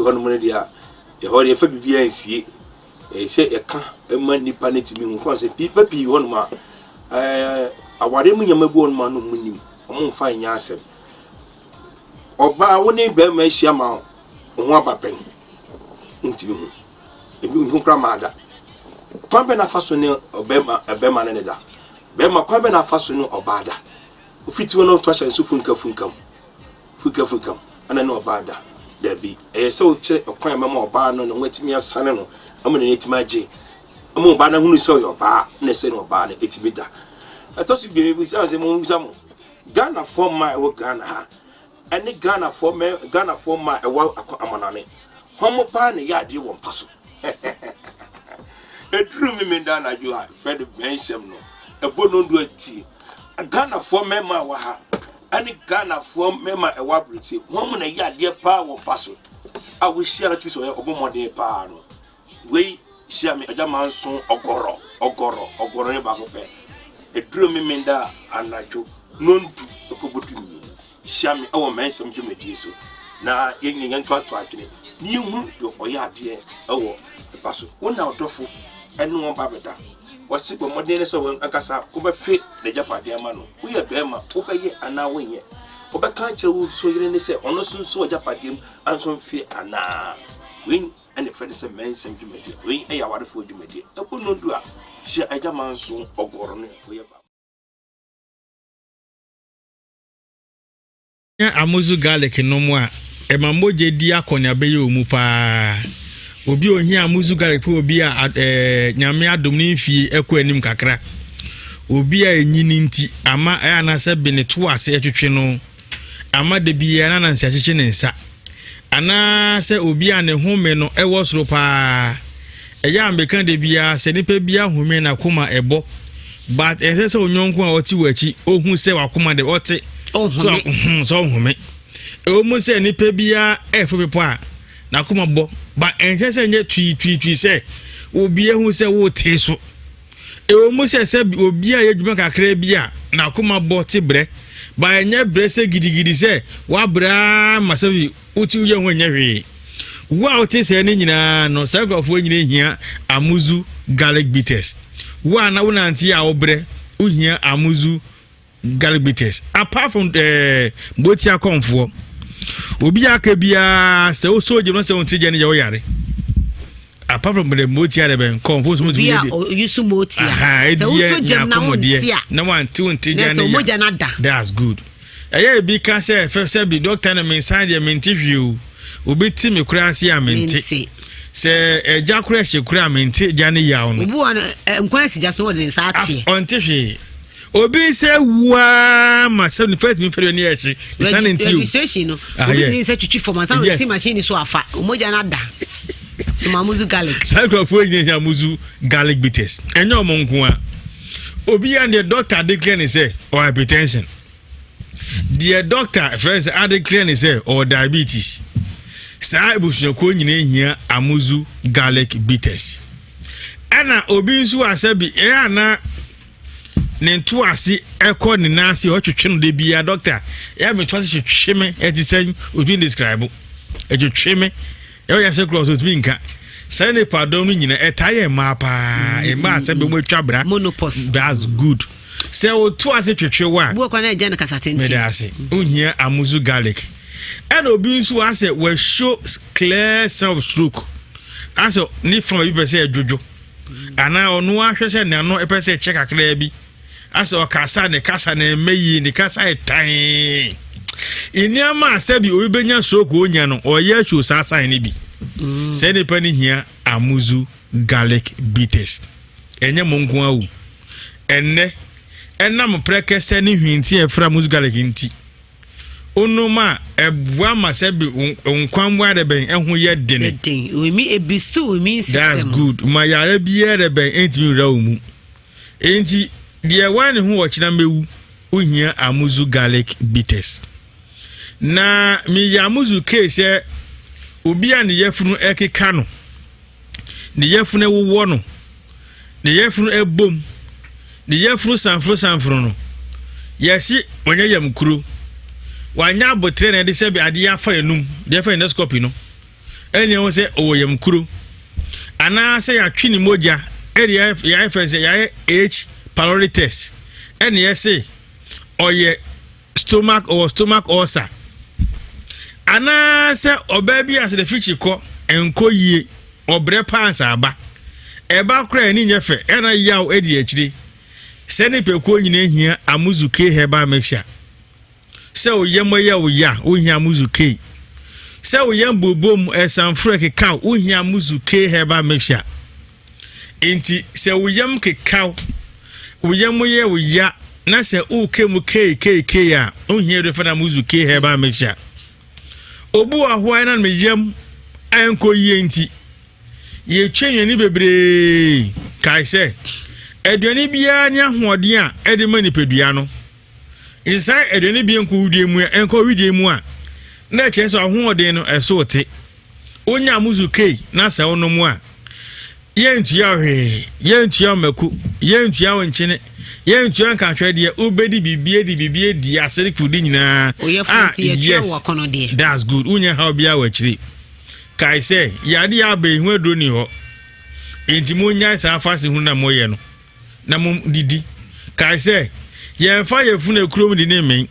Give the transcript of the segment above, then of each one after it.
Hɔnom no deɛ a, ɛhɔ deɛ yɛfa biribiara nsie. Ɛyɛ sɛ yɛka ma nnipa no tumi hu. Kwan sɛ nnipa pii wɔ hɔnom a, ɛɛ awareɛ mu nneɛma bi wɔ hɔnom a na wɔn nim. Wɔn mfa nyɛ asɛm. Ɔbaa wo ne barima ahyia ma wo ho aba pɛn. Ntumi hu. Ebi nhu koraa ma ada. Kwan bɛn na afa so ne ɔbɛrima ɛbɛrima ne ne da? Bɛrima kwan bɛn na afa so ne ɔbaa da? Ofiti hɔ na ɔto ahyɛ nso funka funkam. Furikafurikam na ne ɔbaa da? Dabi. Ɛyɛ sɛ wokyerɛ ɔkwan a ɛbɛma ɔbaa no ne ho atumi asane no ama n'ani atumi agye, ama ɔbaa no ahunu sɛ ɔyɛ ɔbaa na ɛsɛ ne ɔbaa no atumi da. Ɛtɔ so bio, mebisa sɛ mobisa mo, Ghanafoɔ mmaa a ɛwɔ Ghana ha ɛne Ghanafoɔ mɛ Ghanafoɔ mmaa a ɛwɔ amanane, hɔn mo paa na ɛyɛ adeɛ wɔ mpa so? Ɛduru Memenda anadwo a, frɛ no bɛnsɛm no, ɛbɔ nondu atie. Ghanafoɔ mmarima a ɛwɔ ha ɛne Ghanafoɔ mmarima a ɛwɔ aburokyire, wɔn mu na ɛyɛ adeɛ paa wɔ mpa so a wohyia no tumi sɛ ɔyɛ ɔbɔ mmɔden paa no. Wei hyia me agya manso ɔgɔrɔ ɔgɔrɔ ɔgɔrɔ ne baako pɛ. Ɛduru Memenda anadwo nondu ɛkɔbɔ 12 hyia me ɛwɔ mmɛnsɛm dwumadie so na yɛn nyinaa yɛntoatoa adwene na yɛnhunu deɛ ɔyɛ adeɛ ɛwɔ mpa so. Wo na ɔdɔfo ɛne wɔn ba bɛda. Wɔse bɔ mmɔden ne sɛ wo ankasa wobɛfe n'agyapadeɛ ama no. Woyɛ barima, wobɛyɛ anaa wonyɛ? Wobɛka akyerɛ wo nso yere no sɛ ɔno nso nso w'agyapadeɛ mu nso mfe anaa? Wei na ɛfrɛ no sɛ mmɛnsɛm dwumadie. Wei yɛ awarefoɔ dwumadie. Ɛbɔ nnɔndu a, hyia agya manso ɔgɔrɔ no woyɛ ba. Nya Amuzu garlic nom a, ɛma mogya di akɔneaba yɛ wɔ mu paa. Obi a ohia Amuzu garlic pɛ obi a ɛɛ Nyame adom ne mfie ɛkɔ anim kakra. Obi a enyini nti ama ɛyɛ anaasɛ bi ne to ase ɛtwetwe no ama da biara na nansi akyekye ne nsa. Anaasɛ obi a ne home no ɛwɔ soro paa. Ɛyɛ a meka da biara sɛ nipa bi ahome n'akoma ɛbɔ but ɛnsɛ sɛ onyɔnko a ɔte w'akyi ohu sɛ w'akoma de ɔte ɔhome sɛ ɔhome. Ɛwɔ mu sɛ nipa biara ɛfo bepɔ a n'akoma bɔ but ɛnsɛ sɛ nyɛ tuituitui sɛ obi ehu sɛ wote so. Ɛwɔ mu sɛ sɛ obi a yɛ adwuma kakra bi a n'akoma bɔ te brɛ but ɛnyɛ brɛ sɛ gidigidi sɛ wabrɛ ara ma sɛ Wo ti yɛ ho nyɛ hwee. Wo a wote sɛɛ no nyinaa no, saa nkurɔfoɔ nyina hia Amuzu garlic bitters. Wo a na wonante a wobrɛ, wohia Amuzu garlic bitters. Apart from eh, Boti akɔmfoɔ, obi a aka biara sɛ wosɔ gye no sɛ wonte gya no yɛ woyare. Apart from the motia de bɛn kɔnfo nso motumi yɛ de. Obi a oyusu motia. Sɛ wosɔ gyam na wonte a. Na wante wonte gya ne ya. Na da. That's good. Ɛyɛ ebi ka sɛ fɛ sɛ bi dɔkta no me nsa deɛ mente hwee o. Obi te me kura ase a mente. Sɛ ɛgya kora ɛhyɛ kura a mente gya ne yaw no. Obi wɔ no nkwan si gya so wɔde ne nsa ateɛ. Ɔnte hwee. Obi sɛ wuaa ma sɛ ne first mi fɛrɛ ni ɛhye. Ne sa ne nti o. Registration no. Ah, obi ne nsa twitwi fam ansa na ɔte machine so afa. Omogya no ada. Mamuzu garlic. Saa nkurɔfoɔ nyina hia muzu garlic bitters. Ɛnyɛ ɔmo nko a. Obi a deɛ doctor declare ne sɛ ɔwɔ hypertension. Deɛ doctor frɛ sɛ adeclare ne sɛ ɔwɔ diabetes. Saa abusuakuo nyina hia amuzu garlic bitters. Ɛna obi nso a sɛ bi ɛyɛ ana ne ntoase ɛkɔ ne nan ase ɔtwetwe no de bia doctor ɛyɛ me ntoase twetwe me ɛte sɛ otumi describe ɛtwetwe me ɛwɔ yɛ sɛ kura ɔsɛ otumi nka saa nipa dɔm no nyina ɛtaa yɛ mmaa paa mm. mmaa sɛ bɛmu atwa bra monopos that's good sɛ woto ase twetwe wa bu ɔkwa na ɛgya no kasa tenten mede ase wohia amuzu garlic ɛna obi nso asɛ wɔahyo clear self stroke asɛ ne fa bi pɛ sɛ ɛdwodwo anaa ɔno ahwɛ sɛ n'ano ɛpɛ sɛ ɛkyɛ kakraa bi asɛ ɔkasa ne kasa ne mmɛ yie ne kasa ɛtan nneɛma a sɛbi obi bɛnya stroke onya no ɔyɛ asuo saa sign no bi mm. sɛ nipa no hia amuzu garlic bitters ɛnyɛ mo nko awu ɛnnɛ ɛnam prɛkɛsɛ ne hwinti a ɛfra amuzu garlic nti Wonom a, ɛboa ma sɛ bi nkwammoa de bɛn ɛho yɛ dene. Den. Ebi stew immune system. That's good. Ma yare biara de bɛn ɛntumi nwura wo mu. Enti deɛ wa ne ho ɔkyena mɛwu wohia amuzu garlic bitters. Na meyɛ amuzu kee sɛ obi a ne yafunu ɛkeka no. Ne yafunu wowɔ no, ne yafunu bom, ne yafunu sanforo sanforo no, yɛsi wɔnyɛ yam kuro. Wanyɛ abotere na ɛde sɛ bi adeɛ afa n'anum, deɛ ɛfa endoscopy no. ɛne ɛho sɛ ɔwɔ yam kuro anaasɛ yɛatwe ne mogya ɛde yɛayɛ fɛ sɛ yɛayɛ H pylori test ɛne yɛse ɔyɛ stomach ɔwɔ stomach ulcer anaasɛ ɔbaa bi a sɛ ne kɔ nkɔ yie ɔbrɛ paa nsa aba ɛba koraa ani nyɛ fɛ ɛna yaw adi akyire. Sɛ nipakuo nyinaa hia Amuzu K herbal mixture. Sɛ wo yam yɛ wo ya, wohia Amuzu K. Sɛ wo yam bobom ɛsanforo ɛkekaw, wohia Amuzu K herbal mixture. Nti sɛ wo yam kekaw, wo yam yɛ wo ya, na sɛ woke mu kei kei kei a, wohia de fana Amuzu K herbal mixture. Obu ahoa na me yam ɛnkɔ yie nti, Yɛtwa nnuane bebree. Kae sɛ, aduane biara ne ahoɔden a ɛde ma nipadua no. Nti saa aduane bi nkɔ wudie mu nkɔ widie mu a, na ɛkyerɛ sɛ ahoɔden no ɛso te. Wonya muzu kei na sɛ wonom a, yɛntua hwee, yɛntua mako, yɛntua wo nkyene, yɛntua nkahwɛ deɛ wobɛdi biribi adi biribi adi asere kudi nyinaa. Ah, yes, that's good. Wonya haw biara wɔ akyire. Kae sɛ, yare a aba yi ho aduro nni hɔ. Enti monnyae saa afahyɛ hunu na moyɛ no, na monnidi. Kae sɛ, yɛmfa yɛn funu akurom didi mmɛn.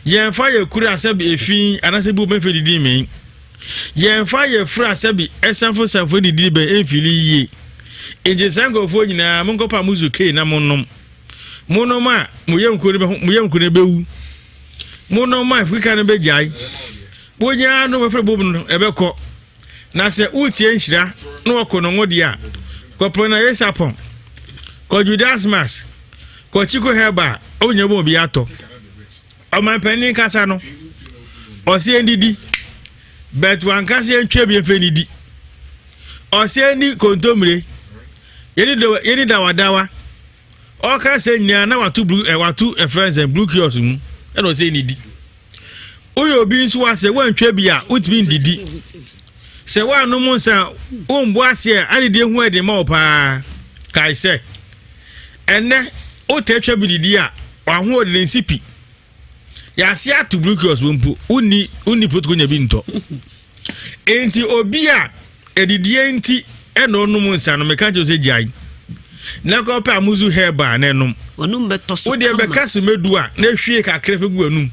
Yɛmfa yɛn kura sɛbi efi anaasɛ bi mɛfɛ didi mmɛn. Yɛmfa yɛn fura sɛbi ɛsɛmfo sɛmfo didi bɛn mfili yie. Enti saa nkurɔfoɔ nyinaa monkɔpa mo zukei na monnom. Monom a, mo yam kuro no bɛwu. Monom a, efukeka no bɛgyae. Wonyaa no wɔfrɛ bob no ɛbɛkɔ. Na sɛ wotie nhyira na wɔkɔ no ngo deɛ a, kɔpɔn na yesapɔn, kɔ Judas Mas, kɔ Chico Herbal, wonya bɔ obi atɔ. Ɔmanpanin kasa no, ɔsɛ ndidi, but wankasa yɛntwa bi mfɛ ndidi. Ɔsɛ ndi kontomire, yɛni dawadawa. Ɔka sɛ nyinaa na wato blue ɛ wato ɛfrɛ nsɛn blue kiosk mu ɛna ɔsɛ ndidi. Woyɛ obi nso wa sɛ woantwa bi a wotumi ndidi. Sɛ woanom nsa a wombo aseɛ adedie ho ɛde ma wo paa. Kae sɛ ɛnɛ wotɛ twa bi didi a wahoɔden nsi pi. Yɛase ato blue kiosk wɔ mpo wonni wonni protocol nya bi ntɔ. Enti obi a adidie nti ɛna ɔnom nsa no meka kyerɛ sɛ gyae na kɔpɛ amuzu herbal na ɛnom. Wodeɛ bɛka semedu a na ehwie kakra fɛ gu anum.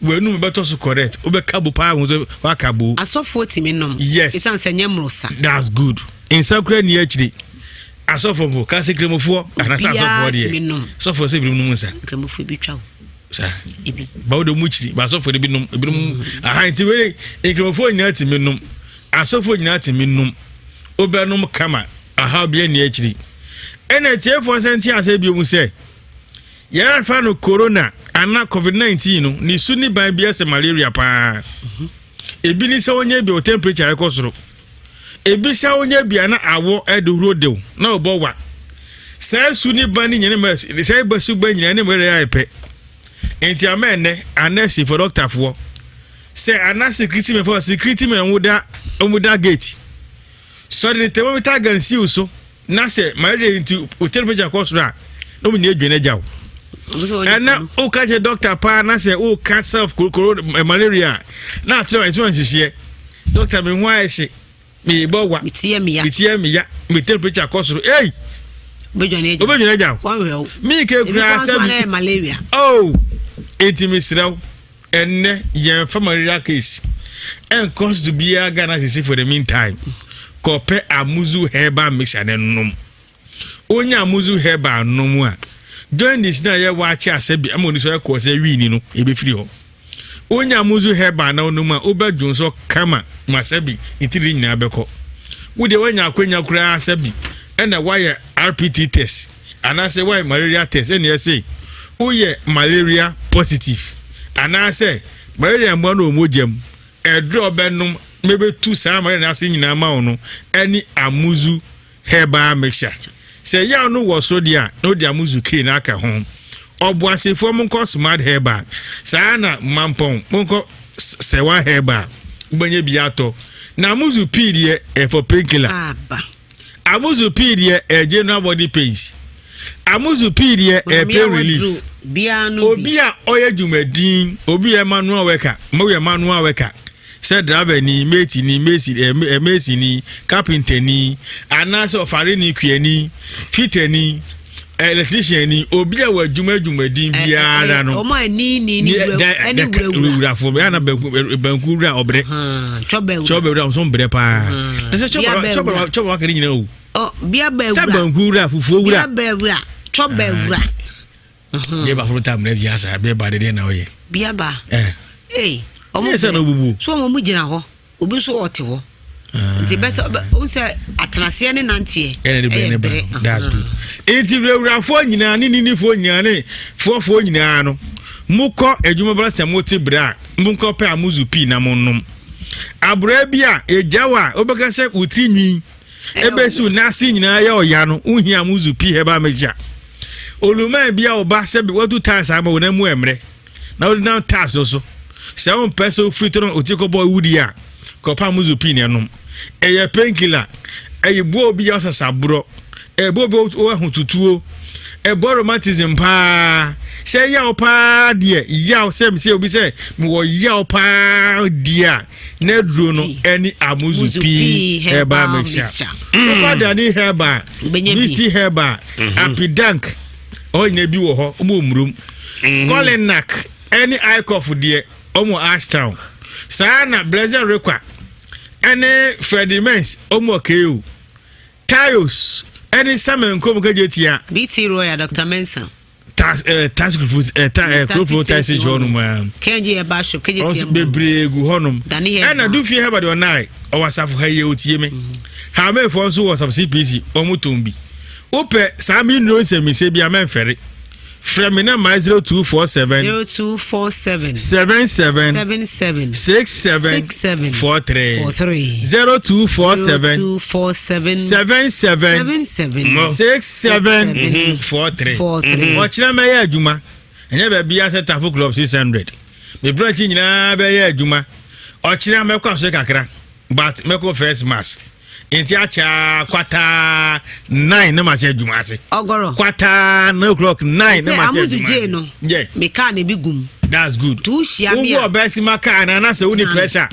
W'anum bɛtɔ so correct. Wobɛka bo paa ho sɛ waka bo. Asɔfoɔ tumi nom. Yes. Esan sɛ nyɛ mmorosa. That's good. Nsa kura ni akyiri. Asɔfoɔ mpo kasi kremofoɔ anasa asɔfoɔ deɛ. Asɔfoɔ sɛ ebinom nom nsa. Kremofoɔ ebi twa o. Sa. Ebi. Bawo de mu kyiri ba asɔfoɔ de bi nom ebinom aha nti wei nkremofoɔ nyinaa tumi nom asɔfoɔ nyinaa tumi nom wobɛnom kama aha bi ani akyiri. Ɛna atiefoɔ sɛ nte asɛ bio mu sɛ Yɛrefa no corona anaa covid 19 no, ne su ne ban bi sɛ malaria paa. Ebi ne sɛ onye bi o temperature ɛkɔ soro. Ebi sɛ onye bi a na awɔ ɛde huro dew na ɔbɔ wa. Saa su ne ban ne nyina mmerɛ saa ba su ban nyina ne mmerɛ ayɛ pɛ. Nti ama ɛnɛ anɛsi for doctor foɔ sɛ ana security men for security men wɔn da wɔn da gate. Sɔre ne thermometer gun siw so. Na sɛ malaria nti o temperature kɔ soro a na wɔn nyinaa adwane agya wo. Ɛna woka kyerɛ doctor paa na sɛ woka self korokoro eh, malaria na akyerɛ ɛtuma nhyehyeɛ doctor me ho ayɛ hye mebɔ wa metia meya metia me temperature kɔ soro ei wobɛdwane agya wo meke koraa sɛ malaria oh enti mesrɛ wo Ɛnnɛ yɛnfa malaria case ɛnkɔ hospital biara Ghana sisi for the meantime. Kɔpɛ Amuzu herbal mixture na nom. Wonya Amuzu herbal nom a, jaundice na yɛ wakye asɛ bi ama oni so ɛkɔ sɛ wii no ebefiri hɔ. Wonya Amuzu herbal na wonom a wobɛdwo nso kama ma sɛ bi ntiri nyinaa bɛkɔ. Wo deɛ woanya akwanya koraa sɛ bi ɛna woayɛ RPT test. Anaasɛ woayɛ malaria test ɛna ɛse woyɛ malaria positive anaasɛ malaria mmoa no wɔ mogya mu ɛdurɛ a ɔbɛnom mɛbɛtu saa malaria no ase nyinaa ma wo no ɛne amuzu herbal mixture sɛ yaw no wɔ soro deɛ a na wode amuzu kei no aka ho ɔboasefoɔ monkɔ smart herbal saa na mampɔn monkɔ sɛwa herbal wobɛnya bi atɔ na amuzu pii deɛ ɛfɔ painkiller Amuzu pii deɛ ɛyɛ general body pains. Amuzu pii deɛ ɛyɛ pain relief. Obi a ɔyɛ dwumadin, obi yɛ manual worker, mo yɛ manual worker. Sɛ driver ni, mate ni, mesi eh, eh, mesi ni, carpenter ni, anaasɛ ɔfare ni, kuani, fitter ni, electrician ni, obi a wɔ adwuma adwumadin eh, eh, biara no. Ɔmo a ni ni ni wura ɛne wura wura. Wurafo bɛyɛ na banku banku wura ɔbrɛ. Twɔbɛ wura. Twɔbɛ wura ɔso brɛ paa. Ɛsɛ twɔbɛ twɔbɛ twɔbɛ waka ne nyinaa o. Bia bɛ wura. Sɛ banku wura fufuo wura. Bia bɛ wura twɔbɛ wura. Bia ba foro ta mmerɛ bia saa bia ba dedeɛ na ɔyɛ. Bia ba. Ɛɛ. Ee. Ɔmo sɛ na obubu. So ɔmo mo gyina hɔ obi nso ɔte hɔ. Ah. Nti bɛ sɛ ɔn sɛ atenaseɛ ne nanteɛ. Ɛna de bɛn ne ba that's good. Nti wurawurafoɔ nyinaa ne ninifoɔ nyinaa ne foɔfoɔ nyinaa no mokɔ adwuma bra sɛ mote berɛ a monkɔ pɛ amuzu pii na monom. Abora bi a ɛgya wo a wobɛka sɛ wo tiri nwi Ebesiw n'ase nyinaa yɛ ɔya no, wohia muzu pii herbal mixture. Oluman bi a ɔba sɛ watu tiles ama wo na mu ɛmmerɛ na wode nam tiles no so. Sɛ wompɛ sɛ wofiri to no oti kɔbɔ wudi a, kɔpa muzu pii na ɛnom. Ɛyɛ painkiller, ɛyɛ boa obi a ɔsasaborɔ, ɛboa obi a ɔwɔ ahotutuo, ɛboa rheumatism paa. Sɛ yaw paa deɛ, yaw sɛ sɛ obi sɛ mewɔ yaw paa deɛ a, n'aduro no ɛne amuzu pii herbal mixture wofa mm. dani herbal misty herbal mhm. apidank ɔnyina bi wɔ hɔ ɔmo omurom mhm. kɔlenak ɛne icof deɛ ɔmo ashtown saa na blessed rekwa ɛne freddie mens ɔmo ɔkeo tayos ɛne sɛmɛnkom kagye tia. bt royal dr mensah. tax ɛɛ eh, tax group ɛɛ eh, ta ɛɛ eh, kurofo tax station hɔnom aa. kɛnji yɛ ba shop kɛnji tiɛ mu. bebree gu hɔnom. ɛna dufie hɛba deɛ ɔnae ɔwɔ asafo ha yie otie mi. Hamefoɔ nso wɔ asafo cpc wɔn tɔn bi. Wopɛ saa mi nnuro nsɛmmisɛ bi a mɛnfɛre. Frɛ me namba 0247. 0247. 77. 77. 67. 67. 43. 43. 0247. 0247. 77. 77. 67. 43. 43. Ɔkyerɛ mɛyɛ adwuma. Ɛnyɛ baabi asɛ Tafo Club 600. Me branch nyinaa bɛyɛ adwuma. Ɔkyerɛ mɛkɔ asɔre kakra. But mɛkɔ first mass. Nti akyɛ kwataa nine na ma hyɛ adwuma ase. Ɔgɔrɔ. Kwataa 9 o'clock 9 na ma hyɛ adwuma ase. No. Yeah. Me car na ebi gum. That's good. Tu hyia mi a. Wohu ɔbaa si ma car na anasɛ woni pressure.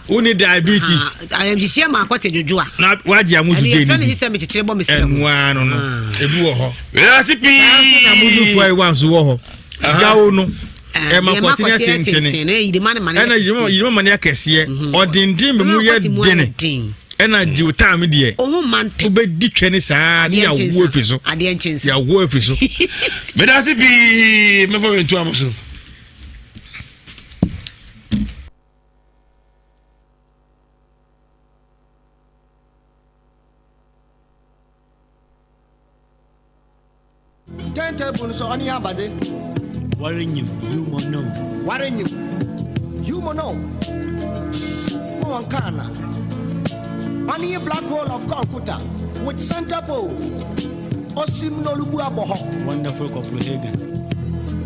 Woni diabetes. Ayamhyehyeɛ ma akɔte dwodwo a. Na wagye amuzu gye ni bi. Ɛne yɛfrɛ no sɛ mekyekyere bɔ me srɛ ho. Ɛnoa no no. Ebi wɔ hɔ. Wɛrɛ pii. Saa nso na amuzu fo a ɛwɔ nso wɔ hɔ. Gawo no. Ɛma kɔte ne tentene. Ɛna yirima ma ne akɛseɛ. Ɔdenden bɛ mu yɛ dene. Ɛna gye time deɛ. Wobɛdi twɛ ne saa ne yɛawo afiri so. Yɛawo afiri so. Medase pii mɛfa wɛntu amo so. Timetable no so ɔne yɛ abadze. Warenyim, you mo know. Warenyim, you mo know. Mo wɔn kaa na. Ɔne yɛ black hole of Calcutta with center pole. Osim n'olubu abɔ hɔ. Wonderful Copenhagen.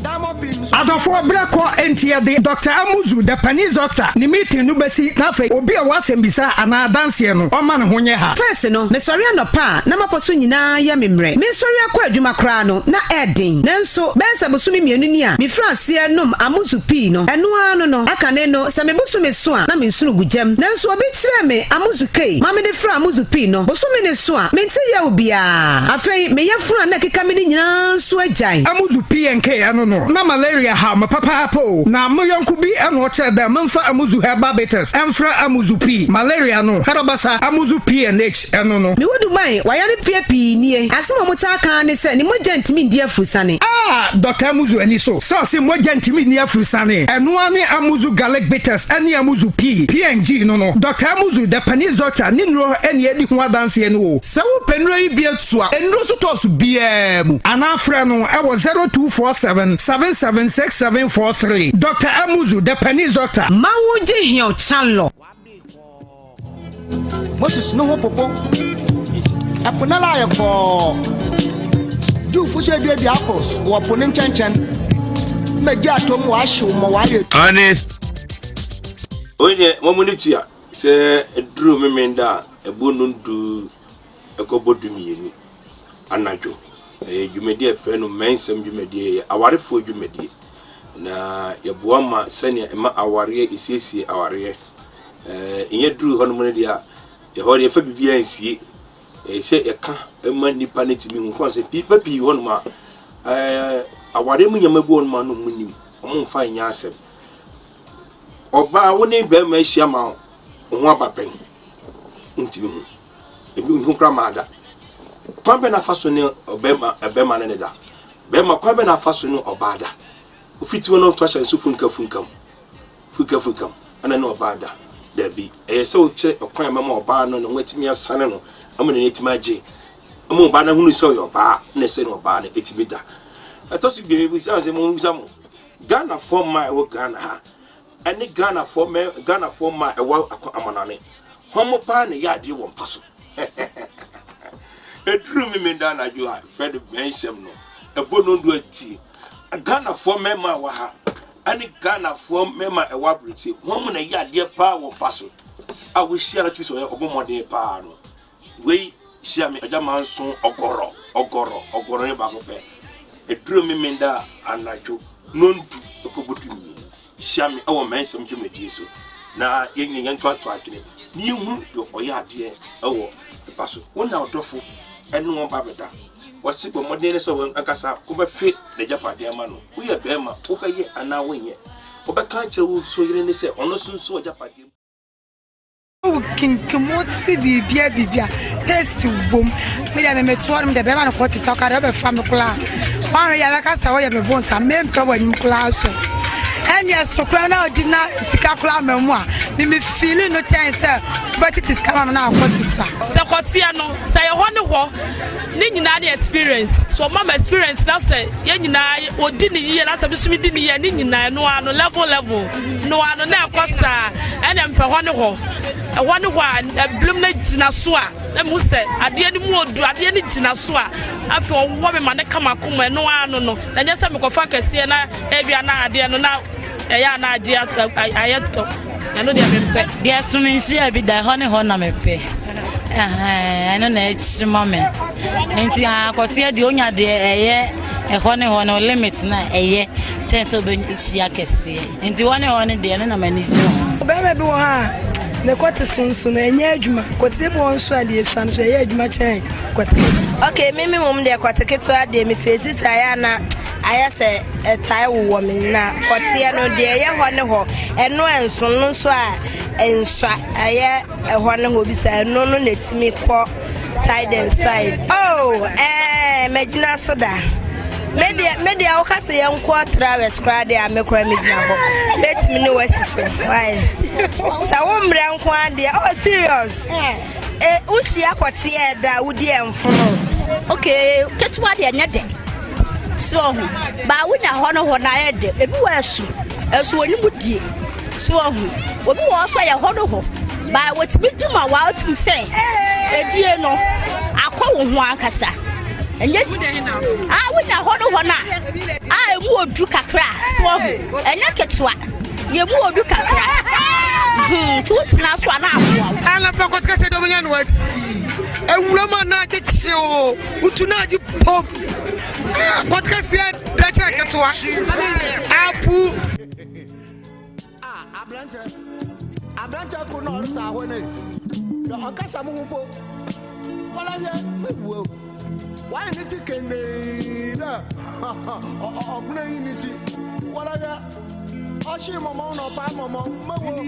Adɔfoɔ berɛ kɔ enti yɛde Doctor Amuzu the Panese Doctor ne meeting no bɛsi na afei obi a ɔwɔ asɛmbisa anaa adanseɛ no ɔmma ne ho nyɛ ha. First no, mesɔre anɔpa a na m'apɔ so nyinaa yɛ me mmerɛ. Mesɔre akɔ adwuma koraa no, na ɛɛden. Nanso, bɛyɛ sɛ bosome mmienu ni a mefiri aseɛ nom Amuzu pii no, ɛno ara no no, akane no, sɛ me bosome so a, na me nsono gu gyam. Nanso obi kyerɛɛ me Amuzu Kei ma mede fraa Amuzu pii no, bosome no so a, mente yaw biara. Afei, me yafunu a na ɛkeka me no nyinaa nso agyae. Amuzu PNK ɛno no, na malaria haw me papaapa o. Na mo yɔnko bi na ɔkyerɛ dɛ memfa Amuzu Herbal Bitters mfra Amuzu P, malaria no, Harabasa, Amuzu PNH ɛno no. Me wudu man, wayare mfeɛ pii nie. Asɛm a wɔtaa ka ara ne sɛ ne mogya ntumi ndi afurusane. Ah! Dɔkta Amuzu ani so sɛ ɔse mogya ntumi nni afurusane. Ɛno ara ne Amuzu Garlic Bitters ne Amuzu P, PNG no no. Dɔkta Amuzu, the Panese Doctor, ne nnuro na yɛredi ho adanseɛ no o. Sɛ wopɛ nnuro yi bi atu a, nnuro sotɔɔso biara mu. Anaa frɛ no wɔ 0247 77 6743. Dɔkta Amuzu, the Panese Doctor. Ma wo gye hiɔ chalɔ. Moses no ho popo. Ɛpo no ara ayɛ kɔɔ. Jewfo nso aduadua apples wɔ po no nkyɛnkyɛn. Ma gya atɔ mu wɔahyew ma wɔayɛ. Honest. Wei deɛ wɔn ani tua sɛ ɛduru Memenda a ɛbɔ nnɔndu kɔbɔ dumienu anadwo. Ɛyɛ dwumadie a yɛfrɛ no Mmɛnsɛm dwumadie, ɛyɛ awarefoɔ dwumadie. Na yɛboa ma sɛnea ɛma awareɛ, ɛsiesie awareɛ. Ɛɛ nyɛ duru hɔnom no deɛ a, ɛhɔ deɛ yɛfa biribiara nsie. Ɛyɛ sɛ yɛka ma nnipa no tumi hu. Kwan sɛ nnipa pii hɔnom a, ɛɛ awareɛ mu nneɛma bi hɔnom a na wɔn nim, wɔn mfa nyɛ asɛm. Ɔbaa wo ne bɛrima ahyia ma wo ho aba pɛn, ntumi hu. Ebi nhu koraa maa da. Kwan bɛn na afa so ne ɔbɛrima ɛbɛrima ne ne da? Bɛrima kwan bɛn na afa so ne ɔbaa da? Ofiti hɔ na ɔto ahyɛ nso funka funkam. Funka funkam ɛna ne ɔbaa da. Dabi, ɛyɛ sɛ wokyerɛ ɔkwan a ɛbɛma ɔbaa no ne ho atumi asane no ama n'ani atumi agye. Ama ɔbaa no ahunu sɛ ɔyɛ ɔbaa na ɛsɛ ne ɔbaa no atumi da. Ɛtɔ so bio, mebisa sɛ mo mo Ghanafoɔ mmaa a ɛwɔ Ghana ha ɛne Ghanafoɔ mɛ Ghanafoɔ mmaa a ɛwɔ amanane wɔn paa na ɛyɛ adeɛ wɔ mpa so. Ɛduru me menda anadwo a fɛ de bɛnsɛm no ɛbɔ nondu atie. Ghanafoɔ mmarima a ɛwɔ ha ɛne Ghanafoɔ mmarima a ɛwɔ aburokyi wɔn na ɛyɛ adeɛ paa wɔ mpa so a wohyia no tumi sɛ ɔyɛ ɔbɔ mmɔden paa no. Wei hyia me agya manso ɔgɔrɔ ɔgɔrɔ ɔgɔrɔ ne baako pɛ. Ɛduru me menda anadwo nondu ɛkɔbɔ du mmienu. Hyia me ɛwɔ mɛnsɛm dwumadie so na yɛn nyina yɛntoatoa adwene na yɛnhunu deɛ ɔyɛ adeɛ ɛwɔ mpa so. Wo na ɔdɔfo ɛne wɔn ba bɛda. Wɔse bɔ mmɔden ne sɛ wɔn ankasa wobɛfe n'agyapadeɛ ama no. Woyɛ bɛrima wobɛyɛ anaa wonyɛ. Wobɛka akyerɛ wo nso yere ne sɛ ɔno nso nso agyapadeɛ mu. Wo kinkim wo te biribia biribia taste wom me deɛ me metoɔ no me deɛ bɛrima no kɔ te sɛ ɔka deɛ ɔbɛfa me koraa wanhwɛ yɛ bɛka sɛ woyɛ me bonsa mempɛ w'anim koraa hwɛ ɛneɛ so koraa na ɔdi na sika koraa ma mu a me me feeling no kyɛn sɛ wobɛtete sika ma me na akɔ te so a. Sɛ kɔteɛ no sɛ yɛ hɔ ne hɔ ne nyinaa ne experience so ɔma ma experience na sɛ yɛn nyinaa ɔdi ne yie na sɛ me nso me di ne yie ne nyinaa ɛno ano level level no ano na ɛkɔ saa ɛna mpɛ hɔ ne hɔ ɛhɔ ne hɔ a ɛbinom no gyina so a na mehu sɛ adeɛ no mu odu adeɛ no gyina so a afei ɔwɔ me ma ne kama koma ɛno ano no na nyɛ sɛ mekɔfa kɛseɛ na ebia na adeɛ no na ɛyɛ a na agye ayɛ tɔ ɛno deɛ mempɛ. Deɛ so menhyia bi da ɛhɔ ne hɔ na mepɛ ɛno na ɛkyi ma me nti akɔteɛ deɛ onya deɛ ɛyɛ ɛhɔ ne hɔ no limit na ɛyɛ kyɛn sɛ wobɛhyia kɛseɛ nti hɔ ne hɔ no deɛ ɛno na m'ani gye ho. Bɛrima bi wɔ hɔ a ne kɔte so nso no ɛnyɛ adwuma kɔte bi wɔ nso a deɛ esua no so ɛyɛ adwuma kyɛn kɔte kɛse. Okay, me me mom deɛ kɔte ketewa deɛ me fesi saa yɛ ana ayɛ sɛ ɛtae wowɔ me na kɔteɛ no deɛ ɛyɛ hɔ ne hɔ ɛno ɛnso no nso a ɛnsua ɛyɛ ɛhɔ ne hɔ bi saa ɛno no na ɛtumi kɔ side and side. Oh, ɛɛ mɛgyina so da. Me deɛ me deɛ woka sɛ yɛnkɔ travers koraa deɛ a me koraa megyina hɔ mɛtumi ne wasi so why sɛ wo mmerɛ nko ara deɛ oh serious e wohyia kɔteɛ ɛda a wodi ɛmfono. Okay, ketewa deɛ nyɛ dɛ so ɔho baa wonya hɔ no hɔ na ayɛ dɛ ebi wɔ ɛso ɛso wɔ ne mu die so ɔho obi wɔ ɔso yɛ hɔ no hɔ baa wɔtumi di ma wa ɔtumi sɛ edie no akɔ wo ho ankasa ɛnyɛ a wonya hɔ no hɔ no a a emu odu kakra so ɔho ɛnyɛ ketewa yɛ mu odu kakra nti wotena so a na aboa wo. Anapa kɔtɛ sɛ dɔm nya no ewura mu anaa kyekye o wotu na agye pom kɔtɛ sɛ dɛkyɛ ketewa apu. Aberante aberante ko na ɔresa ahɔ ne hwɛ ɔnkasa mo ho mpo wɔla hwɛ mewuo wayɛ ne ti kenee dɛ ɔbena yi ne ti wɔla hwɛ ɔhye mɔmɔ na ɔpaa mɔmɔ mewuo.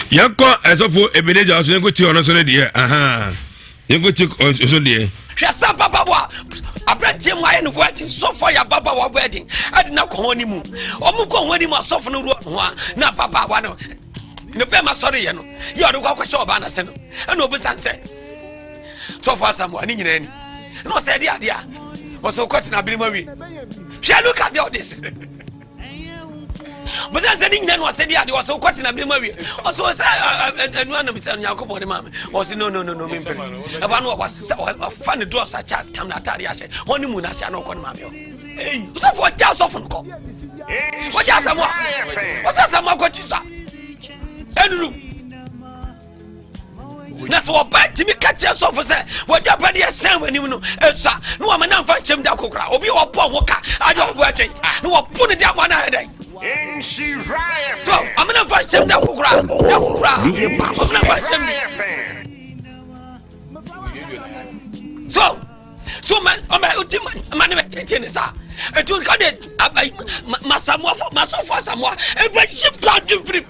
Yɛnkɔ ɛsɔfo Ebenezer so yɛnkɔ tie ɔno so no deɛ aha yɛnkɔ tie ɔso deɛ. Hwɛ sɛ ababaawa aberanteɛ mu ayɛ no wedding sɔfo ayɛ ababaawa wedding ɛde na kɔ wɔn anim wɔn kɔ wɔn anim asɔfo no wura ho a na ababaawa no ne bɛrima sɔre yɛ no yɛ ɔde kɔ akɔhyɛ ɔbaa n'ase no ɛna ɔbisa nsɛ sɔfo asamoa ne nyinaa ni ɛna ɔsɛ ɛde adeɛ a ɔsɛ ɔkɔ tena abiri mu awie hwɛ look at all this. Bɔsɛ sɛ ne nyina no ɔsɛ de adeɛ ɔsɛ wokɔ tena bere mu awie ɔsɛ ɔsɛ ɛnu anam sɛ Onyankopɔn de maa me ɔsɛ no no no no mempere ɛba no wafa ne drɔs akyɛ atam na atade ahyɛ hɔ ne mu no ase ana ɔkɔ ne maame hɔ ɔsɔfo ɔgya ɔsɔfo no kɔ ɔgya asɛm a ɔsɛ asɛm akɔ kyi sa ɛnuru. Na sɛ ɔbaa tumi ka kyerɛ sɔfo sɛ w'agyapadeɛ sɛn w'anim no ɛsua na wama no amfa nkyɛm da kokora obi a ɔbɔ ho ka ade ɔbo akyɛn na wɔpo no de ama no ayɛ dɛn so ɔma no amfa nkyɛm da kokora da kokora ɔma no amfa nkyɛm bi so so ma ɔma ɔti ma ne bɛtete ne saa ɛtu nka de masamoafo masɔfo asamoa ɛmfa hyim to adwemfirim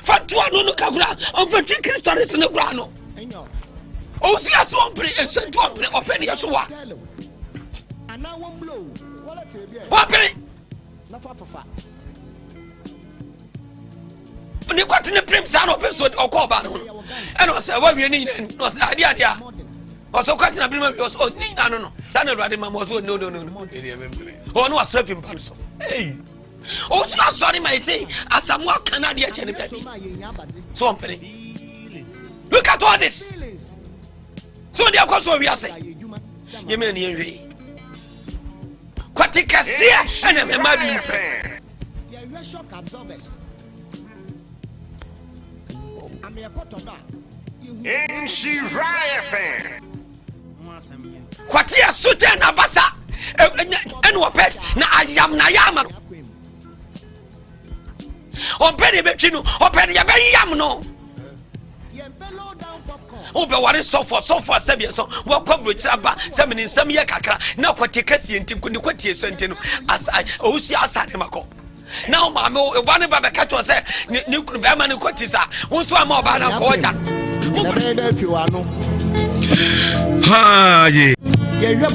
fa to ano no kakora ɔmfa twi kristo ne sene koraa no ɔsi aso ɔmpere ɛsɛ nti ɔmpere ɔpɛ ne yɛso wa wɔpere ne kɔte ne pirim saa na ɔpɛ so ɔkɔ ɔbaa no ho no ɛna ɔsɛ wawie ne nyina na ɔsɛ adeɛ adeɛ a ɔsɛ ɔkɔ tena birim awie ɔsɛ ne nyina no no saa na awurade ma ma ɔsɛ no no no no ɔno wasra fi mpa no so Ɔso asɔre ma ɛsɛ Asamoah kan adeɛ hyɛ ne baabi so ɔmpene. Look at all this. So deɛ ɛkɔ so wiase. Yɛmɛ ni yɛnhwɛ yi. Kwate kɛseɛ ɛna mɛma bi mpɛ. Kwate ɛso kyɛn n'abasa ɛna ɔpɛ na ayam na ayɛ ama no. Ɔmpɛ deɛ ɛbɛtwi no, ɔpɛ deɛ ɛbɛyam no. Wobɛware sɔfo sɔfo asɛdeɛ so wɔkɔ burokyerɛ aba sɛ mene nsɛm yɛ kakra na kɔte kɛseɛ nti ne kɔtie so nti no asa ɔwusu asa ne makɔ. na wo maame wo ba ne ba bɛka kyerɛ sɛ ne ne kunu bɛrima no kɔ ti sa wo nso ama ɔbaa no ankɔ ɔgya haaye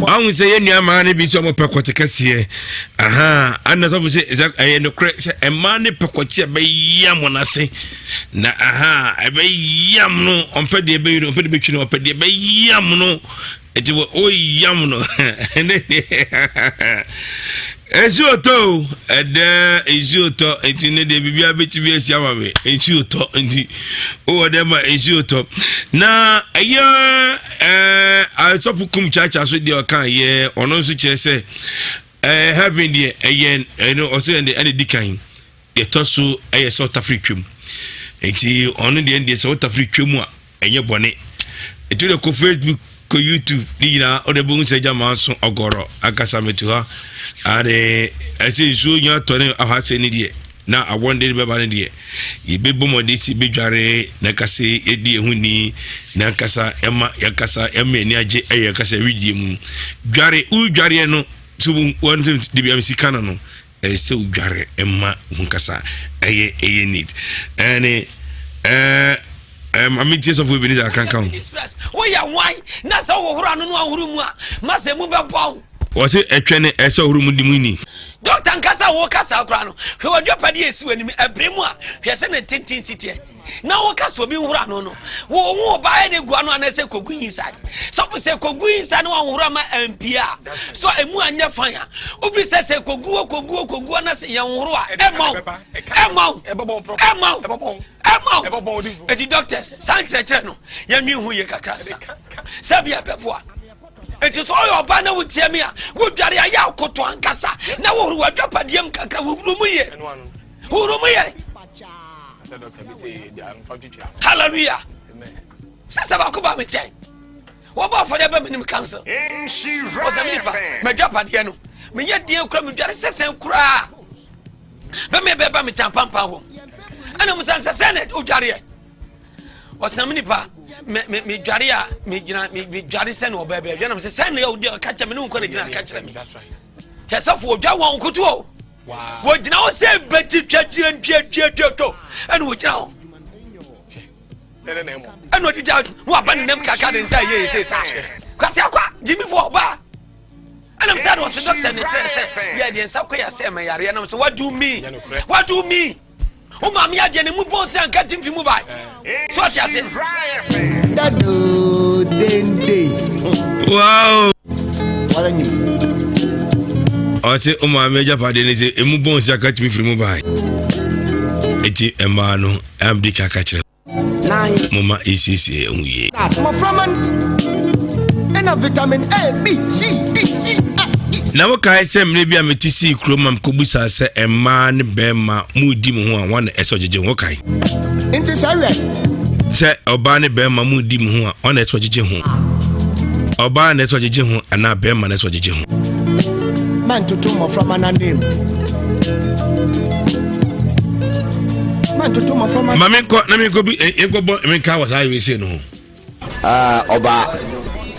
ahu sɛ yɛn nua maa no bi sɛ ɔmopɛ kɔte kɛseɛ aha ana sɔfo sɛ sɛ ɛyɛ nokorɛ sɛ ɛmaa ne pɛ kɔte a ɛbɛyam wɔn ase na aha ɛbɛyam no ɔmpɛ deɛ ɛbɛyi no ɔmpɛ deɛ ɛbɛtwi no ɔpɛ deɛ ɛbɛyam no Nti wɔ woyam no ne deɛ nsuo tɔ o ɛdɛ nsuo tɔ nti ne deɛ biribiara bɛtumi asi ama me nsuo tɔ nti wowɔ dɛ ma nsuo tɔ na ɛyɛ ɛɛ asɔfo kum kyaakyaa so deɛ ɔka yɛ ɔno nso kyerɛ sɛ ɛɛ heaven deɛ ɛyɛ ɛno ɔsɛ ɛde ɛna di kan deɛ ɛtɔ so ɛyɛ sɛ ɔtafiri twam nti ɔno deɛ deɛ sɛ ɔtafiri twam a ɛnyɛ bɔne ɛtu de kɔ facebook kɔ youtube ne nyinaa wode bɛhu sɛ gya maa so ɔgɔrɔ ankasa metu ha ade ɛsɛ nsuo nya tɔ ne aha sɛ ne deɛ na awɔnde ne bɛba no deɛ yɛbɛbɔ mmɔden si bɛdware na kase yɛdi ɛho ni na ankasa ɛma yɛnkasa ɛma ani agye ɛyɛ kasa ɛwidie mu dware wodwareɛ no so wɔn de bi sika no no Ɛsɛ sɛ wodware ma wo nkasa ɛyɛ ɛyɛ neat ɛne ɛɛ ɛɛ maame tie sɔfo Ebenezer akanka ho. Woyɛ wan na sɛ wohoro ano no ahoro mu a ma sɛ mu bɛbɔ wo. Wɔse ɛtwɛ ne ɛsɛ ɔhoro mu di mu ni. Dɔkta nkasa a wokasa koraa no hwɛ w'adwapade a ɛsi w'anim ɛbere mu a hwɛ sɛ ne tenten si teɛ. na woka sɛ obi nhoro ano no wo wo ba yɛ de gu ano anaasɛ kogu inside sɔfo sɛ kogu inside na wanhoro ama ampie a so emu anyɛ fan a wofiri sɛ sɛ kogu o kogu o kogu anaasɛ yɛnhoro a ɛma wo ɛma wo ɛma wo ɛma wo eti doctors saa nkyerɛkyerɛ no yɛnwi ho yie kakra nsa sɛ bi ɛbɛboa eti sɛ ɔyɛ ɔbaa na wotie mi a wodware ayɛ akoto ankasa na wohoro w'adwapadeɛ mu kakra wohoro mu yie Huru mu yɛ. Hallelujah. Sisa baako ba mi nkyɛn. Wɔbɔ afɔdeɛ bɛ mi nim council. Ɔsɛ mi nipa mɛdwa padeɛ no. Meyɛ deɛ kura mi dware sɛsɛn koraa. Bɛ mi bɛ ba mi kyɛn pampan wɔ mu. Ɛna musa sɛsɛn na odwareɛ. Ɔsɛ mi nipa mɛ mɛ mi dware a mi gyina mi mi dware sɛ na ɔbɛ bɛ dwa na mi sɛ sɛn na yɛ odi ɔka kyerɛ mi ne nkɔ na gyina aka kyerɛ mi. Kyɛ sɔfo odwa wɔn kutu o. Wɔgyina hɔ sɛ bɛgye twa gyina duaduaduaduo ɛna wɔgyina hɔ ɛna ɔde gya na waba ne nam kaka ne nsa yɛ ɛsɛ saa kwasi akwa gyimifoɔ ɔbaa ɛnam sɛ na ɔsɛ dɔkta ne kyerɛ sɛ yɛ deɛ nsa kɔ yɛ sɛ ɛmɛ yareɛ nam sɛ what do you mean what do you mean Wo maame adeɛ ne mu bɔn sɛ anka ti mfi mu bae. So ɔte ase. Wow. Ɔse wo maame agyapadeɛ ne sɛ emu bɔn sɛ anka tumi firi mu bae. Eti mmaa no amdi kaka kyerɛ. Momma yɛnsiesie yɛn ho yie. Mmɔframma no vitamin A, B, C, D, E, F, G. Na wokae sɛ mmerɛ bi a mete sii kurom ma mekɔbisaa sɛ mmaa ne bɛrima moredi mo ho a wɔn na ɛsɛ ɔgyegye ho wokae? Nti sɛ hwɛ. Sɛ ɔbaa ne bɛrima mu di mu ho a, ɔna ɛsɛ ɔgyegye ho. Ɔbaa na ɛsɛ ɔgyegye ho anaa bɛrima na ɛsɛ ɔgyegye ho. Mɛntoto mmɔframma no anim. Mɛntoto mmɔframma. Ma menkɔ na menkɔ bi nkɔbɔ menka wɔ saa yɛ no ho. Ah, ɔbaa,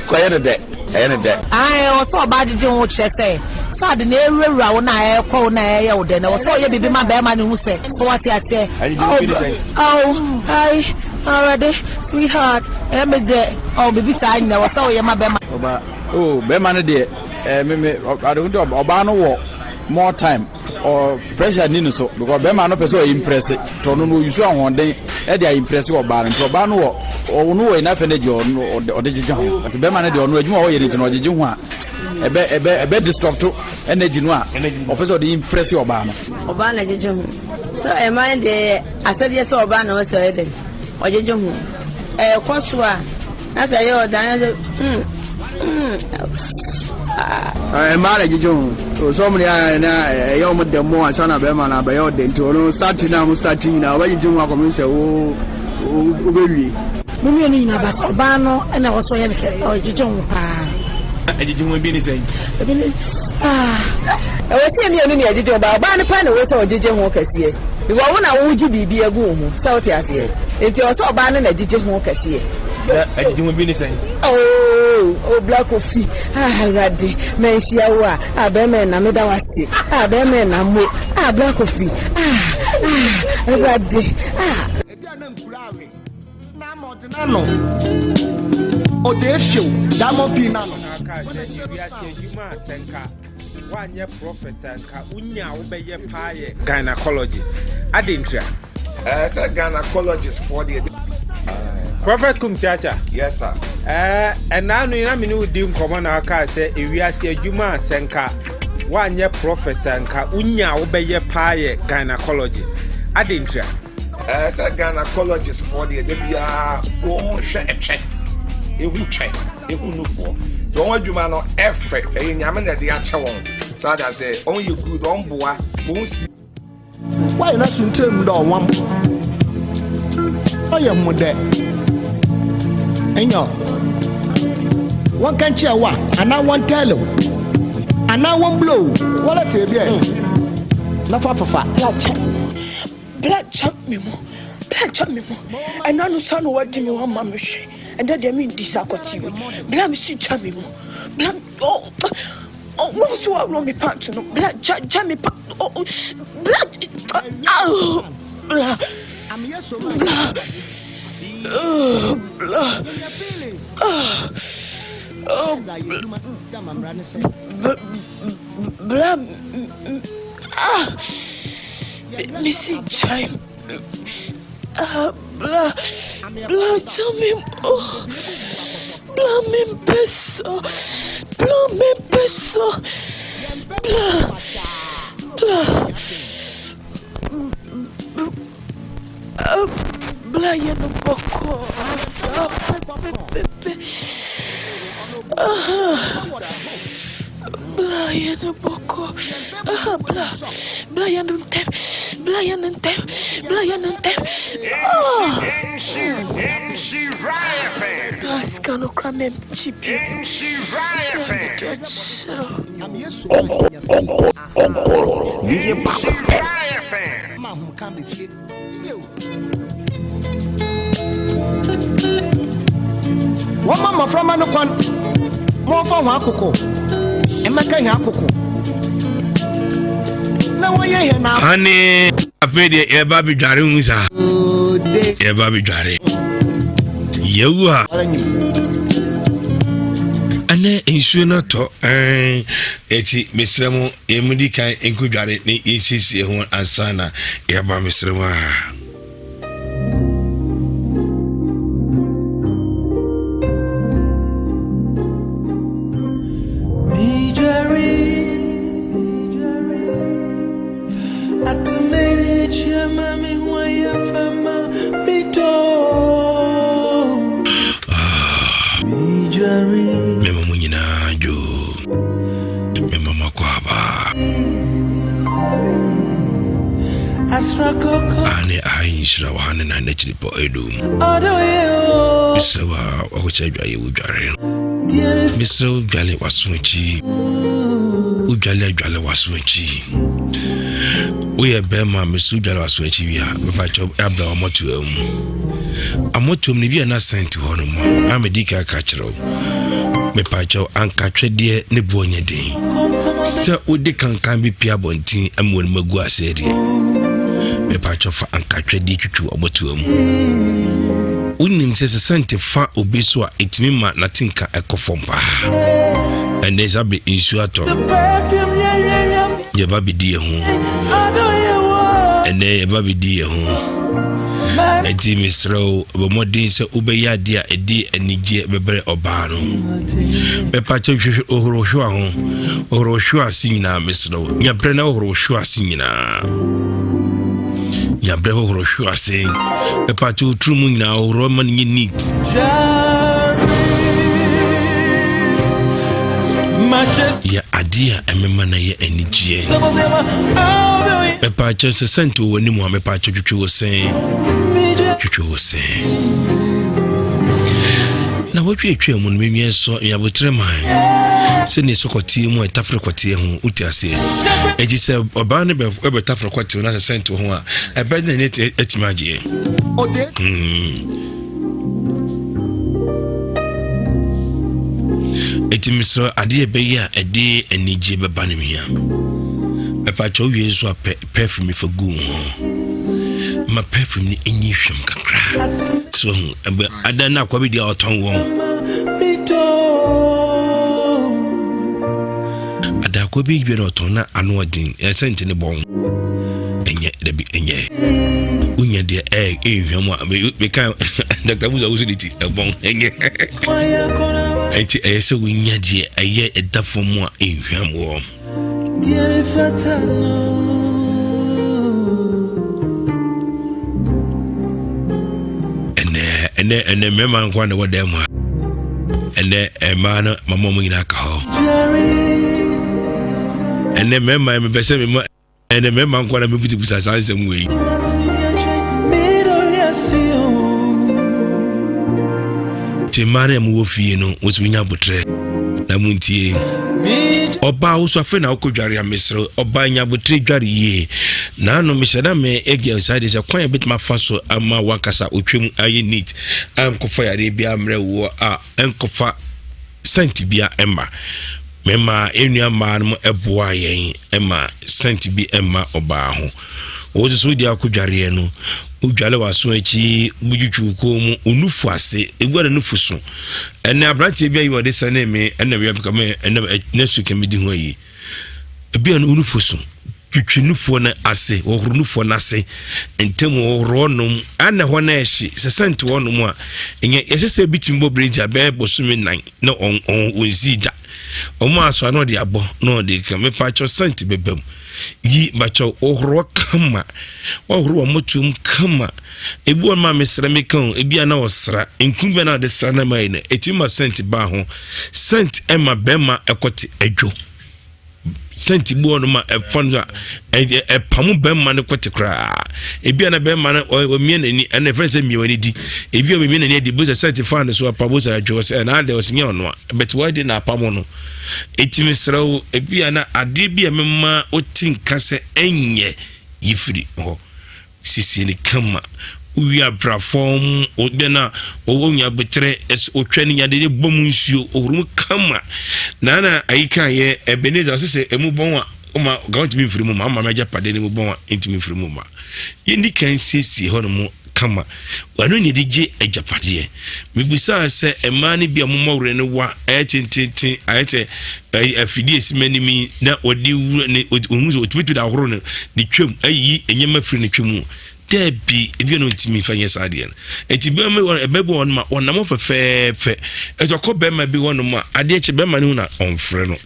kɔ ɛyɛ ne dɛ, ɛyɛ ne dɛ. Ae, ɛwɔ sɛ ɔbaa gyegye ho kyerɛ sɛ, sɛ ade na ɛrewurawura wo na ɛrekɔ wo na ɛreyɛ wo dɛ no, ɛwɔ sɛ ɔyɛ biribi ma barima no hu sɛ, so wate aseɛ? Oh, oh, ai, Awurade, sweetheart, ɛyɛ me dɛ, oh, biribi saa nyina, ɛwɔ sɛ ɔyɛ ma barima. Ɔbaa, oh, barima no deɛ, eh, me, me, ade ho deɛ ɔbaa no wɔ more time. Ɔ pressure ni no so because bɛrima no pɛ sɛ ɔyɛ impress tɔ no no ɔyusu ahoɔden ɛde ayɛ impress ɔbaa no nti ɔbaa no wɔ ɔno wɔ enough energy ɔno ɔde gyegye ho nti bɛrima no deɛ ɔno adwuma a ɔyɛ no nti no ɔgyegye ho a ɛbɛ ɛbɛ ɛbɛ disrupt energy no a ɔpɛ sɛ ɔde impress ɔbaa no. Ɔbaa na gyegye ho sɛ ɛma no deɛ yɛ asɛdeɛ sɛ ɔbaa na ɔsɛ ɔyɛ dɛ ɔgyegye ho ɛkɔ so a Na sɛ ɛyɛ ɔdan sɛ mm mm ah. Mmaa na gyegye ho sɛ ɔmo deɛ ayɛ na ɛyɛ ɔmo dɛ mo ansa na bɛrima na abɛyɛ ɔdɛ nti ɔno start na ɔmo start nyinaa ɔbɛgyegye ho akɔm sɛ wo wobɛwie. Mo mmienu nyinaa but ɔbaa no na ɛwɔ so ɔyɛ no kɛ ɔgyegye ho paa. Ɛgyegye ho ebi ne sɛn? Ebi ne ah. Ɛwɔ sɛ mmienu na ɛgyegye ho ba ɔbaa no paa na ɛwɔ sɛ ɔgyegye ho kɛseɛ because wo na wogye biribi agu wo ho sɛ wote aseɛ nti ɛwɔ sɛ ɔbaa no na ɛgyegye ho kɛseɛ. Na agyegye ho bi ne sɛn? Oh, oh, Black Kofi, ah, Awurade, manhyia wo a, ah, bɛrima ɛna meda wo ase, ah, bɛrima ɛna mo, ah, Black Kofi, ah, ah, Awurade, ah. Ebi a na nkura awe na ama ɔde n'ano ɔde ehyew diamond pii n'ano. Ɔna aka sɛ ewiase adwuma a sɛ nka woanyɛ prɔfɛt a nka wonya a wobɛyɛ paa yɛ gynecologist. Adɛn ntira? Ɛɛ sɛ gynecologist foɔ deɛ. Prɔfɛt Kum Chacha. Yes sir. Ɛɛ ɛnaa no na me ne wo di nkɔmɔ na ɔkaa sɛ ewiase adwuma a sɛ nka woanyɛ prɔfɛt a nka wonya a wobɛyɛ paa yɛ gynecologist. Adɛn ntira? Ɛɛ sɛ gynecologist foɔ deɛ da biara wɔn hwɛ ɛtwɛ ehu twɛ ehu nufoɔ nti wɔn adwuma no ɛfɛ ɛyɛ nyame na ɛde akyɛ wɔn so ada sɛ wɔn yɛ good wɔn boa wɔn si. Wayɛ na suntam dɛ ɔwam ɔyɛ ho dɛ ɛnyɛ wɔn ka nkyerɛ wa anaa wɔn tɛlɛ o anaa wɔn blow wɔlɛ tee bi ɛ na fa fafa. Bla gya me mu, bla gya me mu. Ɛna no sa na wadi me wama me hwɛ. Ɛnɛ deɛ mendi saa kɔte wei. Bla me si gya me mu. Bla oh oh wɔn so wɔaworɔ me pant no. Bla gya gya me pa oh oh bla ah bla bla oh bla ah oh bla bla. Ah! Missy gyae ah bla bla gya me oh bla me mpɛ sa bla me mpɛ sa bla bla ah bla yɛ no bɔkɔɔ saa pɛpɛpɛpɛ ah. Bla yɛ no bɔkɔ ah bla bla yɛ no ntɛm bla yɛ no ntɛm bla yɛ no ntɛm ah bla sika no kora mɛ gye bi bla mɛ de akyɛw. Ɔnkɔ ɔnkɔ ɔnkɔ ne yɛ baako pɛ. Wɔmma mmɔframma no kwan ma wɔmfa hɔn akoko mmɛka hɛn akoko na wɔnyɛ hɛn a. Ane afei deɛ yɛba bɛdware hu saa yɛba bɛdware yɛwu a ɛnɛ nsuo no atɔ ɛti mesrɛ mo Yɛmudi kan nkɔdware ne yɛnsiesie ho ansa na yɛaba mesrɛ mu a. Mema mo nyinaa dwoo. Mema mo akwaaba. Ane ayi nhyira wɔ ha ne nan n'akyiri pɔ ɛdum. Mesrɛ wo a wakɔkyɛ adwaeɛ wo dware. Mesrɛ wo dwale w'aso akyi. Wodwale adwale w'aso akyi. Woyɛ bɛrima mesrɛ wo dwale w'aso akyi wie a mepakyɛ abra w'amɔtoa mu. Amɔtoa mu no bi a na sɛnti hɔ no mu a medi ka ka kyerɛ wo. Mepakyɛ ankatwɛdeɛ ne boɔ nyɛ den. Sɛ wode kankan bi pia abɔnten ama wɔn agu aseɛ deɛ mepakyɛ fa ankatwɛdeɛ twitwi w'amɔtoa mu. Wonim sɛ sɛ sɛnti fa obi so a ɛtumi ma n'atenka ɛkɔ fam paa. Ɛnɛ sɛ abe nsuo atɔ yɛba bɛdi yɛ ho ɛnɛ yɛba bɛdi yɛ ho ɛnti mesrɛ wo bɔ mmɔden sɛ wobɛyɛ adeɛ a ɛde anigyeɛ bɛbrɛ ɔbaa no bɛpa kyɛ hwehwɛ ohorohwewa ho ohorohwewa ase nyinaa mesrɛ wo nya berɛ na ohorohwewa ase nyinaa nya berɛ hohorohwewa ase bɛpa kyɛ woturu mu nyinaa ohoro ma no nyɛ neat yɛ adeɛ a ɛmɛma no yɛ anigyeɛ mepaakyɛ sɛ sɛnte wɔ w'anim a mepaakyɛ twitwi wo sɛn twitwi wo sɛn na wɔtwetwe mu no menwiɛ sɔ nyabotrɛ man sɛne sɛ kɔteɛ mu a ɛtafere kɔteɛ ho wote aseɛ ɛgye sɛ ɔbaa no bɛtafere kɔteɛ no sɛ sɛnte ho a ɛbɛde ne atumi agyeɛ hmm. Enti mesrɛ adeɛ ɛbɛyɛ a ɛde anigye bɛba no hia. Ɛpakyɛ wowie nso a pɛ perfume fa gu ho. Ma perfume no ɛnyi hwam kakra. So ho ɛbɛ adan no akwa bi deɛ ɔtɔn wɔn. Adakwa bi dwa na ɔtɔn na ano ɔden ɛsɛ nti ne bɔn. Ɛnyɛ dabi ɛnyɛ. Wonya deɛ ɛɛ ɛnhwam a meka Dr. Musa wo so de ti ɛbɔn ɛnyɛ. Ɛnti ɛyɛ sɛ wonya deɛ ɛyɛ ɛda fam a ɛnhwam wɔ. Ɛnɛ ɛnɛ ɛnɛ mmarima nko na ɛwɔ dan mu ha. Ɛnɛ mmaa no mama wɔn nyinaa ka hɔ. Ɛnɛ mmarima mepɛ sɛ mema ɛnɛ mmarima nko na mebusabusa saa nsɛm wei. Nti mmaa no a mowɔ fie no wotumi nya abotrɛ na montie. Ɔbaa wo so afei na wokɔ dware a mesrɛ ɔbaa nya abotrɛ dware yie. Naano mehyɛ da me ɛgya nsa de sɛ kwan a bɛtumi afa so ama wankasa otwam ayɛ neat ankɔfa yareɛ biara mmerɛ woɔ a ɛnkɔfa sɛnti bia ɛma mɛma ɛnua mmaa no mu ɛboa yɛn ɛma sɛnti bi ɛma ɔbaa ho wɔn nso di akɔ dwareɛ no wodwale w'aso akyi wodwitwi wo kɔn mu onufu ase egu ara nufu so ɛnna aberanteɛ bi ayi wɔde sɛne me ɛnna wia me ɛnna ɛnna su kɛmɛ di ho ayi ebi a nufu so twitwi nufoɔ no ase wɔhoro nufoɔ no ase ntam wɔhoro nom ana hɔ no ɛhye sɛ sɛnte hɔ nom a ɛnyɛ yɛsɛ sɛ ebi tumi bɔ bere a bɛyɛ bosome nan na ɔn ɔn ɔnsi da wɔn aso ano ɔde abɔ na ɔde ka mepa kyɛw sɛnte bɛbɛ mu yi bakyɛw wɔhoro kama wɔhoro wɔn motom kama ebi wɔn ma mesra meka o ebi a na ɔsra nku bi a na ɔde sra na ma yi no etimi ma sɛnte baa ho sɛnte ɛma bɛrima ɛkɔte adwo. sɛnti bi wɔ no ma ɛfa no a ɛpamo bɛrima no kɔte koraa ebi a na bɛrima no ɔmia n'ani ɛna ɛfɛn sɛ mia w'ani di ebi a ɔmia n'ani adi bosa sɛnti fa no so apamo sɛ adwo sɛ ɛna adɛ ɔsɛ nyɛ ɔno a bɛte wɔde na apamo no etimi srɛ wo ebi a na adeɛ bi a mɛma wote nka sɛ ɛnyɛ yifiri hɔ. Siesie no kama. Wowie a bra fam, wodɛn a wɔwɔ nya betrɛ, wotwa ne nya de bɔ mu nsuo, ohuru mu kama. Na na ayi kan yɛ Ebenezer ɔsɛ sɛ emu bɔn a ɔma gawa ntumi mfiri mu ma ama mɛgya pade ne mu bɔn a ntumi mfiri mu ma. Yɛndi kan siesie hɔ nom kama. Ɛno na yɛde gye agyapadeɛ. Mebisaa sɛ mmaa no bi a wɔmmɔ werɛ no wa ɛyɛ tententen ayɛ sɛ afidie esi m'anim yi na wɔde wura ne ohun sɛ otumi de ahoro no ne twam ayiyi nneɛma firi ne twam mu dɛbi ebi a na ntumi nfa nyɛ saa deɛ no eti bɛrima bi ɛbɛ bi wɔn ma wɔnam fɛfɛɛfɛ ɛtɔ kɔ bɛrima bi wɔn mu a adeɛ kye bɛrima no ho na ɔnfrɛ no.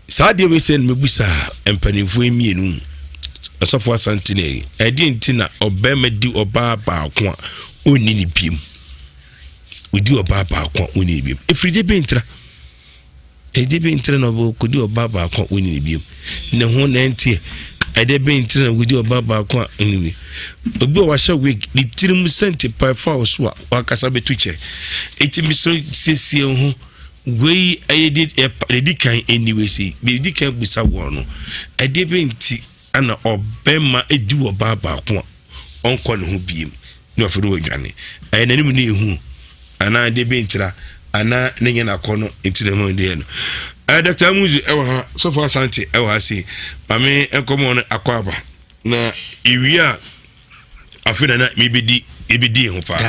Saa adeɛ wei sɛ no mɛbusa mpanimfoɔ yi mmienu ɔsɔfo asante ne ɛdeɛ nti na ɔbarima di ɔbaa baako a ɔnni ne biem ɔdi ɔbaa baako a ɔnni ne biem ɛfiri de bi ntra ɛde bi ntra na ɔkɔdi ɔbaa baako a ɔnni ne biem ne ho na ɛnteɛ. Ɛdeɛ bɛn nti na wodi ɔbaa baako a ɛnni obi a wahyɛ wig ne tirim sɛnte pa fa wo so a wankasa bɛtu kyɛ. Eti mesrɛ siesie ho wei ɛyɛ de ɛdi kan ɛni wei sei bɛdi kan bisa wɔn no ɛdeɛ bɛn nti ana ɔbɛma ɛdi ɔbaa baako a ɔnkɔ ne ho biem na afei no wadwane ɛyɛ n'anim ne ehu anaa deɛ bi ntira anaa ne nyɛ n'akɔ no nti na ɛmu deɛ no ɛɛ dr amuzu ɛwɔ ha sɔfo asante ɛwɔ ha si maame nkɔmɔ no akɔ aba na ewie a afei na na mebɛdi ebɛdi ho paa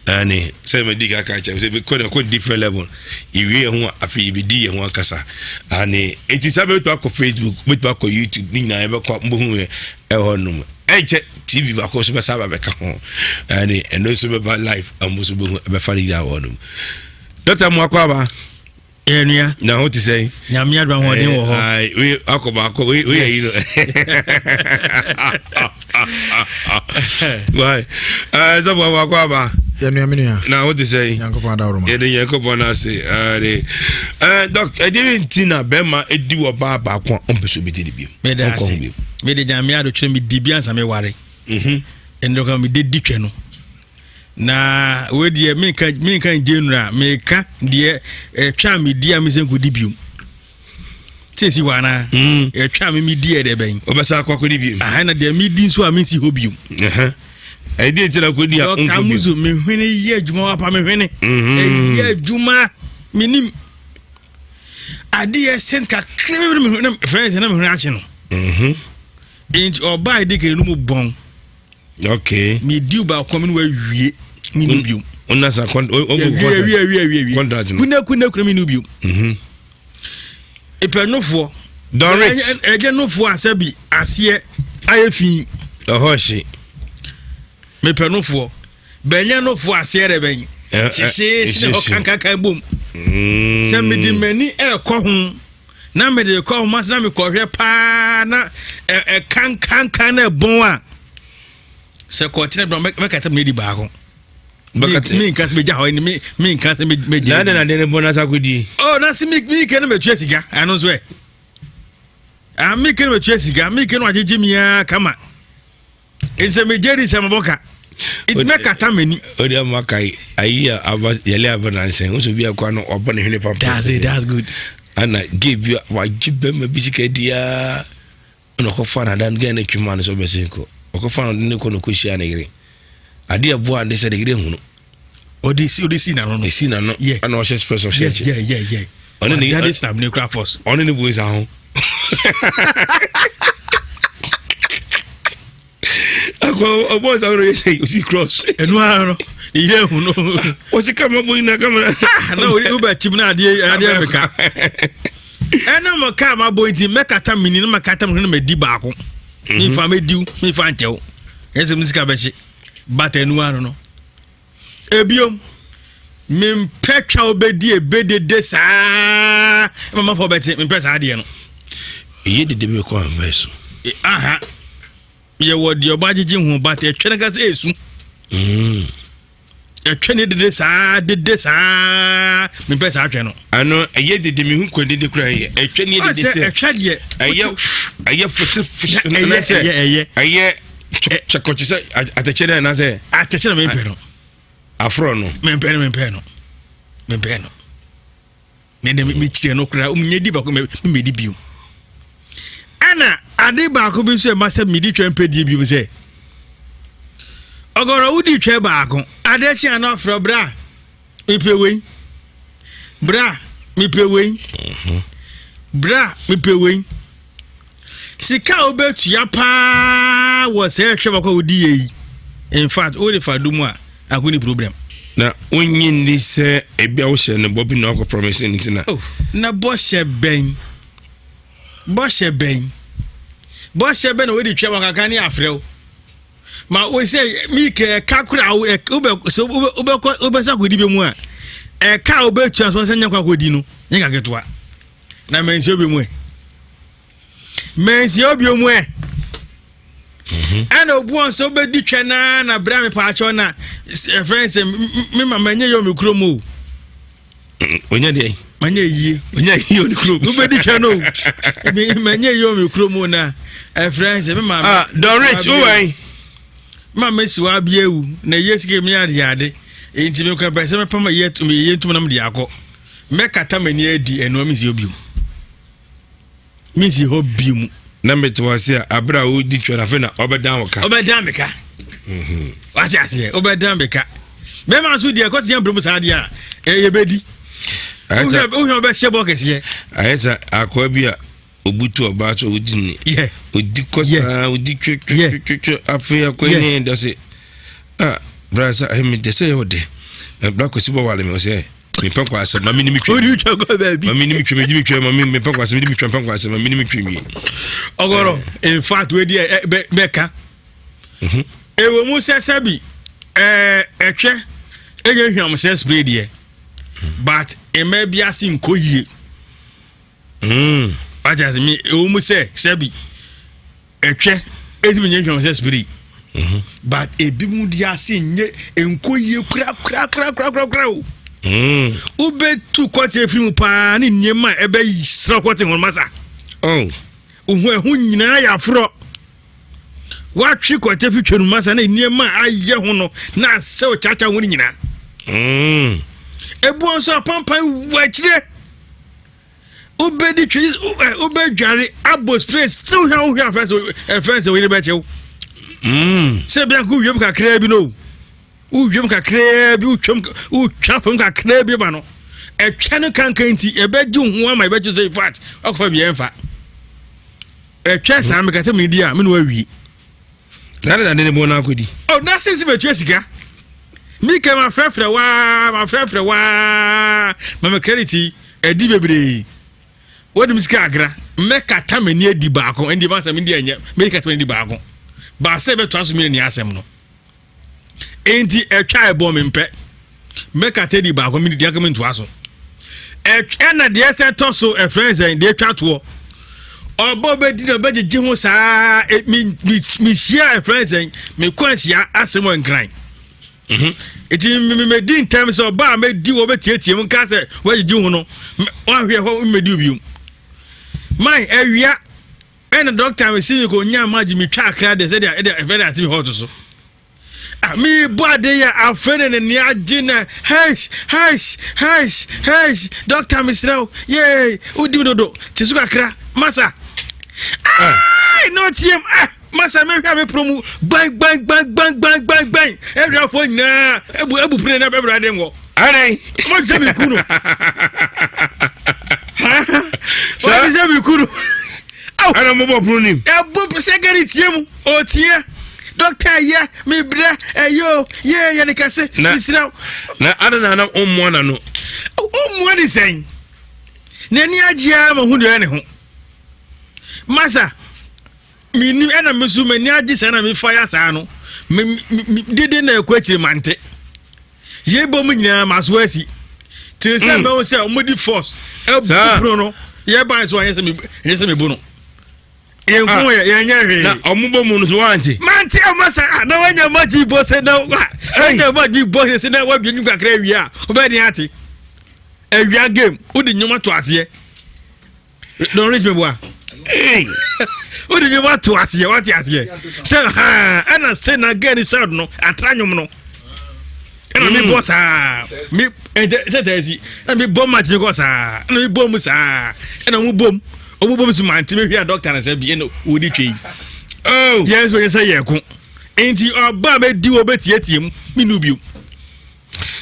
ɛne sɛ madi kaka kyɛm sɛ bɛkɔ na kɔ different level ewie ho a afei yɛbɛdi yɛn ho ankasa ane enti sɛ bɛtumi akɔ facebook bɛtumi akɔ youtube ne nyinaa yɛbɛkɔ mbɛhu yɛ ɛhɔ nom ɛnkyɛ tv baako nso bɛsa aba bɛka ho ɛne ɛno nso bɛba live ɔmo nso bɛhu ɛbɛfa no nyinaa wɔ nom dɔkta mu akɔ aba ɛnua na ho te sɛn nyame adom ahoɔden wɔ hɔ wei akɔ baako wei wei ayi no wai ɛɛ sɔfo akɔ akɔ aba yɛnua me nua na ho te sɛn nyankopɔn adaworoma yɛde nyankopɔn no ase ɛde ɛɛ dɔk ɛdeɛ bi nti na bɛrima edi wɔ baa baako a ɔmpɛ so obɛdi ne bio mede ase mede nyame ado twɛ medi bi ansa meware mhm. ɛnɛ ka mede di twɛ no na wei deɛ menka menka ngye nnura meka deɛ ɛtwa a medi a mesɛ nkɔdi biom sɛ ɛsi hɔ anaa mm. ɛtwa a memedi yɛ deɛ bɛn wobɛsa akɔ akɔdi biom aha na deɛ medi nso a mensi hɔ biom ɛdeɛ nti na kɔdi a wonkɔ biom so mehwene yɛ adwuma wapa mehwene mhm. ɛyɛ adwuma menim adeɛ sent kakra bi na fɛn sɛ na mehwene akye no mhm. nti ɔbaa di kan no mu bɔn okay medi baako mi no wawie mi nu biom ɔnasa wie contract no kuna kuna kuna mi nu biom mhm. epɛ nofoɔ don rich ɛgye nofoɔ asɛ bi aseɛ ayɛ fi ɔhɔ hye mepɛ nofoɔ bɛnyɛ nofoɔ aseɛ dɛ bɛn hyehyeehye na ɔkankankan bom mm. sɛ mede m'ani ɛrekɔ ho na mede kɔ ho na mekɔhwɛ paa na ɛkankankan na ɛbɔn a sɛ kɔɔkyerɛ bɛ mɛkata mu adi baako menka sɛ megya hɔ ne menka sɛ megya na de ne bɔ nasa kɔdie oh na se meke no matua sika ɛno nso ɛ ah, meke no matua sika meke no agyegye me a kama nti sɛ megye di sɛ mabɔ ka mɛkata m'ani o de ama ka ayi a aba yɛlɛ aba nansɛn nso bi akɔ ano wabɔ ne hwene pampa that's it that's good ana gay bi wagye bɛrima bi sika diaa ɛna ɔkɔfa no adan gay no atwi ma no sɛ ɔbɛsen kɔ ɔkɔfa no de ne kɔ no kɔhyia ne yere adeɛ ɛboa ne sɛ ne yere hunu ɔde si ɔde si n'ano no esi n'ano ɛna ɔhyɛ spɛs ɔhyɛ akyi yeah yeah yeah ɔne ne ɔdade snap ne kura force ɔne ne bu nsa ho akɔ ɔbɔ nsa ho na ɔyɛ sɛ osi cross ɛnu ara no yɛ hu no ɔsi kama bɔ nyina kama ah, na ɔde wobɛ kyim na adeɛ adeɛ meka ɛna mo kaa ma bɔ nti mɛkata mini na makata mo na mɛdi baako mefa mɛdiw mefa nkyɛw ɛsɛ mo sika bɛhye bata ɛnu ara no. Ebiom, mempɛ twa wobɛdi ebedede saa ma manfoɔ bɛte mempɛ saa adeɛ no. Ɛyɛ dede bi kɔ ahomɛ so. Aha yɛwɔ deɛ ɔba agyegye ho but ɛtwa no kasa ɛsu. Mm. Ɛtwa ne dede saa dede saa mempɛ saa twɛ no. Ano ɛyɛ dede mehu kɔ dede kura yɛ ɛtwa ne dede sɛ ɛtwa deɛ ɛyɛ ɛyɛ fose fose ɛyɛ ɛyɛ ɛyɛ kyɛkɔkye sɛ atɛkyɛ dɛ anaasɛ. Atɛkyɛ na mempɛ no. Aforɔ no. Mempɛ no mempɛ no mempɛ no mede mekyerɛ no koraa menyɛ di baako memmɛdi bio ɛna ade baako bi nso ɛma sɛ medi twɛ mpɛdie bio sɛ ɔgɔrɔ wodi twɛ baako ade akyi ano afrɛ berɛ a mepɛ wei bra mepɛ wei mhm. bra mepɛ wei sika a wobɛtua paa wɔ sɛ ɛhwɛ baako a wodi yɛ yi in fact wode fa do mu a ako ne problem na wonyi nni sɛ ebi a wohyɛ no bɔ bi na ɔkɔ promise ne nti na oh, na bɔhyɛ bɛn bɔhyɛ bɛn bɔhyɛ bɛn na wode twa wakaka ne afrɛ wo ma wo sɛ mike ɛka kora wobɛ sɛ wobɛkɔ wobɛsa akɔdi bɛ mu a ɛka a wobɛtua so sɛ nyɛ kɔ akɔdi no nyɛ ka ketewa na mansia obi mu ɛ mansia obi mu ɛ mhm. ɛna obu wɔn sɛ wobɛdi twɛ naa na berɛ a mepaakyɛw na ɛfrɛ sɛ me mama nyɛ yɛ wɔ me kurom o ɔnya deɛ. Manyɛ yie. Ɔnyɛ yie wɔ ne kurom. Wobɛdi hwɛ no manyɛ yie wɔ me kurom na ɛfrɛ sɛ me maame. Ah, Don Rich, wowɛn? Maame si wɔ abea ewu na yie sika mi ade ade. Nti mekɔ pɛ sɛ mɛpam yie ntum na mede akɔ. Mɛkata m'ani adi ɛnoa mensi hɔ biom. Mensi hɔ biom. Na mete wɔ ase a abere a wodi twɛ no afei na ɔbɛdan wo ka. Ɔbɛdan me ka. Mhm. Wate aseɛ ɔbɛdan me ka. Bɛrima nso deɛ kɔsi yɛn bere mu saa deɛ a ɛyɛ bɛdi. Wohwɛ ɔbɛhyɛ bɔ kɛseɛ. Ayɛ sɛ akoa bi a obutu ɔbaa so odi ni. Odi kɔ saa odi twetwetwetwe afei akɔ ne da se ah bra sɛ ɛmi de sɛ yɛ ɔde bra kɔsi bɔ wale mi ɔsɛ mepɛ kɔ asɛm ma mene metwa wode twa kɔ baabi ma mene metwa mede metwa ma mepɛ kɔ asɛm mede metwa mepɛ kɔ asɛm ma mene metwa wie ɔgɔrɔ in fact wei deɛ bɛka mhm. ɛwɔ mu sɛ sɛbi ɛtwɛ ɛnyɛ hwam sɛ spray deɛ but mmaa bi ase nkɔ yie mm. wagye ase mi ɛwɔ mu sɛ sɛbi ɛtwɛ ɛtumi nyɛ hwam sɛ spray mhm. but ebi mu di ase nye nkɔ yie kura kura kura kura kura kura o mm. wobɛtu kɔte afiri mu paa ne nneɛma a ɛbɛsra kɔte ho masa oh. ohu ɛho nyinaa yɛ aforɔ watwe kɔte fi twɛ no masa ne nneɛma a ayɛ ho no na asɛw kyakya ho no nyinaa mm. ebuo nso apampan wɔ akyire wobɛdi twi wobɛdware abɔ spray still hwɛ wohwɛ afɛ sɛ ɛfɛ sɛ woyere bɛkyew mm. sɛ bia ko wiem kakraa bi no wowiem kakraa bi wotwam wotwa fam kakraa bi ma no ɛtwa no kankan nti ɛbɛgye ho ama ɛbɛgye sɛ in fact ɔkɔfa bi ɛmfa ɛtwa saa mekata medi a me ne wawie na de nade ne bɔn no akɔdi oh, na sɛ sɛ bɛtua sika mi kɛ ma frɛfrɛ waa ma frɛfrɛ waa ma me credit yi ɛdi bebree wɔde mi sika agra mɛkata m'ani adi baako ɛnde ma asɛm ndi ɛnyɛ mɛdi kata m'ani adi baako baasa ɛbɛtoa so mi ni asɛm no enti ɛtwa ɛbɔ me mpɛ mɛkata di baako mi di aka mi ntoa so ɛna deɛ ɛsɛ tɔ so ɛfrɛ sɛn deɛ atwa toɔ ɔbɔ bɛdi na ɔbɛgyegye ho saa mehyia ɛfrɛ sɛn mekɔ ahyia asɛm wɔ nkran nti mhm. medi ntɛm sɛ ɔba a mɛdi wɔ bɛtiatia mu nka sɛ woagyegye ho no woahwɛ hɔ mmɛdi bio man awia ɛna dɔkta mesi me kɔnya magye metwa akra deɛ sɛdeɛ ɛfɛ de ate me hɔ to so Ah, me bɔ ade yɛ afei na n'ani agye na hesh hesh hesh hesh dɔkta mesrɛ wo yee wodi mi dodo te so kakra masa ai na ɔteam ah masa mehwɛ a mepro mu gban gban gban gban gban gban gban awurafoɔ nyinaa ebu ebu pene na bɛbrɛ ade ngɔ adɛn wɔn sɛ mi ku no wɔn sɛ mi ku no ɛna mo bɔ pono nim ɛbɔ sɛ gari tie mu Otie, dɔkta yɛ, mebrɛ, ɛyɛ o, yɛ yɛ ne kɛse, mesrɛ wo. Na ada na na ɔmmoa n'ano. Ɔmmoa ne sɛn? N'ani agye ara ma hu deɛ ɔyɛ ne ho. Masa, menim ɛna me so m'ani agye saa na mefa ya saa no. Me, me, dede na ɛkɔ akyire mante. Yɛbɔ mu nyinaa maso asi. Te sɛ mm. mɛwo sɛ ɔmodi force ɛbu pono no yɛbae so anyɛ sɛ mebu no. yɛn ko yɛ yɛn nyɛ hwee. na ɔmo bɔ mu no so wante. mante ɔmo sa ah na wanya magye bɔ sɛ na wa wanya magye bɔ sɛ na wabie nnwom kakra awia a wobɛyɛ ne ate awia game wode nnwom ato aseɛ don rich meboa wode nnwom ato aseɛ wate aseɛ sɛ ha ɛna sɛ na gɛ ne sound no atra nnwom no ɛna mm. mebɔ saa me ɛntɛ sɛ taa si ɛna mebɔ match mi kɔ saa ɛna mebɔ mu saa ɛna ɔmo bom ɔmo bom so mante mehwɛ a dɔkta na sɛ bi ɛna ɔdi twa yi oh. yɛn nso yɛ sɛ yɛ ko nti ɔba a mɛdi wɔ bɛtiatia mu me nu bio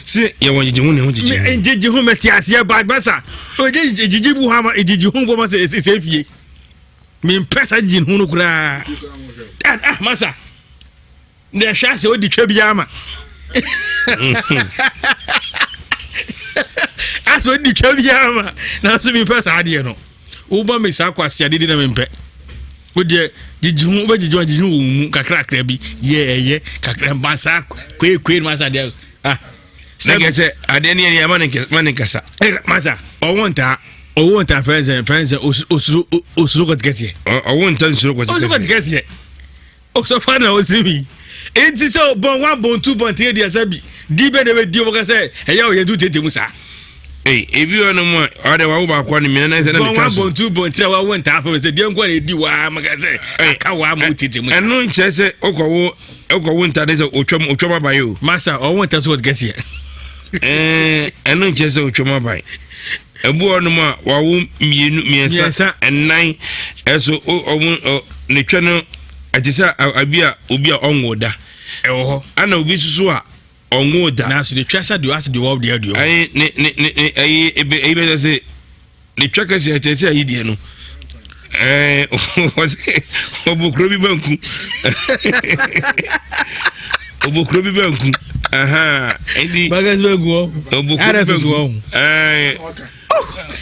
sɛ yɛwɔ gyegye ho ne ho gyegye ho gyegye ho mɛte aseɛ ba basa gyegye bu ho ama gyegye ho bɔ ma sɛ sɛ fie mempɛ saa gyegye ho no koraa ah, ah masa na ɛhwɛ asɛ wodi twa biara ma asɛ wodi twa biara ma nanso mempɛ saa adeɛ no woba me saa kwase adeɛ di na mempɛ wodeɛ gyegye ho wobɛgyegye ho gyegye ho wɔ mu kakrakra bi yɛ ɛyɛ kakra mba saa kwekwe no masa adeɛ ah sɛ sɛ adeɛ ne yɛ ma ne nkasa masa ɔwɔ ntaa ɔwɔ ntaa fɛnsɛ fɛnsɛ osuro osuro kɔtikɛseɛ ɔwɔ ntaa nsuro kɔtikɛseɛ osuro kɔtikɛseɛ Ɔsɔfo na ɔsi mi. Enti sɛ ɔbɔn one bɔn two bɔn three deɛ sɛ bi di bɛ na bɛ di ɔbɛka sɛ ɛyɛ ɔyɛ du tete mu saa. Ei, ebi wɔ no mu a ɔde wawo baako ne mmiɛnsa na ɛsɛ na ne twa so. Bɔn wa bɔntu bɔntiri a wawo ntaa fam sɛ deɛ nko na edi waa maka sɛ aka waa ma wotietie mu. Ɛno nkyerɛ sɛ wokɔwo wokɔwo nta ne sɛ otwam otwam abae o. Masa ɔwo nta so kɛseɛ. Ɛɛ ɛno nkyerɛ sɛ otwam abae. Ebi wɔ no mu a wawo mmienu mmiɛnsa ɛnan ɛso ɔmo ne twɛ no ɛte sɛ abi a obi a ɔnwo da. Ɛwɔ hɔ. Ɛna obi soso a ɔnwo da. Nanso ne twa sɛ deɛ ɔasɛ deɛ ɔwɔ deɛ deɛ. Ayi ne ne ne ayi ebe ayi bɛ sɛ ne twa kɛse ɛkyɛ sɛ ayi deɛ no ɛɛ ɔsɛ ɔbɔ kuro bi banku ɔbɔ kuro bi banku ɛnti bagasi banku wɔ ɔbɔ kuro bi banku ɛɛ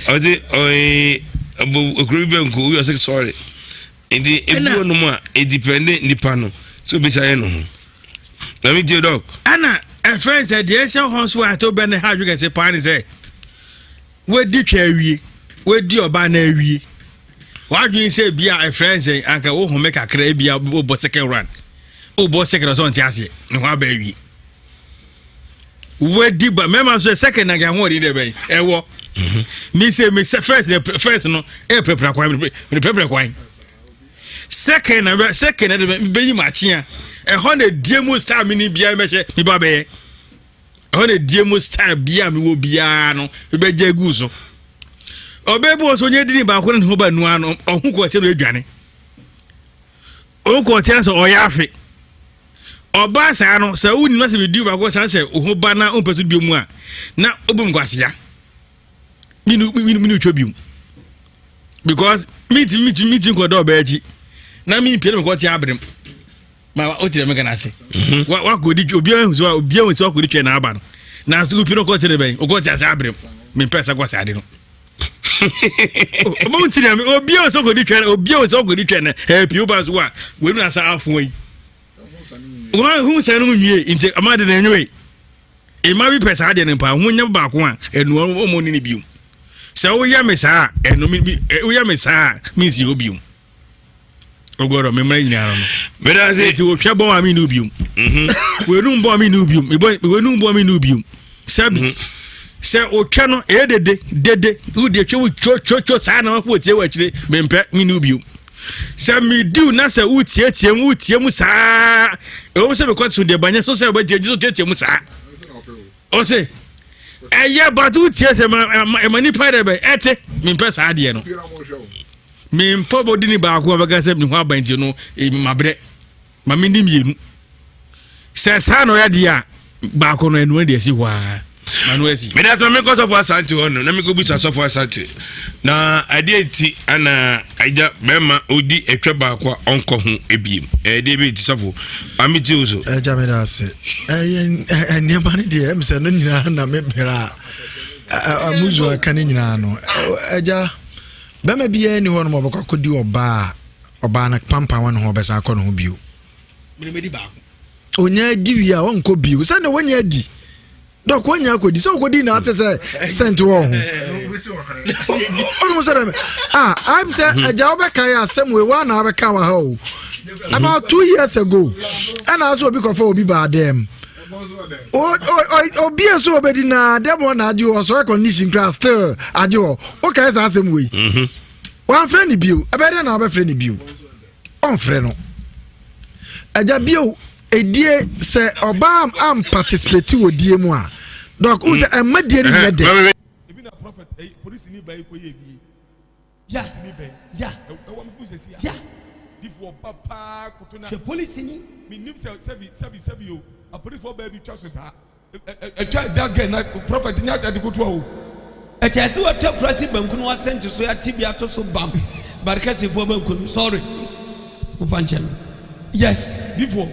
ɔsɛ ɔyɛ ɔbɔ kuro bi banku obi ɔsɛ sɔre nti ebi wɔ nom a edipɛnde nipa no sɛ obi sa yɛ no ho. Na mi tie dɔk. Ɛna ɛfɛn sɛ deɛ ɛsɛ hɔ nso a ɛtɔ bɛ ne ha adwe kɛse paa ne sɛ wadi twa awie wadi ɔbaa na awie wadwene sɛ bi a ɛfɛn sɛ anka wo home kakra bi a wobɔ second run wobɔ second ɔsɛ ɔnte aseɛ ne ho aba awie wadi ba mɛma nso second na nka ahoɔden dɛ bɛn ɛwɔ mi sɛ mi sɛ first first no ɛyɛ pɛrɛpɛrɛ kwan pɛrɛpɛrɛ kwan. Second na bɛ second na de bɛyi mu akyea ɛhɔ na edie mu style mi ni biara bɛhyɛ mi ba bɛyɛ ɛhɔ na edie mu style biara mi wɔ biara no bɛgye egu so ɔbɛ bi wɔ so onye dini baako ne ho ba nua no ɔho kɔ ɔkyɛ no edwane ɔho kɔ ɔkyɛ sɛ ɔyɛ afe ɔbaa saa no sɛ wonim sɛ medi baako saa sɛ wo ho ba na wompɛ so bio mu a na wobom kwasea mene mene twa biom because menti menti menti nkɔ dɛ ɔbaa akyi na mempie na mekɔ te aberem ma wokyerɛ me kana ase mhm. wakɔdi obiara hu sɛ obiara hu sɛ wakɔdi twɛ na aba no na so wopie no kɔ te ne bɛn wokɔ te ase aberem mempɛ sɛ kɔ sɛ ade no ɔmo nti na obiara sɛ ɔkɔdi twɛ obiara sɛ ɔkɔdi twɛ na ɛpie woba so a wei na sa afoa yi wɔn hu sɛ no nwie nti ɔmo ade na enwe Mma bi pɛ saa adeɛ no paa ho nya baako a ɛno ɔmo ne ne biom sɛ woyɛ me saa a ɛno me woyɛ me saa a mensi hɔ biom ogɔrɔ me mmerɛ nyinaa no medase nti wotwa bɔn a menni biom mhm. w'anum bɔn a menni biom w'anum bɔn a menni biom sɛbi mhm. sɛ otwa no ɛyɛ dede dede wode atwa wo twotwotwo saa na wakɔ tie wɔ akyire mempɛ menni biom sɛ mediw na sɛ wotietie mu wotie mu saa ɛwɔ sɛ mekɔ so deɛ banyɛ so sɛ wobɛtie gye so tietie mu saa ɔse ɛyɛ but wotie sɛ ɛma nipa dɛ bɛ ɛte mempɛ saa deɛ no mempɛ bɔdi ne baako a bɛka sɛ meho aba nti no mabrɛ ma menni mmienu sɛ saa na ɔyɛ deɛ a baako no ɛnoa deɛ asi hɔ a ma no asi mede atoma mekɔ sɔfo asante hɔ no na mekɔbisa sɔfo asante na adeɛ nti ana agya bɛrima ɔdi atwa baako a ɔnkɔ ho ebiem ɛdeɛ bi nti sɔfo ame ti wo so agya mede ase ɛyɛ nneɛma no deɛ ɛm sɛ no nyinaa na mebrɛ a amuzu aka no nyinaa no agya bɛrima biara ni hɔ nom ɔbɛkɔ akɔdi ɔbaa Ɔbaa no pampan wɔ ne ho ɔbɛsan akɔ ne ho bio. Onya adi wie a ɔnkɔ bio sɛ na wanya adi dɔk wanya akɔdi sɛ ɔkɔdi na ate sɛ sɛnte wɔ ho ɔnom sɛ dɛm ah I'm sɛ mhm. agya wobɛka yɛ asɛm wei woa na wabɛka wɔ ha o about 2 years ago ɛna sɛ obi kɔfa obi baa dɛm obi a so obɛdi na dɛm hɔ na agye hɔ sɔre condition kora still agye hɔ wokae saa asɛm wei mhm. Wamfrɛ no bio. Ɛbɛyɛ dɛn na wabɛfrɛ no bio? Ɔmfrɛ no. Agya bio, edie sɛ ɔbaa am participate wɔ die mu a, dɔk, wohu sɛ ɛmma die no nyɛ dɛ. Ebi na prophet ɛyi polisi ni ba yi kɔ yɛ ebi yi. Ya. Polisi ni bɛn. Ya. Ɛwɔ mi fun sɛsi a. Ya. Difo ɔba paa koto na. Hwɛ polisi ni. Mi nim sɛ sɛbi sɛbi sɛbi o apolisifoɔ baa bi twa so saa. Ɛtwa da gɛ na prophet nyɛ ade kotoa o. Ɛkyɛɛ sɛ watu akurase banku no asɛnte so ate bi ato so bam barikɛsefoɔ banku no sorry mofa nkyɛ me yes. Difoɔ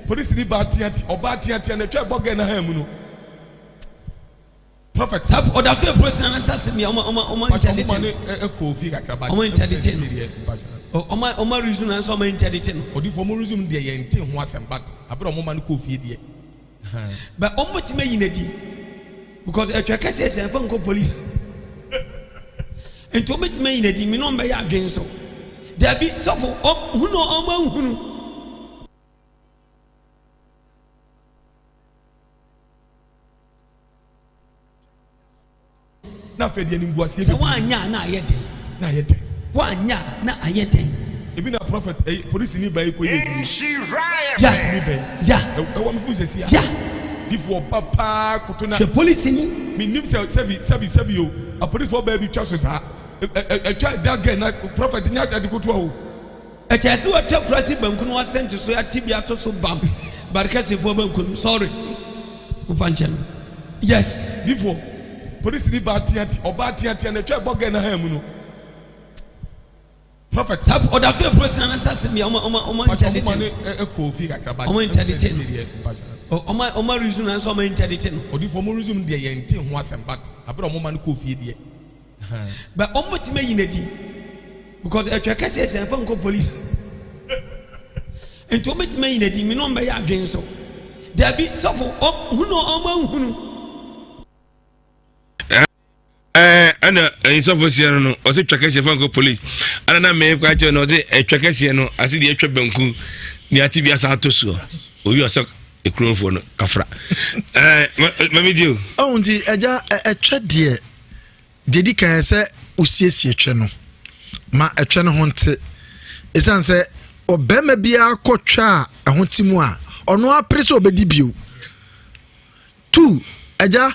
polisini baa teatea ɔbaa teatea na ɛtwa ɛbɔ gɛ na han mu no prophet. Saa ɔda so yɛ polisini anasa asɛm yɛ ɔma ɔma ɔma interdicte no ɛkɔ ofie kakra ba ɔma interdicte no ɔma ɔma resume anasa ɔma interdicte no. Odifoɔ ɔmo resume deɛ yɛn nte ho asɛm but abere ɔmo ma no kɔ ofie deɛ. But ɔmo bɛtumi ayi no adi because ɛtwa kɛseɛ sɛ ɛmfa nkɔ police nti ɔmo bɛtumi ayi no adi me ne ɔmo bɛyɛ adwene so dabi sɔfo hunu ɔmo ahunu. afei deɛ animguaseɛ Sɛ bebree. woanyɛ a na ayɛ dɛn? Na ayɛ dɛn? Woanyɛ a na ayɛ dɛn? Ebi na prophet ɛyi polisini baa yi kɔ yɛ bi. Ya. Polisini baa yi. Ya. Ɛwɔ me fon sɛsi a. Ya. Difo ɔba paa koto na. Hwɛ polisini. Me nim sɛ sɛbi sɛbi sɛbi o apolisifoɔ baa bi twa so saa ɛtwa that girl na prophet nyɛ ade kotoa o. Ɛkyɛɛ sɛ watwa kurase banku no asɛnte so ate bi ato so bam barikɛsefoɔ banku no sorry mofa nkyɛ me yes. Difoɔ polisini baa tea tea ɔbaa tea tea na ɛtwa ɛbɔ girl no hand mu no prophet. Saa ɔda so yɛ polisini anasa asɛm bi a ɔma ɔma ɔma interdicte no ɔma ofie kakra ba ɔma interdicte no ɔma ɔma resume nanso ɔma interdicte no. Odifoɔ ɔmo resume deɛ yɛn nte ho asɛm but abere ɔmo ma no kɔ ofie deɛ. But ɔmo bɛtumi ayi no adi because ɛtwa kɛseɛ sɛ ɛmfa nkɔ police nti ɔmo bɛtumi ayi no adi me ne ɔmo bɛyɛ adwene so dabi sɔfo hunu ɔmo ahunu. ɛna nsɔfo seɛ no no ɔsɛ twa kɛseɛ fa nkɔ police ɛna na mɛ kɔ akyerɛ no ɔsɛ ɛtwa kɛseɛ no ase deɛ ɛtwa banku ne ate bi asa ato soɔ owi ɔsɛ ekuromfoɔ no kafra ɛɛ mami di o. ɔhun ti ɛgya ɛtwa deɛ. Deɛ ɛdi kan sɛ wosiesie twɛ no ma ɛtwɛ no ho nte. Ɛsiane sɛ ɔbarima biara kɔ twɛ a ɛho te mu a, ɔno apere sɛ ɔbɛdi bio. Tu, agya,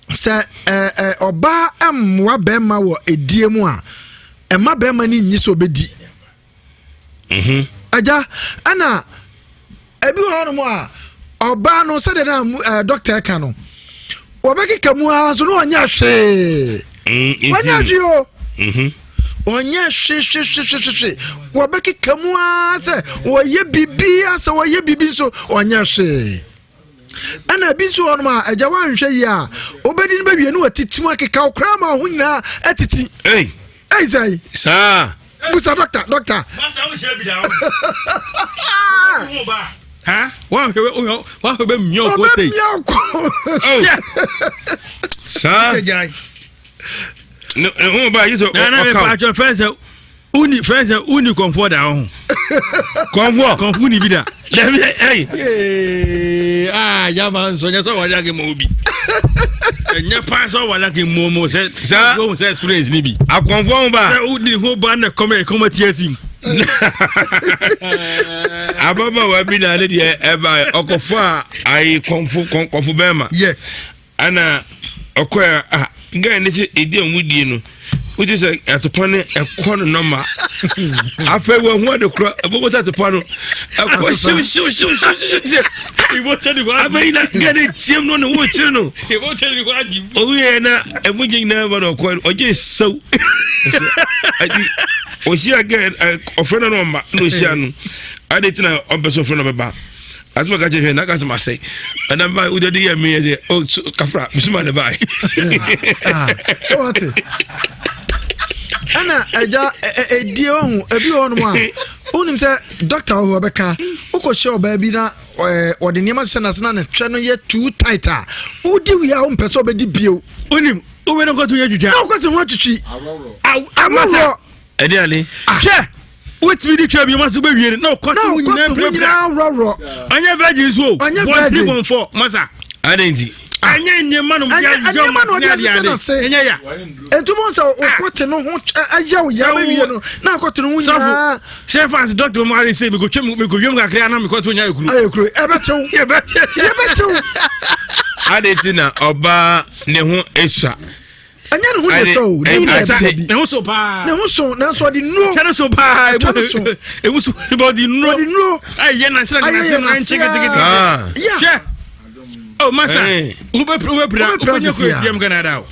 sɛ ɛ ɔbaa mmoa barima wɔ ɛdie mu a, ɛma barima no nyi sɛ ɔbɛdi. Mhm. Agya, ɛna ebi wɔ hɔnom a ɔbaa no sɛdeɛ na eh, dɔkta ɛka no wɔbɛkeka mu ara nso na ɔnyɛ hwee mm, ɔnyɛ hwee o mhm. ɔnyɛ hwehwehwehwehwe wɔbɛkeka mu ara sɛ wɔyɛ biribi sɛ wɔyɛ biribi nso ɔnyɛ hwee ɛna ebi nso wɔ nom a agya wanhwɛ yie a wobɛdi no bɛwie ne watiti mu akeka wo koraa ma wo ho nyinaa atiti ei ei sɛn saa busa dɔkta dɔkta wahwɛ bɛ mia ɔkɔ sɛ ɔbɛ mia ɔkɔ saa ne ho ba yi sɛ ɔka na na mepa fɛn sɛ Uni fɛn sɛ uni kɔnfoɔ da ɔho. Kɔnfoɔ. Kɔnfoɔ ni bi da. Dabi ɛyi. Ee aa yaba nsɔ nyɛ sɛ wari ake mɔ bi. Ɛnyɛ paa sɛ wari ake mɔ mɔ sɛ. Saa. Ohun sɛ experience ni bi. Akɔnfoɔ ho ba. Sɛ uni ho ba na kɔmɛ kɔmɛ tiɛ si mu. Ababaawa bi na ne deɛ ɛba ɔkɔfo a ayi kɔnfo kɔnfo bɛrima. Yɛ. Ana ɔkɔɛ a guy ne sɛ ɛdi a wɔn die no wote sɛ atopa no ɛkɔ no nɔma afei wɔn ho ade korɔ ɛbɛbɔ sɛ atopa no ɛkɔ hyew hyew hyew hyew hyew afei na guy ne tiam no ne ho kyerɛ no owie na ɛmu gye nyinaa ba na ɔkɔ ɔgye sɛw ɛdi ɔhyia guy ɔfrɛ no na ɔma na ɔhyia no ade ti na ɔmpɛ sɛ ɔfrɛ no ɔbɛba. Asoma ka kyerɛ hwɛ n'aka sɛ masɛe ɛna ba wode de yɛ me yɛ o kafra mesoma ne bae. Sɛ wate ɛna agya ɛdie ɔho ebi wɔ hɔnom a wonim sɛ dɔkta wɔ hɔ ɔbɛka wokɔhyɛ ɔbaa bi na ɔde nneɛma hyehyɛ n'ase na ne twɛ no yɛ too tight a wodi wie a wompɛ sɛ ɔbɛdi bio. Wonim wobɛno nkɔto yɛ twitwa. Na wokɔte ho atwitwi. Aworɔ. Ɛde ane. Hwɛ. Wotumi di twa bi ma so bɛwie no na ɔkɔ so nyinaa pirapira. Ɔnyɛ virgin so o. Ɔnyɛ virgin. virgin. Bɔn 3 bɔn 4 masa. Adɛn nti? Ɛnyɛ nneɛma no Ɛnyɛ nneɛma na ɔde ahyehyɛ n'ase. Ɛnyɛ ya. Nti mo sɛ ɔkɔte no ho ɛyɛ wo yɛ bɛwie no na akɔte no ho nyinaa. Sɛ fans dɔkta mu are sɛ mekɔtwam mekɔdwam kakra na mekɔto nya ekuro. Ayɛ kuro ɛbɛkyew. Yɛbɛkyew. Adɛn nti na ɔbaa ne ho esua? ɛnyɛ ne ho na ɛsɔ o ne ho na ɛbɔ bi ne ho so paa ne ho so nanso ɔde nnuro twɛ ne so paa twɛ ne so emu so ɔde nnuro ɔde nnuro ayɛ na sɛ na sɛ na nkyɛ ketekete ya hwɛ o masa wobɛpira wobɛpira wobɛnyɛ kɔ esiam Canada o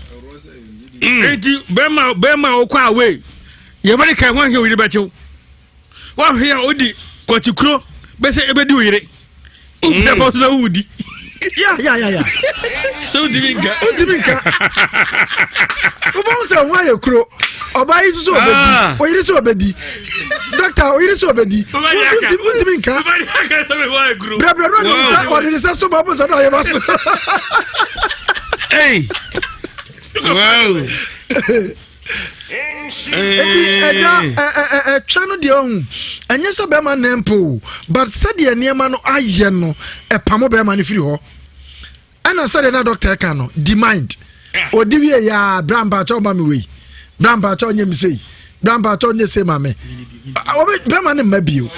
eti bɛrima bɛrima okɔ away yɛbɛde ka wɔn ahwɛ wo yere bɛkyew wahwɛ a odi kɔte kuro bɛsɛ ebedi wo yere wopɛ bɔ so na wowudi ya ya ya ya sɛ wontumi nka wontumi nka wobɛhu sɛ ho ayɛ kuro ɔbaa yi nso sɛ ɔbɛdi ah. oyere sɛ ɔbɛdi dɔkta oyere sɛ ɔbɛdi wontumi nka brɛbrɛ no ɔde ne nsa ɔde ne nsa so ma ɔbɔ sɛ na ɔyɛ ba so Hey. Wow. Eti ɛda ɛtwa no deɛ ɔhu ɛnyɛ sɛ bɛrima na mpo o but sɛdeɛ nneɛma no ayɛ no ɛpamo bɛrima no firi hɔ ɛna sɛdeɛ na dɔkta ɛka no demand. Odi wie yɛ a bra mpakyɛ ɔma me wei. Bra mpakyɛ ɔnyɛ me sei. Bra mpakyɛ ɔnyɛ sei ma me. Ɔbɛ bɛrima no mma bio.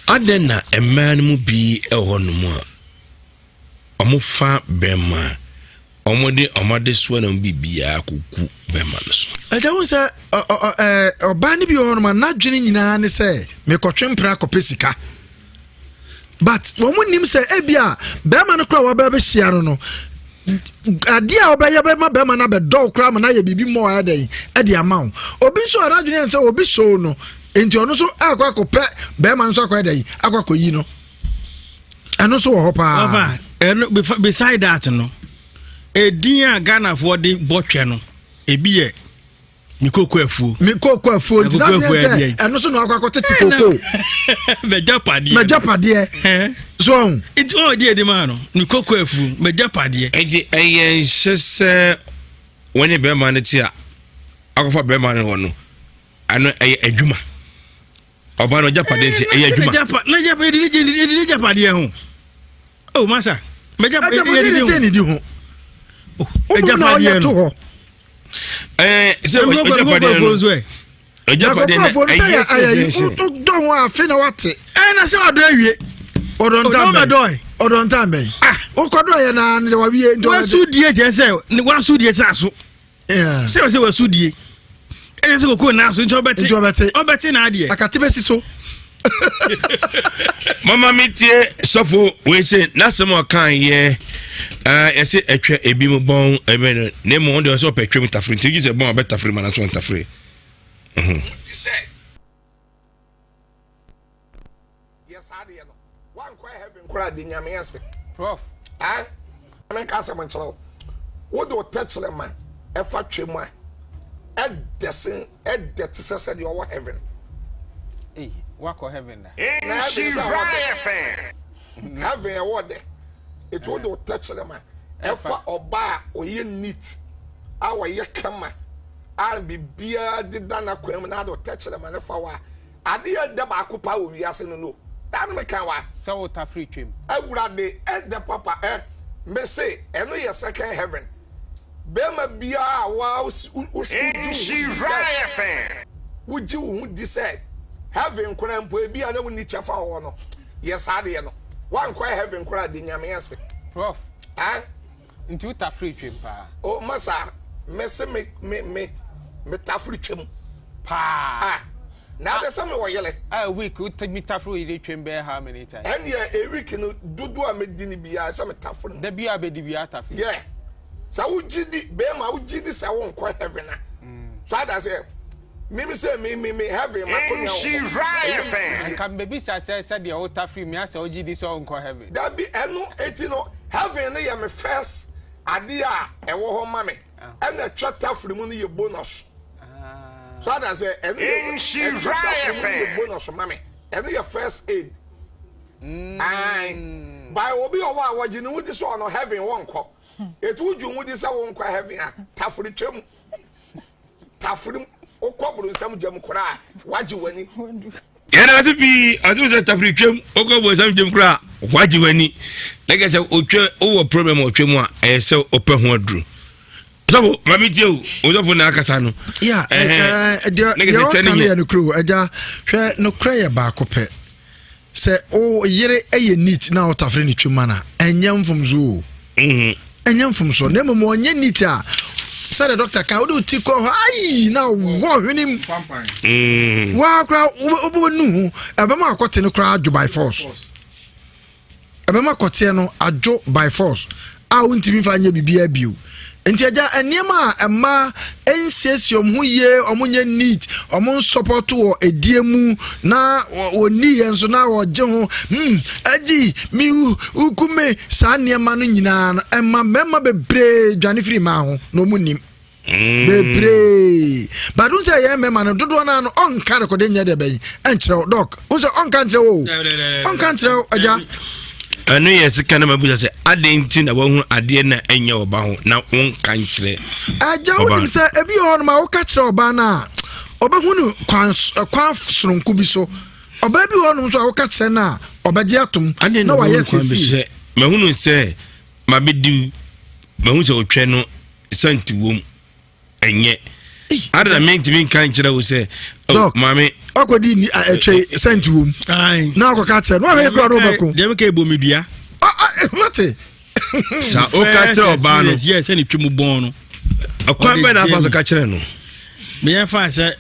Adɛn na mmaa no mu bi wɔ hɔnom a wɔfa bɛrima a wɔde wɔn adesoa na wɔn biribiara kɔgu bɛrima no so? Agya hu sɛ ɔbaa no bi wɔ hɔnom a n'adwene nyinaa ne sɛ mekɔtwe mpena akɔpɛ sika. But wɔn nim sɛ ebi a bɛrima no koraa wɔbɛ bɛhyia no no adeɛ a wɔbɛyɛ bɛma bɛrima no abɛdɔw koraa ma no ayɛ biribi mmɔ ayɛ dɛn ɛde ama wo. Obi nso a n'adwene yɛ sɛ obi sow no nti ɔno nso akɔ akɔpɛ bɛrima no nso akɔyɛ dɛn akɔ akɔyi no. Ɛno nso wɔ hɔ paa. Ɔfa ɛno beside that no edin a Ghanafoɔ de bɔ twɛ no ebi yɛ. Me koko afuo. Me koko afuo nti na adwene sɛ ɛno so na wakɔ akɔtete koko. Mɛgyapadeɛ. Mɛgyapadeɛ. So ɔn. Nti ɔn di edi maa no me koko afuo mɛgyapadeɛ. Nti ɛyɛ nhyɛ sɛ wɔne bɛrima no te a akɔfa bɛrima no hɔ no ano ɛyɛ adwuma ɔbaa no ɔgyapadeɛ nti ɛyɛ adwuma. Na gyapadeɛ ɛdi ne gyapadeɛ ho. Oh masa mɛgyapadeɛ de sɛ ne di ho. Ɛgyapadeɛ no. Ɛɛ sɛ ɔgyapadeɛ no ɔgyapadeɛ no ɛyɛ sɛ ɛyɛ wodɔ ho afe na wate. Ɛɛ na sɛ ɔdɔ awie. Ɔdɔ ntan bɛn ɔdɔ ntan bɛn ah wokɔdɔ yɛ na wawie nti. Wasu die kyerɛ sɛ wasu die sɛ aso. sɛ ɔsɛ wasu die ɛyɛ sɛ koko naa so nti ɔbɛte nti ɔbɛte ɔbɛte n'adeɛ akate bɛsi so. mama mi tie sɔfo wei sɛ n'asɛm a ɔka yɛ ɛɛ yɛsɛ ɛtwɛ ebi mu bɔn ɛbɛn no na emu ɔno deɛ ɔsɛ ɔpɛ twɛm tafere nti gye sɛ bɔn ɔbɛ tafere ma n'aso ntafere. Yɛ saa adeɛ no wankɔ heaven koraa de nyame ase. Prof. Ah, menka asɛm nkyerɛ wo. Wode wo tɛkyerɛma ɛfa twam a, ɛdɛ sen ɛdɛ te sɛ sɛdeɛ ɔwɔ heaven. Ei, wakɔ heaven da. Na heaven sɛ ɛwɔ dɛ. Heaven ɛwɔ dɛ. Eti wode wo tɛkyerɛma ɛfa ɔbaa a ɔyɛ neat a ɔyɛ kama a biribiara deda n'akwan mu na ade wo tɛkyerɛma no fa hɔ a, Ade a ɛdɛ baako paa wɔ wiase no no daa no meka wa. Sɛ wo tafere twam. Awurade ɛdɛ papa ɛ. Me se ɛno yɛ second heaven. Bɛɛma biara a wa wogye wo ho di sɛ heaven koraa mpo ebi a na wonni kyɛfa wɔ hɔ no yɛ saa adeɛ no. Wankɔ heaven koraa de Nyame ase. Prof. Ah. Nti wo tafere twam paa. Oh masa me se me me me me tafere twam. Paa. Ah na ade sɛ me wɔ yere. Ah week wo me tafere wo yere twam bɛyɛ how many times. Ɛnneɛ a week no dodoɔ a medi no biara sɛ me tafere mu. Da biara bɛdi biara tafere. Yeah sɛ wo gye di bɛɛma wo gye di sɛ wo nkɔ heaven a. So ada sɛ mimi sɛ me me me heaven ma kɔ nua wɔ hɔ. Nka mbɛbisa sɛ sɛdeɛ wo tafere mu asɛ wo gye di sɛ wo nkɔ heaven. Dabi ɛno eti no heaven no yɛ me first adeɛ a ɛwɔ hɔ ma me ɛna ɛtwa tafere mu no yɛ bonus. So ada sɛ ɛno yɛ ɛtwa tafere mu no yɛ bonus ma me ɛno yɛ first aid. Ae by obi wɔ hɔ a wɔgye ne ho di sɛ ɔno heaven wɔnkɔ eti wogye wo ho di sɛ wonkɔ heaven a tafere twam. Tafere wokɔ boronsam gyam koraa wagye w'ani. Yɛda ase pii ɔsɛ sɛ tafere twam wokɔ boronsam gyam koraa wagye w'ani. Na kɛ sɛ otwa wowɔ problem ɔtwa mu a ɛyɛ sɛ ɔpɛ ho aduru. Sɔfo maame tie o osɔfo na akasa no. Ya ɛɛ deɛ deɛ ɔka no yɛ nokorɛ o agya hwɛ nokorɛ yɛ baako pɛ. Sɛ wo yere yɛ neat na wotafere ne twam ma no a, ɛnyɛ mfomso o. Mm-hmm. Ɛnyɛ mfomso. Na mmom ɔnyɛ neat a, sɛdeɛ dɔkta ka wode wo ti kɔ hɔ ayi na wɔ hwenem. Mm. Waa koraa wobɛnu ho ɛbɛma akɔte no koraa adwo by force. Ɛbɛma kɔteɛ no adwo by force a wontumi mfa nyɛ biribiara bio. Nti agya nneɛma a mmaa nsiesie wɔn ho yie, wɔn nyɛ neat, wɔn nsɔpɔto wɔ edie mu na wɔnni yɛ nso na wɔgye ho hmm agyi mi wuku me saa nneɛma no nyinaa no ɛma mmarima bebree dwane firi mmaa ho na wɔn nim. Mm. bebree but n sɛ yɛn mmarima no dodoɔ no ano ɔnka rekɔde nyɛ deɛ bɛyi ɛnkyerɛ wo dɔk n sɛ ɔnka nkyerɛ wo ɔnka nkyerɛ wo agya ɛno yɛ sika na mabusa sɛ adɛn nti na wahu adeɛ na ɛnyɛ ɔba ho na wonka nkyerɛ agya wonim sɛ ebi wɔ hɔ nom a woka kyerɛ ɔbaa no a ɔbɛhu no kwan kwan soronko bi so ɔbaa bi wɔ hɔ nom nso a woka kyerɛ no a ɔbɛgye atom na wayɛ sisi mahunu sɛ mabɛdiw mahu sɛ ɔtwɛ no. Sɛnti wom ɛnyɛ ada na mentumi nka nkyerɛ wo sɛ oh, maame ɔkɔdi ni ɛtwe sɛnti wom na ɔkɔka kyerɛ no ɔhwɛ kura no wobɛko deɛ meka ɛbɔ me dua wate sa woka kyerɛ ɔbaa no yɛ sɛ ne twɛ mu bɔn no ɔkwan bɛn na afa so ka kyerɛ no meyɛmfa sɛ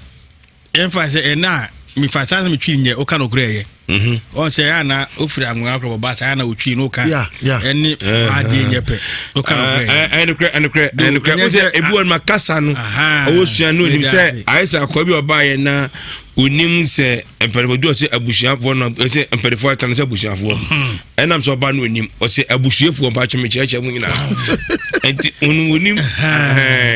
Yɛmfa sɛ ɛna a mefa saa sɛ metwi nyɛ woka nokorɛ ɛyɛ mhm. ɔn sɛ ɛyɛ ana wofiri anwea korɔ bɔba saa na wotwi no woka ɛne adeɛ nyɛ pɛ woka nokorɛ ɛnokorɛ ɛnokorɛ ɛnokorɛ wo sɛ ebi wɔ no ma kasa no ɔwɔ sua no onim sɛ ayɛ sɛ akɔa bi ɔbaayɛ na onim sɛ mpanyinfoɔ du ɔsɛ abusuafoɔ no ɔsɛ mpanyinfoɔ ata no sɛ abusuafoɔ hmm. ɛnam sɛ ɔba no onim ɔsɛ abusuafoɔ mpakyɛ mekyerɛkyerɛ mu nyinaa nti ɔno onim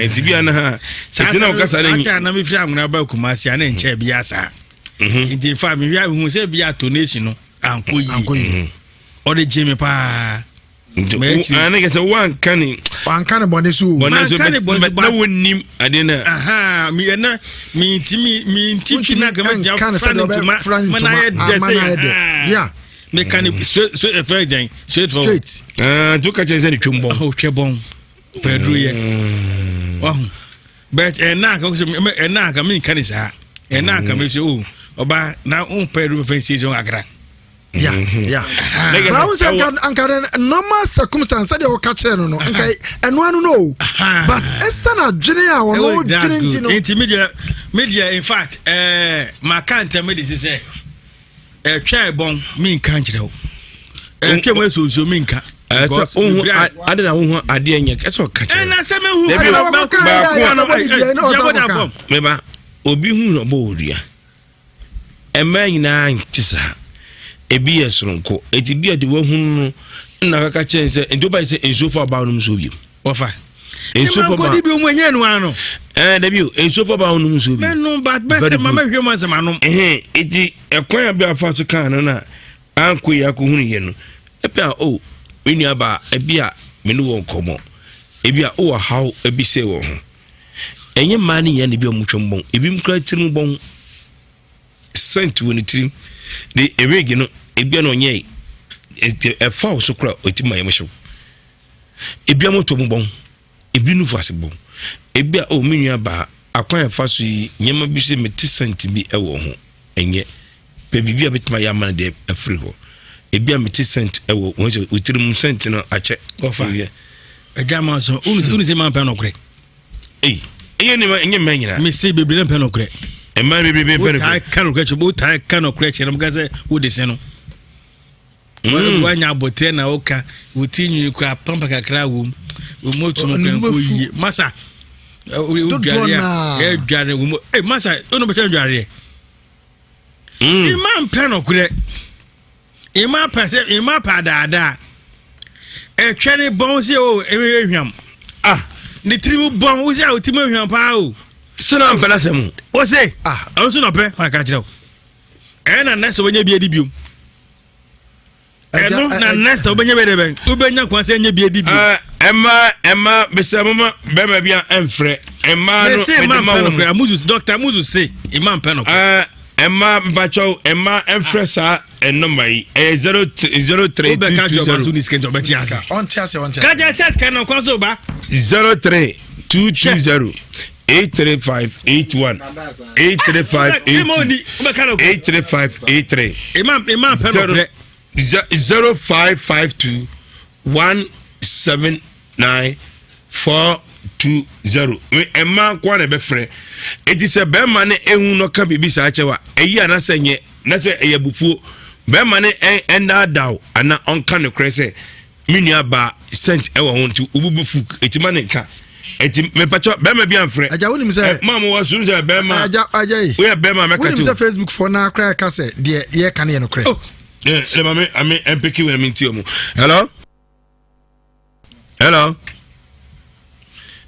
nti bi ana ha nti na ɔkasa no nyi na mefiri anwona ba Kumasi a na nkyɛn bi asa mhm. nti nfa mehwɛ mehu sɛ bi atonation no ankɔ yie mhm. ɔde gye me paa ne kɛ sɛ woanka ne wanka ne bɔne so bɔne so na wonim ade no a meyɛ mentimi menti twi na kama gyina fra ne ntoma ma na ayɛ dɛ sɛ yeah meka ne straight straight ɛfɛ gyɛn straight forward straight ah, nti woka kyerɛ sɛ ne twam bɔn ɔtwɛ bɔn pɛduru yɛ wahu but ɛna aka ɛna aka menka ne saa ɛna aka me sɛ o ɔba na wompɛ duru fɛ nsiesie ho kakra yeah mm-hmm. yeah báwo sɛ nka nka normal circumstance sɛdeɛ ɔka kyerɛ no no nka ɛno ano no o but ɛsɛn adwene a ɔno dwene nti no. nti mi deɛ mi deɛ in fact ɛɛ maka ntɛm de ti sɛ ɛtwa ɛbɔn mi nka nkyerɛ o ɛtwa mu esuosuo mi nka. ɛsɛ ohun ade na ohun adeɛ nyɛ ɛsɛ ɔka kyerɛ. ɛna sɛ mi hu baako a mɛba obi hu na ɔbɔ odua. Mmaa nyinaa nte saa. Ebi yɛ soronko. Eti bi a de wahunu no na kaka kyerɛ sɛ nti woba sɛ nsuo fa ɔbaa nom nsuo bio. Wɔfa. Nsuo fa ɔbaa. bi mu ɛnyɛ no ano. Ɛɛ dabi o nsuo fa ɔbaa nom nsuo bio. Mɛnum ba bɛsɛ mama hwɛ mu asɛm anom. Ɛhɛn eti ɛkwan a bi afa so kaa no na anko yi akɔhunu yɛ no ebi a o me nua baa ebi a me ne wɔ nkɔmɔ ebi a o wɔ haw ebi sɛ wɔ ho. Ɛnyɛ mmaa no nyinaa na ebi a wɔtwam bɔn. Ebinom koraa tirim bɔn. Scent wɔ ne tirim. De ewig no, ebi a na ɔnyɛ ɛfa wo so koraa ɔtumi ma yɛm hyew. Ebi a moto mu bɔn. Ebi nufu ase bɔn. Ebi a oh me nua baa akwan ɛfa so yi nneɛma bi sɛ mete scent bi ɛwɔ ho. Ɛnyɛ. Pɛ biribi a bɛtumi ayɛ ama no deɛ afiri hɔ. Ebi a mete scent ɛwɔ wɔn sɛ otirim scent no akyɛ. Ɔfa. Ɛgya ma so wonu sɛ ma mpɛ nɔkorɛ. Ei, ɛnyɛ ne ɛnyɛ mmaa nyinaa. Mese bebree mpɛ nɔkorɛ. Mmaa bebree mpɛ nɔkorɛ. Wotaa ka nɔkorɛ kyerɛ wotaa ka nɔkorɛ kyerɛ no ka sɛ wode se no. Mm. Wanya abotire na woka wo ti nwi kura pampa kakra wom. Wo mu tu no kura nkɔ yie. Masa wodware a ɛdware wo mu. Ei masa wo no bɛkyɛ dwareɛ. Mm. Mmaa mpɛ nɔkorɛ. Mmaa pɛ sɛ mmaa pɛ adaadaa. Ɛtwɛ ne bɔn sɛ o ɛhwam. Ah. Ne tiri mu bɔn wo sɛ o ti mu ehwam paa o. Sɛ na mpɛ n'asɛm. O se. Ah. Ɔno nso na ɔpɛ wɔn aka kyerɛ o. Ɛna nɛsɛ wɔnyɛ bi adi biom. Ɛno na nɛsɛ wɔbɛnyɛ bi adi bɛn. Wobɛnya kwan sɛ ɛnyɛ bi adi biom. Ɛma ɛma bɛsɛ mama bɛrima bi a ɛnfrɛ ɛma no mɛde ma wɔn. Amuzu dɔkta Amuzu se ɛma mpɛ no. Ɛma mpakyɛw ɛma ɛnfrɛ saa. Nɔmba yi ɛyɛ 0 0 3 2 2 0. Ɔnte ase ɔnte ase. Kájà sɛ sika na ɔkwan so ba. 0 3 2 2 0 8 3 5 8 1 8 3 5 8 2 8 3 5 8 3. Ima pɛ no brɛ. 0 5 5 2 1 7 9 4 2 0. Mmaa nko na ɛbɛfrɛ. Eti sɛ bɛrima no ehu no ka biribi saa kyɛw a ɛyi anasɛ nyɛ. Na sɛ ɛyɛ abufuo, bɛrima no ɛndaadaw anaa ɔnka nokorɛ sɛ me nua baa sɛnt ɛwɔ ho nti wobubu fu eti ma ne nka eti mepatwa bɛrima bi anfrɛ. Agya wonim sɛ. Maa mo wɔ so sɛ bɛrima. Agya agya yi. Woyɛ bɛrima mɛka ti o. Wonim sɛ Facebook fɔ naa koraa ɛka sɛ deɛ yɛka no yɛ nokorɛ. Oh ɛ ɛ maame ame ɛmpeke wɔ ɛmi nti ɔmo. Hello hello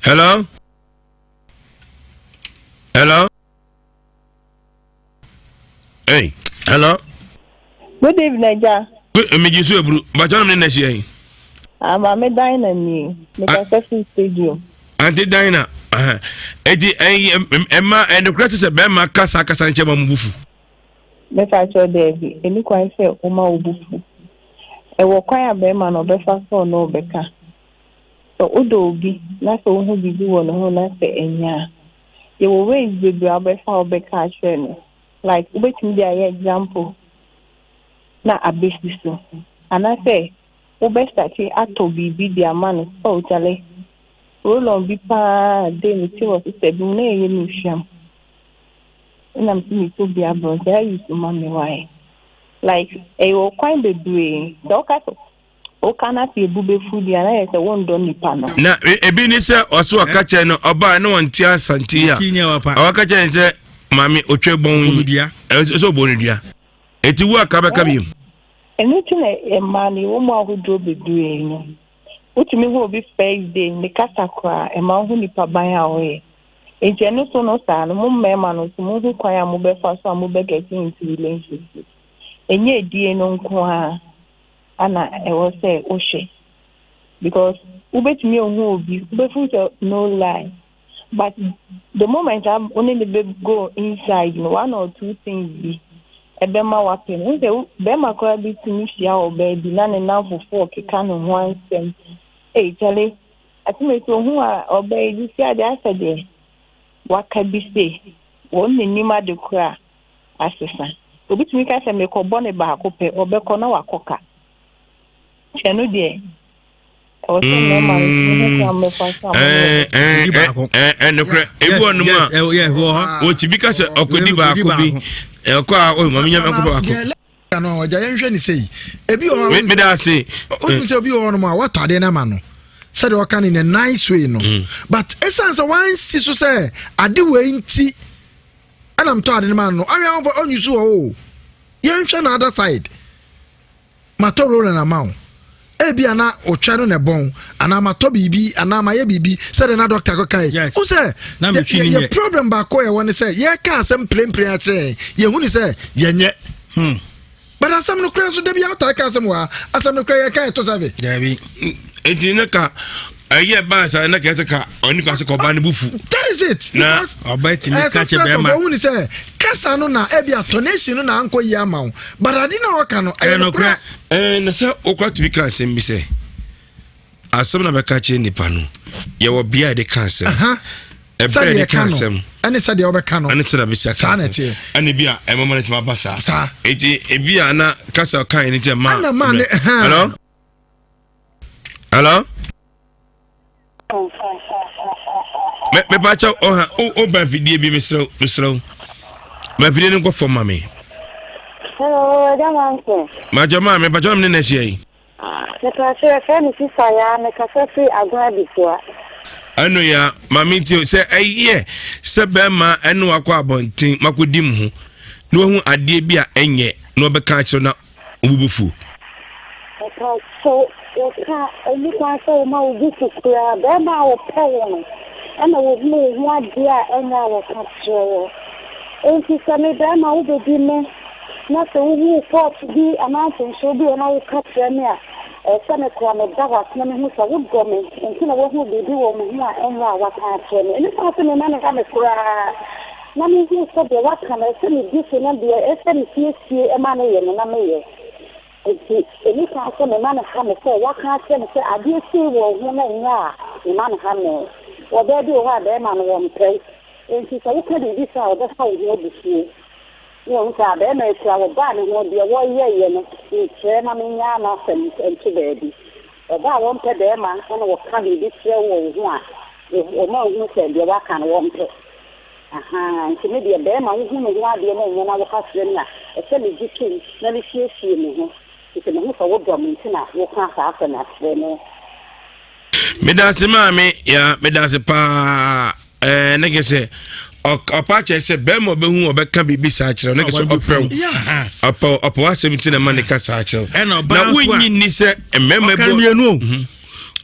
hello hello. Hey, hello. Good evening, Eja. Good, eh, me so ebru. But I'm in next year. Ah, Mame Dinah ni. Me ah. kasa fi stadium. Auntie Dinah. Uh-huh. Eti eh emma eh no krasi se be ma kasa kasa nche ma mubufu. Me fa cho Devi, eni kwan se o ma obufu. E wo kwan a be ma no be fa so no be ka. Sɛ wodɔ obi na sɛ wohu biribi wɔ ne ho na sɛ ɛnyɛ a, yɛwɔ ways bebree a wobɛfa a wobɛka akyerɛ no. Like wobɛtumi de ayɛ example na abɛsi so. Anaasɛ wobɛstate atɔ biribi de ama no, oh kyale, roll on bi paa de mete wɔ sister bi mu na ɛyɛ me hwam. Ɛna mese metɔ bi abrɛ nti ayi so ma me wae. Like ɛyɛ ɔkwan bebree. Sɛ woka sɛ Woka na sɛ ebu bɛfu deɛ a, na yɛ sɛ wondɔ nipa no. Na e, ebi ne sɛ ɔso ɔka kyerɛ no ɔbaa ne wɔn ti asante a ɔka kyerɛ no sɛ maame otwa bɔn yi ɛsɛ ɔbɔ ne dua eti wo aka bɛka bi. Ɛno ti na mmaa no yɛwɔ mu ahodoɔ bebree no. Wotumi hu obi first day ne kasa koraa ɛma wohu nipa ban a ɔyɛ. Nti ɛno so no saa no mo mmarima no so mohu kwan a mobɛfa so a mobɛ get into relationship. Ɛnyɛ edie no nko ara. ana ɛwɔ sɛ wohwɛ because wobɛtumi ahu obi wobɛfeel sɛ no lie but the moment a wo ne ne bɛ go inside no one or two things bi ɛbɛma wapɛ no sɛ bɛrima koraa bi tumi hyia ɔbaa bi na ne namfofoɔ keka ne ho asɛm ei kyale atemɛsi ohu a ɔbaa yi de si adeɛ asɛ deɛ waka bi se wɔn n'anim ade koraa asesa. Obi tumi ka sɛ mekɔbɔ no baako pɛ, ɔbɛkɔ na wakɔ ka. Nti ɛno deɛ, ɛwɔ sɛ mmarima no tumi ho kwan mmɛfa so a mo ne ɛnokorɛ ebi wɔ nom a wɔtumi ka sɛ ɔkɔdi baako bi ɛkɔ a ɔyɛ mame nyame nkɔpɛ baako no ɔgya yɛnhwɛ ne sei ebi wɔ hɔ meda ase wonim sɛ obi wɔ hɔ nom a watɔ adeɛ no ama no sɛdeɛ ɔka no in a nice way no mm. but ɛsiane sɛ wansi so sɛ ade wei nti ɛna metɔ ade no ma no awia wɔmfa ɔnyi so wɔ o yɛnhwɛ na other side matɔ roland ama wo ebi ana otwa no na ɛbɔn anaa matɔ biribi anaa mayɛ biribi sɛdeɛ na dɔkta kɔka yi wo sɛ yɛ problem baako yɛwɔ ne sɛ yɛka asɛm mprempren akyerɛ yɛn yɛhu ne sɛ yɛnyɛ hmm. But asɛm no kora nso dabi awotaa ka asɛm wɔ ha asɛm no kora yɛka ɛto sɛbe. Dabi. Nti ne ka ɛyɛ baa saa na kɛse ka ɔne ka sɛ kɔba ne bufu. That is it. Na ɔba tumi ka kyɛ bɛrima. Ɔhu ne sɛ kasa no na ebi atonation no na ankɔ yie ama wo but ade na ɔka no ɛyɛ nokorɛ. Ɛɛ na sɛ okura tumi ka asɛm bi sɛ. Asɛm na bɛka kyerɛ nipa no yɛwɔ bea a yɛde ka asɛm ɛberɛ yɛde ka asɛm ɛne sɛdeɛ wobɛka no ɛne sɛdeɛ bɛsi aka asɛm ɛne bi a ɛmama no tumi aba saa enti ebi a na kasa kan ne nti ɛma hello hello mepa kyɛw ɔha woba afidie bi mesrɛ mesrɛ wo ma afidie no nkɔ fam ma me Hello, Agya Manso. Makyɛ maa mepa kyɛw na mene na ahyia yi. Mepakyɛ yɛfrɛ me sista yaa mekasa firi Agona Abifua. Ɛno ya maame nti sɛ ɛyɛ sɛ bɛrima ɛne wakɔ abɔnten makɔdi mu ho na wahu adeɛ bi a ɛnyɛ na ɔbɛka akyerɛ na ɔbɛbɔ fuo. Mepakyɛ wɔka ɛni kwan sɛ woma wo bo fu koraa bɛrima a wɔpɛ wo no ɛna wɔhunu wo ho adeɛ a ɛnyɛ a wɔka kyerɛ wɔ enti sɛ me bɛrima wobɛdi me Na sɛ wohu fault bi anaa mfomsoɔ bi wɔ hɔ na woka kyerɛ me a, ɛyɛ sɛ me koraa meda wo ase na mehu sɛ wodɔ me nti na woahunu biribi wɔ me ho a ɛnyɛ a woaka akyerɛ me. Ɛno nti sɛ mema no ha me koraa na mehu sɛ deɛ woaka no ɛsɛ sɛ medi so na deɛ ɛsɛ sɛ mesiesie ma no yɛ no na meyɛ. Nti ɛnni kwan sɛ mema no ha me sɛ woaka akyerɛ me sɛ adeɛ sei wɔ wo ho na ɛnyɛ a mema no ha me. Ɔbaa bi wɔ hɔ a bɛrima no wɔmpɛ wo nti sɛ woka biribi saa a ɔbɛfa wo ho abufuo. Na wahu sɛ abarima yi koraa wɔbaa ne ho deɛ wɔyɛeɛ no nkyerɛ ma menyaa n'asɛm nto baabi. Ɔbaa a wɔmpɛ barima na wɔka biribi kyerɛ wo wɔ wo ho a, wɔma wohunu sɛ deɛ woaka no wɔmpɛ. Ahaa, nti me deɛ barima wohu me ho adeɛ na ɛnyɛ na woka kyerɛ me a, ɛsɛ megye tom na mesiesie me ho. Nti sɛ mahu sɛ wodɔ me nti na woka saa asɛm no akyerɛ me. Medase maame ya medase paa ɛɛ ne kɛ sɛ ɔpa kyerɛ sɛ bɛrima ɔbɛhu ɔbɛka biribi saa kyerɛ ne kɛ sɛ ɔpɛw ɔpɛw ɔpɛw asɛm ti na ma ne ka saa kyerɛ na wonyi ni sɛ mmarima bi mmienu o mhm.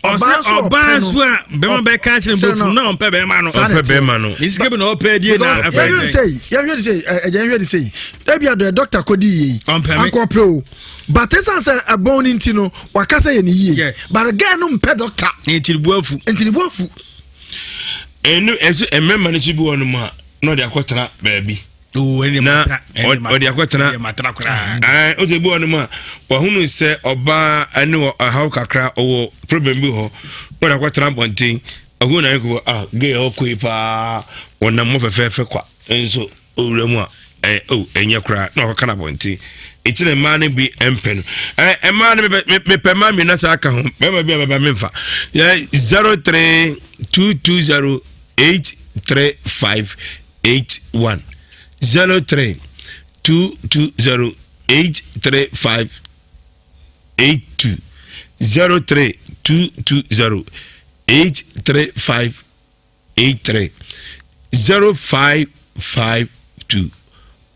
ɔsɛ ɔbaa so a bɛrima bɛka kyerɛ no bɛfu na ɔmpɛ bɛrima no ɔmpɛ bɛrima no ne sika bi na ɔpɛ die na afɛ yɛhwɛ ne sɛ yɛhwɛ ne sɛ ɛgya yɛhwɛ ne sɛ ebi adɔ dɔkta kɔdi yie yi ankɔpɛ o but esan sɛ ɛbɔn ne nti no waka sɛ yɛ ne yie but girl no mpɛ dɔkta nti ne bu afu nti ne bu afu ɛnu ɛso mmarima no si bi wɔ no mu a na ɔde akɔtena baabi. Na ɔde akɔtena ɔte bi wɔ no mu a wahunu sɛ ɔbaa ne ɔhaw kakra ɔwɔ problem bi hɔ na ɔde akɔtena abɔnten ɔhu na ayɛ ah gay ɔkɔ yi paa ɔnam mo fɛfɛɛfɛ kwa nso owura mu a ɛɛ o ɛnyɛ koraa na ɔkɔka no abɔnten eti na mmaa no bi mpɛ no ɛɛ mmaa no mepɛ mmaa mmienu asa aka ho bɛrima bi a bɛba memfa yɛ 03220835 81 03 220 835 82 03 220 835 83 0552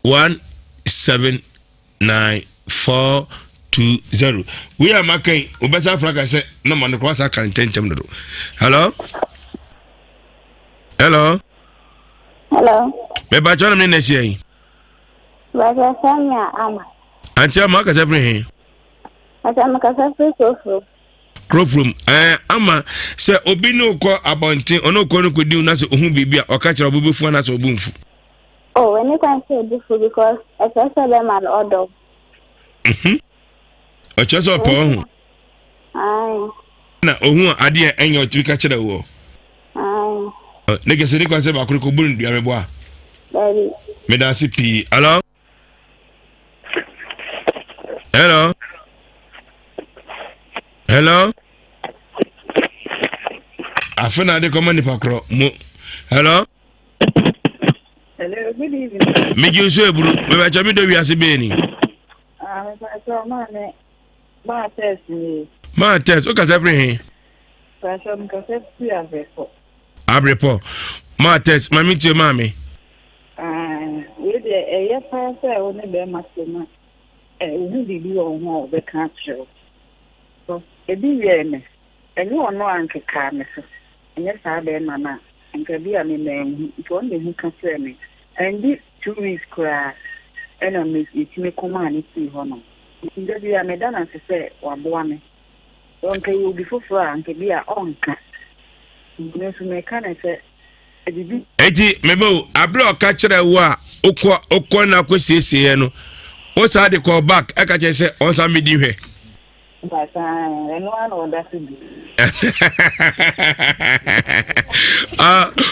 179 420 wei a maka yi wobɛsa afra ka sɛ na ma no kora sa ka ntɛntɛm dodo. Hello, hello. Hello. Mepakyɛ na mene na ahyia yi. Bàtà Samia Ama. Ante Ama akasa firi he? Bàtà mekasa firi Kurofuro. Kurofuro ɛɛ ama sɛ obi ne okɔ abɔnten ɔne okɔ no kɔdi na sɛ ohun biribi a ɔka kyerɛ ɔbo bɛfu anaasɛ ɔbo nfu. Oh, ɛni kwan sɛ obi fu because ɛkyerɛ sɛ bɛma no ɔdɔ. Mhm. Ɔkyerɛ sɛ ɔpɛ ɔho. Na ohun adeɛ ɛnyɛ ɔtumi ka kyerɛ wɔ. Ne kɛse ne kwan sɛ baako no kɔbu no dua meboa. Meda ase pii. Hello? Hello? Hello? Afe na ade kɔma nipa korɔ mo. Hello? Hello, good evening. Megye nso eburu. Mebɛkyɛ me dɔ wiase bɛɛ ni. Ah, mepɛ maame maa test ni. Maa test, o kasa firi he? Pàṣẹ mi kasa firi Abrepɔ. Abrepɔ. Maa test, maame tie maame. Ah, wei deɛ ɛyɛ paa sɛ wo ne bɛrima te na wohu biribi wɔ wo ho a wɔbɛka akyerɛ wo. Ebi yɛɛ me, ɛnyɛ ɔno a nkekaa me so, ɛnyɛ saa bɛrima no a, nka bi a me manhu, nti ɔno na ehu ka kyerɛɛ me. Ɛndi 2 weeks koraa ɛna metumi kɔmaa no fii hɔnom. Nti da bi a meda no ase sɛ waboa me. Sɛ nka ɛyɛ obi foforɔ a, nka bi a ɔnka. Nti me nso meka no sɛ biribi. Enti meba o, abere a ɔka kyerɛ wo a wokɔ wokɔ na akɔsiesie no, wo saa de kɔɔ back ɛka kyerɛ sɛ ɔnsan bɛdi hwɛ. Ɛno ara na ɔda so di.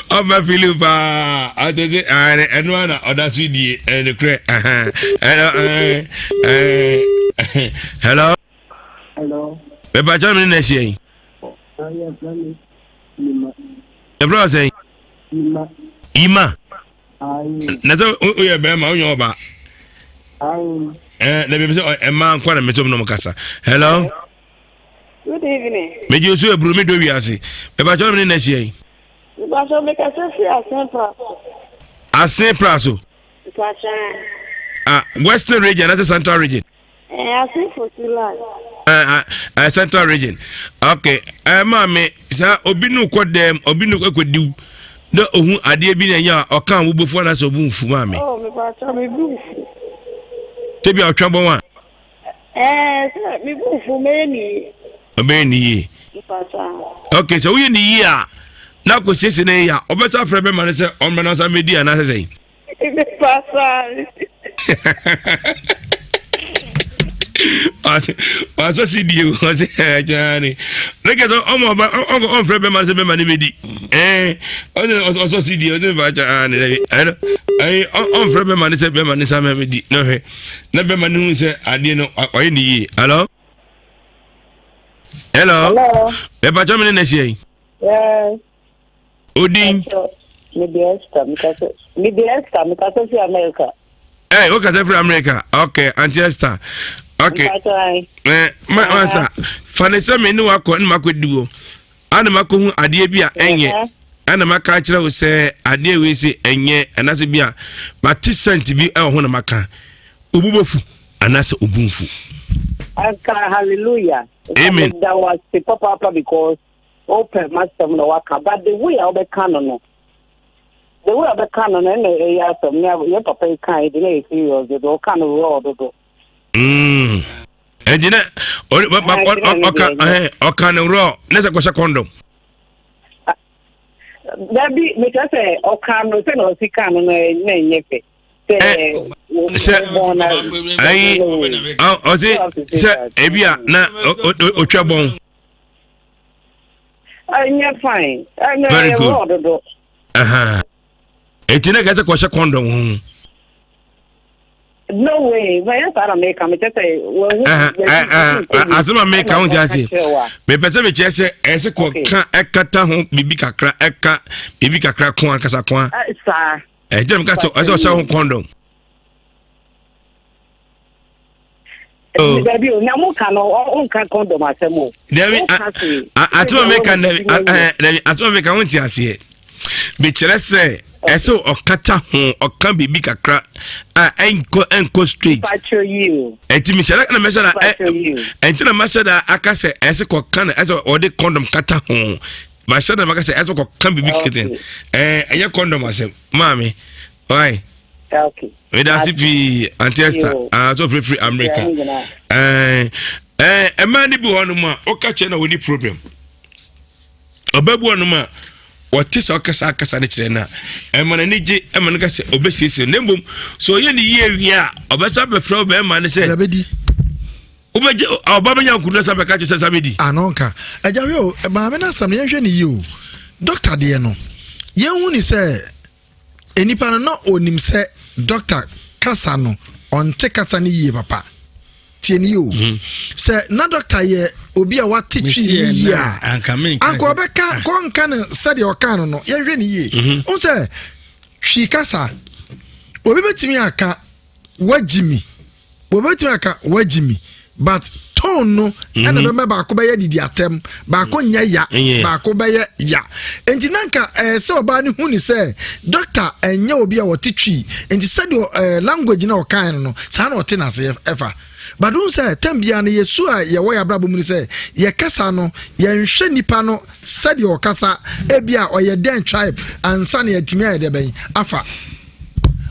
Ɔba fili paa ɔtete ɛno ara na ɔda so die ɛnokorɛ. Hello. Hello. Mepakyɛ me ne na ahyia yi. Yɛfrɛ wo sɛn? Ima. Na sɛ woyɛ bɛrima wonyɛ ɔba. Na biribi sɛ ɛma nkwa na metom nom kasa. Hello. Good evening. Megye so aburo me dɔ wiase. Mepakyɛ me ne na ahyia yi. Mepakyɛ mekasa firi Asen Pra so. Asen Pra so. Mepakyɛ. Ah, Western region, that's Central region. Eh, ase fosu line. Eh, eh, Central region. Okay. Eh, maame, saa obi no kɔ dɛm, obi no kɔ diw. Na ohun adeɛ bi na ɛnyɛ a ɔka wo bofu anaasɛ obu nfu maame. Oh, me pa kyɛ me bu nfu. Sɛ bi a ɔtwa bɔn a. Eh, sɛ me bu nfu mɛyɛ ne yie. Ɔbɛyɛ ne yie. Okay, sɛ woyɛ ne yie a na akɔ siesie ne yie a ɔbɛsa afrɛ bɛma no sɛ ɔmmra na ɔsa mɛdi anaasɛ sɛn. Wasɔ si die ɔsɛ ɛkyɛn ne ne kɛsɛ ɔmɔ ɔba ɔnkɔ ɔnfrɛ bɛma sɛ bɛma ne bɛ di ɛɛ ɔsɛ ɔsɔ si die ɔsɛ fa kyɛn ne dɛbi ɛno ɛyi ɔnfrɛ bɛma ne sɛ bɛma ne sa mɛ di na hwɛ na bɛma ne hu sɛ adeɛ no ɔyɛ ne yie. Hello, hello, bɛpa kyɛn mi ne na ɛhyɛ yi. Odin. Mede Esther mekasa mede Esther mekasa fi America. Ẹ o kasa firi America, ok, Auntie Esther, ok. Ẹ ma masa fani sɛ mi ne wakɔ ne ma kɔ di wo ana ma kɔ hu adeɛ bi a ɛnyɛ ɛna ma ka kyerɛ wo sɛ adeɛ wei sɛ ɛnyɛ ɛnase bi a ma te sɛnt bi ɛwɔ ho na ma ka obu bɛfu anaasɛ obu nfu. Anka hallelujah. Amen. Meda wo ase papaapa because wopɛ m'asɛm na waka, but the way a wobɛka no no, the way a wobɛka no no ɛna ɛyɛ asɛm ne yɛ papa yi kan de na ɛyɛ serious dodo, ɔka no raw dodo. Ɛnti na ɔka ɔka no raw ne sɛ kɔhyɛ condom. Dabi mekyerɛ sɛ ɔka no sɛ na ɔsi ka no no na ɛnyɛ fɛ. Sɛ ayi ɔse sɛ ebi a na otwa bɔn. Ɛnyɛ fine. Ɛnyɛ Very good. raw dodo. Eti na kɛsɛ kɔhyɛ kɔndɔm ho. No way. Bɛyɛ saa na meka mekyɛ sɛ wahu. Asɛm a meka ho nti ase. Mepɛ sɛ mekyerɛ sɛ ɛsɛ kɔka ɛkata ho biribi kakra ɛka biribi kakra ko ankasa ko a. Saa. Ɛgyina meka sɛ ɛsɛ ɔhyɛ ho kɔndɔm. Oh. Dabi o, na mo ka no, o nka kɔndɔm asɛm o. Dabi, asɛm a meka dabi, dabi asɛm a meka ho nti aseɛ. Mekyerɛ sɛ ɛsɛ ɔkata ho ɔka biribi kakra a ɛnkɔ ɛnkɔ straight. Ɛnti mehyɛ da na mɛhyɛ da ɛnti na mɛhyɛ da aka sɛ ɛsɛ kɔka no ɛsɛ ɔde kɔndɔm kata ho. Mahyɛ da maka sɛ ɛsɛ kɔka biribi kete ɛɛ ɛnyɛ kɔndɔm asɛm maame. Why? Okay. Meda ase pii Auntie Esther ah so free America. Eh eh ɛmaa ne bi wɔ hɔnom a woka kyerɛ na wɔni problem. Ɔbaa bi wɔ hɔnom a wɔte sɛ ɔkasa akasa no kyerɛ no a ɛma n'ani gye ɛma no ka sɛ ɔbɛsiesie na mmom sɛ ɔyɛ ne yie wie a ɔbɛsa bɛfrɛ ɔbɛrima no sɛ wobɛgye ɔba bɛnya nkudu sɛ bɛka kyerɛ sɛ sa bɛdi. Ano nka agya hwɛ o maame no asɛm no yɛnhwɛ ne yie o dɔkta deɛ no yɛnhu ne sɛ Nnipa no na ɔnim sɛ dɔkta kasa no ɔnte kasa no yie papa tie ne yie o mhm. sɛ na dɔkta yɛ obi a wate twi ne yie a anka ɔbɛka ah. kɔnka no sɛdeɛ ɔka no no yɛnhwɛ ne yie mhm. n sɛ twi kasa obi bɛtumi aka wagyi mi wɔbɛtumi aka wagyi mi but tone no ɛna mhm. bɛma baako bɛyɛ didi atɛm baako nyɛ ya baako bɛyɛ ya nti na nka ɛɛ eh, sɛ ɔbaa no hu ne sɛ dɔkta ɛnyɛ obi a wɔte twi nti sɛdeɛ ɛɛ eh, language na ɔkan no no saa na ɔte n'ase ɛfa but n sɛ tɛm biara no yɛsu a yɛwɔ yɛ abrabɔ mu no sɛ yɛkasa no yɛnhwɛ nipa no sɛdeɛ ɔkasa ebi a ɔyɛ dɛn tribe ansa na yɛtumi ayɛ dɛ bɛn afa.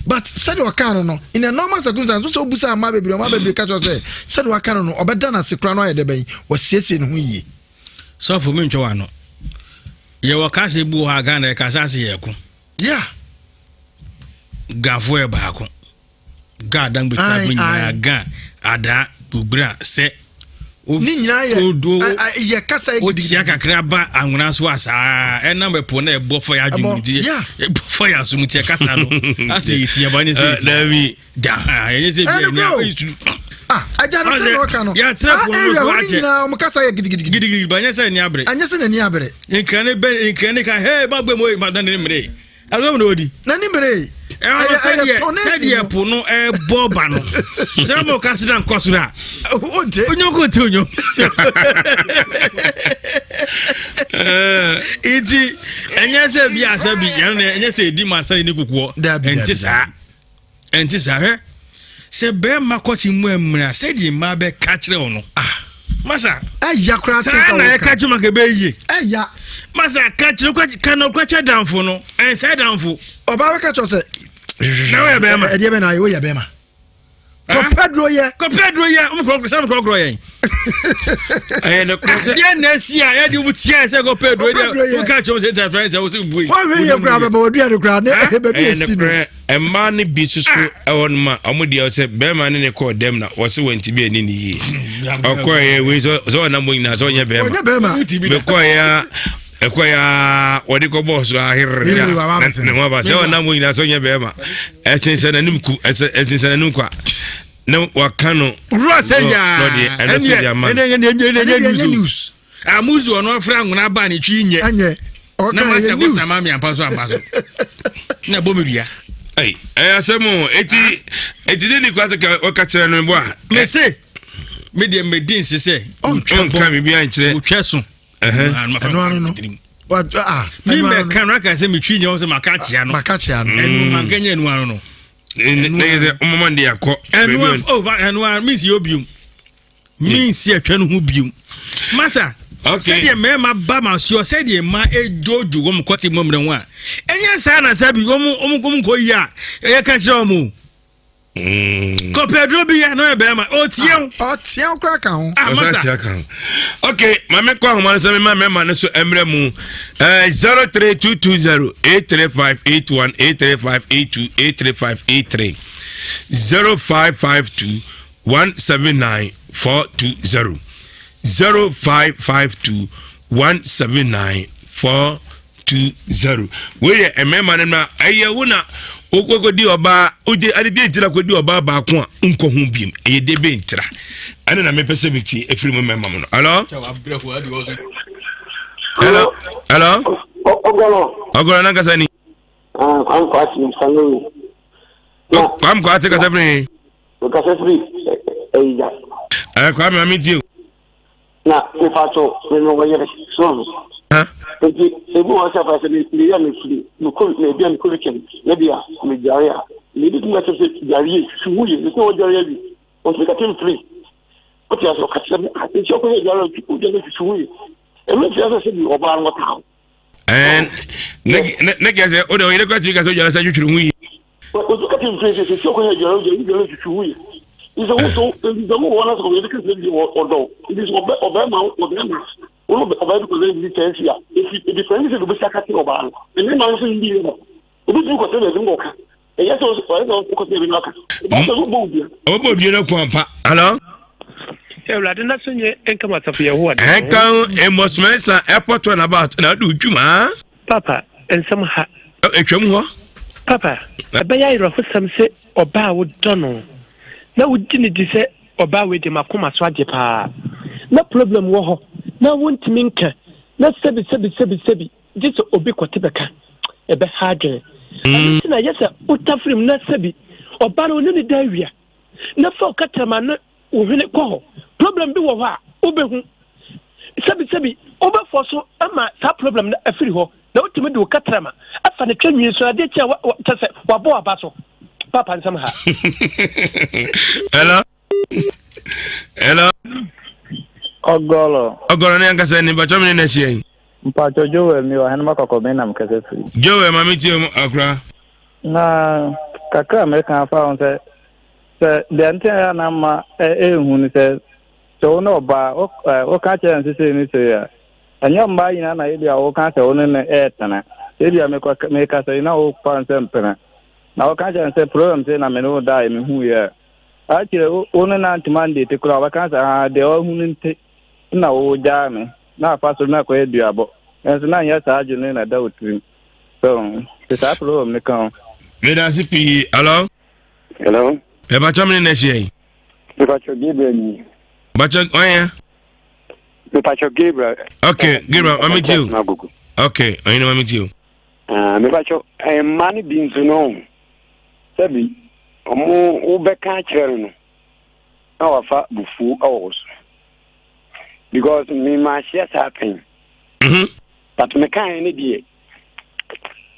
But sɛdeɛ ɔkaa no no, in a normal circumstance, wo sɛ wobusa mmaa bebree, mmaa bebree ka kyerɛ sɛ sɛdeɛ waka no no, ɔbɛda no ase koraa no ayɛ dɛ bɛn, wasiesie ne ho yie. Sɔfo mi ntwa w'ano. Yɛwɔ kasa bi wɔ hɔ a Ghana yɛkasa ase yɛ ko. Yeah. Gafo yɛ baako. Ga dangbe ta bi nyinaa ga adaa gbira sɛ. Ne nyinaa yɛ yɛ kasa yɛ gidigidi. Wotia kakra ba anwona so a saa ɛnam ɛpo na ɛbɔ fa yɛ adwene mu ti ɛbɔ fa yɛ asom ti ɛkasa no asɛ yɛ tia ba nyɛ sɛ yɛ tia. Dabi. Da ɛnyɛ sɛ bi ɛnyɛ ayi su. Ah agya no sɛ ɔka no saa area hɔ ne nyinaa wɔn kasa yɛ gidigidi. Gidigidi ba nyɛ sɛ ɛni abere. Ɛnyɛ sɛ n'ani abere. Nkrane bɛ nkrane ka hɛɛ ba gbɛ mu oye ma dan ne mmere. Ɛsɛ na odi. N'ani bere. Ɛwɔ sɛdeɛ sɛdeɛ po no ɛbɔ ba no. Sɛ mo ka sida nkɔ soro a. Onte. Onyo ko te onyo. Nti ɛnyɛ sɛ bi asɛ bi yɛn no ɛnyɛ sɛ edi mu asɛ ne kukuɔ. Ɛnte saa. Ɛnte saa hwɛ sɛ bɛrima kɔte mu amuna sɛdeɛ mmaa bɛka kyerɛ wo no ah masa ɛya koraa saa na ɛka kyerɛ ma ka ɛbɛyɛ yie ɛya masa ka kyerɛ ka na ɔkora kyerɛ danfo no ɛnsɛ danfo ɔbaa bɛka kyerɛ sɛ na woyɛ bɛrima ɛdeɛ bɛ na ayɛ woyɛ bɛrima kɔpɛduro yɛ kɔpɛduro yɛ ɔmo kɔkɔrɔ sɛ ɔmo kɔkɔrɔ yɛn ɛyɛ ne kɔrɔ sɛ deɛ na esi a yɛde wo tia sɛ kɔpɛduro deɛ woka kyerɛ wo sɛ ɛtɛ fɛn sɛ wo sɛ bue wɔn hwɛ yɛ kura bɛbɛ wɔdua no kura ne baabi esi no mmaa no bi nso so ɛwɔ no ma ɔmo deɛ sɛ bɛrima ne ne kɔɔ dɛm na wɔsɛ wɔn ti bi ani ne yie ɔkɔɛ wei sɛ ɔnam bɔ nyinaa sɛ ɔnyɛ bɛrima mekɔɛ ɛkɔɛ a wɔde kɔ bɔɔ so aherere ne ho aba sɛ ɔnam bɔ nyinaa sɛ ɔnyɛ bɛrima ɛsensɛn n'anim ku ɛsensɛn n'anim kwa na waka no wura sɛ yaa ɛnɛ ɛnɛ ɛnɛ news amuzu ɔno afra nwona ba ne twi nyɛ ɛnyɛ na ma sɛ kɔ sama mi ampa so ampa so na bɔ mi dua. ɛyɛ asɛm o eti eti ne ni kwa sɛ ɔka kyerɛ no bɔ a. mese me deɛ medi nse sɛ ɔnka biribi ankyerɛ otwa so ɛno ano no mi mɛ kan no aka sɛ metwi nyɛ wɔn sɛ maka akyea no maka akyea no ɛnu manka nyɛ ɛnu ano no ne yɛ sɛ ɔmama de akɔ ɛnu o ɛnu ano mi nsi obiom mi nsi atwa no ho biom masa sɛdeɛ mmarima ba ma soɔ sɛdeɛ mma edwodwo wɔn kɔte mu mmerɛ ho a ɛnyɛ saa na sɛ bi wɔn wɔn nkɔ yi a ɛyɛ ka kyerɛ wɔn o. Kɔpɛ aduro bi yɛ na ɔyɛ bɛrima ɔtia wo. Ɔtia wo koraa ka ho. Ah, masa. Ɔsan ka ho. Ok, maame kɔ ahoma no sɛ mema mmarima no so mmerɛ mu. 03220 83581 83582 83583 0552 179 420 0552 179 420 20 wei yɛ mmarima no na ɛyɛ wo na wokɔdi ɔbaa wogye ade deɛ ntira kɔdi ɔbaa baako a nkɔ ho biem ɛyɛ de bɛ ntira ɛne na mepɛ sɛ metie ɛfiri mu mmarima mu no hello hello hello ɔgɔlɔ ɔgɔlɔ nankasa ni kwam kwa ase sanori kwam kwa ate kasa firi kasa firi ɛyija ɛɛ kwame maame tie o Na mepakyɛw, me me wɔ yere, so ho. Nti ebi wɔ hɔ sɛ fa sɛ me meyɛ me firi mekɔ me ebi a mekɔ weekend na bi a medware a me bi tumi ka kyerɛ sɛ dware yie hwehwɛ ho yie mesɛ wɔdware awie ɔntumi ka kyerɛ me firi wote ase ɔka kyerɛ me ah nti ɔkɔ sɛ dware a wodware hwehwɛ ho yie ɛno nkyerɛ sɛ sɛ bi ɔbaa no wɔtaa ne ne kɛ sɛ o de ɔyere kura tumi ka sɛ ɔdware sɛ twitwiri ho yie Otu kati mfiri sɛ sɛ ɔkɔ yɛ adware ɔdware dware tutu hu yɛ. Nti sɛ woso nti sɛ wowɔ na sɛ ɔyɛ kɛse bi ɔdɔ nti sɛ ɔbɛ ɔbɛma ɔbɛma wɔn ɔbaa bi kɔsɛ bi kyɛn si a efi ebi fɛn sɛ obi saka kyerɛ ɔbaa no ɛnɛ maa nso yi yɛ no obi tumi kɔsɛ baabi na ɔka ɛyɛ sɛ ɔyɛ sɛ ɔkɔsɛ baabi na ɔka ɔbaa sɛ ɔbɔ odua. Ɔbɔ odua no kɔn pa alo. Awurade na so nye nka ma asafo Yehowa de. Ɛnka ho Amos Mensah airport runabout na ɔde odwuma. Papa, nsɛm ha. Atwam hɔ. Papa, ɛbɛyɛ awerɛhosɛm sɛ ɔbaa a wodɔ no na wogye no di sɛ ɔbaa wei de m'akoma so agye paa na problem wɔ hɔ na wontumi nka na sɛbi sɛbi sɛbi sɛbi gye sɛ obi kɔte bɛka ɛbɛha adwene. Ɛno nti na ɛyɛ sɛ wotafere mu na sɛbi ɔbaa no ɔne ne da awia na fa wo kɛtrɛma ne wo hwene kɔ hɔ. Problem bi wɔ hɔ a wobɛhu. Sɛbisɛbi wobɛfɔ so ma saa problem no afiri hɔ na wotumi de wo kɛtrɛma afa ne twɛ nwi so adeɛ kyi a kyɛ sɛ wabɔ waba so. Papa nsɛm ha. Hello. Hello. Ɔgɔlɔ. Ɔgɔlɔ ne ankasa ni mpatwɔ mi ne na ahyia yi. Mpatwɔ Joel mi wɔ hɛn makɔkɔ mi nam kɛsɛ firi. Joel ma mi tie mu akora. Na kakra a mɛka afa ho sɛ sɛ deɛ nti a na ma ɛnhu no sɛ sɛ wo ne ɔbaa woka kyerɛ no sesei ne sei a ɛnyɛ mmaa nyinaa na ebi a woka sɛ wo ne no ɛɛtena ebi a mekasa yi na wofa no sɛ mpena na woka kyerɛ no sɛ problem sei na me ne wo daeɛ mehu yɛ a akyerɛ wo ne no antoma ndete koraa wɔbɛka sɛ ah deɛ wahu no nti na wogyaa me na afa so na akɔyɛ duabɔ nso na nyɛ saa adwene na ɛda wo tirim so nti saa problem no ka ho meda ase pii alo Hello. Mepakyɛ me ne na ahyia yi. Mepakyɛ Gabriel ni. Mepakyɛ ɔyɛ. Mepakyɛ Gabriel. Ok Gabriel mami ti o. Ok ɔyɛ ne mami ti o. Ah, mepakyɛ eh, mmaa no bi nso no sɛbi ɔmo wobɛka akyerɛ no no na wafa bufuo wɔ wo so because me ma ahyia saa pɛn. Mm-hmm. But mekaeɛ ne deɛ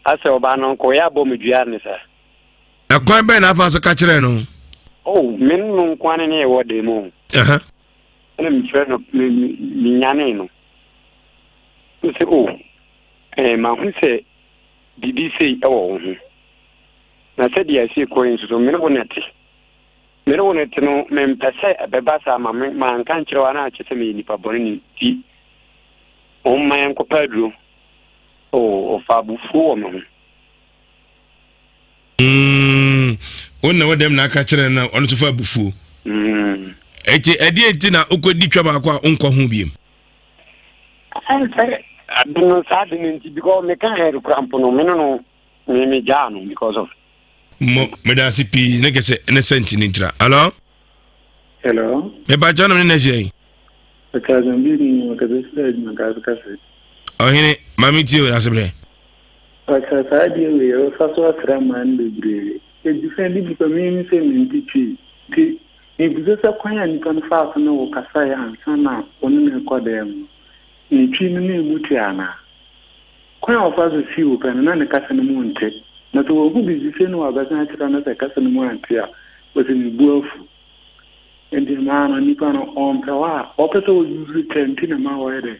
asɛ ɔbaa no nkɔyɛ abɔ me dua ne saa. Ɛkwan bɛn na afa so ka kyerɛɛ no? Oh, me ne no nko ara ne yɛwɔ dan mu. Ɛna mefrɛ no, menyanee no. Ɔsɛ, oh, eh, mahu sɛ biribi sei wɔ wo ho. Na sɛdeɛ ɛsɛ kɔ yi nso so, me ne wo na ɛte. Me ne wo na ɛte no, mempɛ sɛ ɛbɛba saa ma me manka nkyerɛ wo anaa kyerɛ sɛ meyɛ nipa bɔne ne nti, ɔmma yɛnkɔpɛ aduro. Oh, ɔfa abufuo wɔ me ho. Mm, wo na wodɛm na aka kyerɛ no na ɔno nso fa abufuo. Mm. Eti ɛdeɛ nti na wokɔdi twa baako a wonkɔ ho biem? Ɛnsɛ ade no saa ade no nti because meka head kora mpo no me no no me me gyaa no because of. Mo meda ase pii ne kɛsɛ ne sɛ nti ne ntira. Hello? Hello? Mepa kyɛw na me ne na ahyia yi. Ɔhene, ma me tie o asebrɛ. Ɔkyerɛ saa adeɛ wei ɛbɛfa so asra mmaa no bebree. Ɛdi sɛ ne nipa menim sɛ mente twi nti mebisa sɛ kwan a nipa no faa so ne wo kasaeɛ ansa na wo ne no rekɔ dan mu no, ne twi no na ɛmu te anaa? Kwan a ɔfaa so sii wo pɛ no na ne kasa no mu nte. Na sɛ wahu biribi sei na wabɛsan akyerɛ no sɛ kasa no mu ante a, ɔsɛ ne bo afu. Nti mmaa no nipa no ɔmpɛ wo a ɔpɛ sɛ ɔuse kyɛ nti na ma ɔyɛ dɛ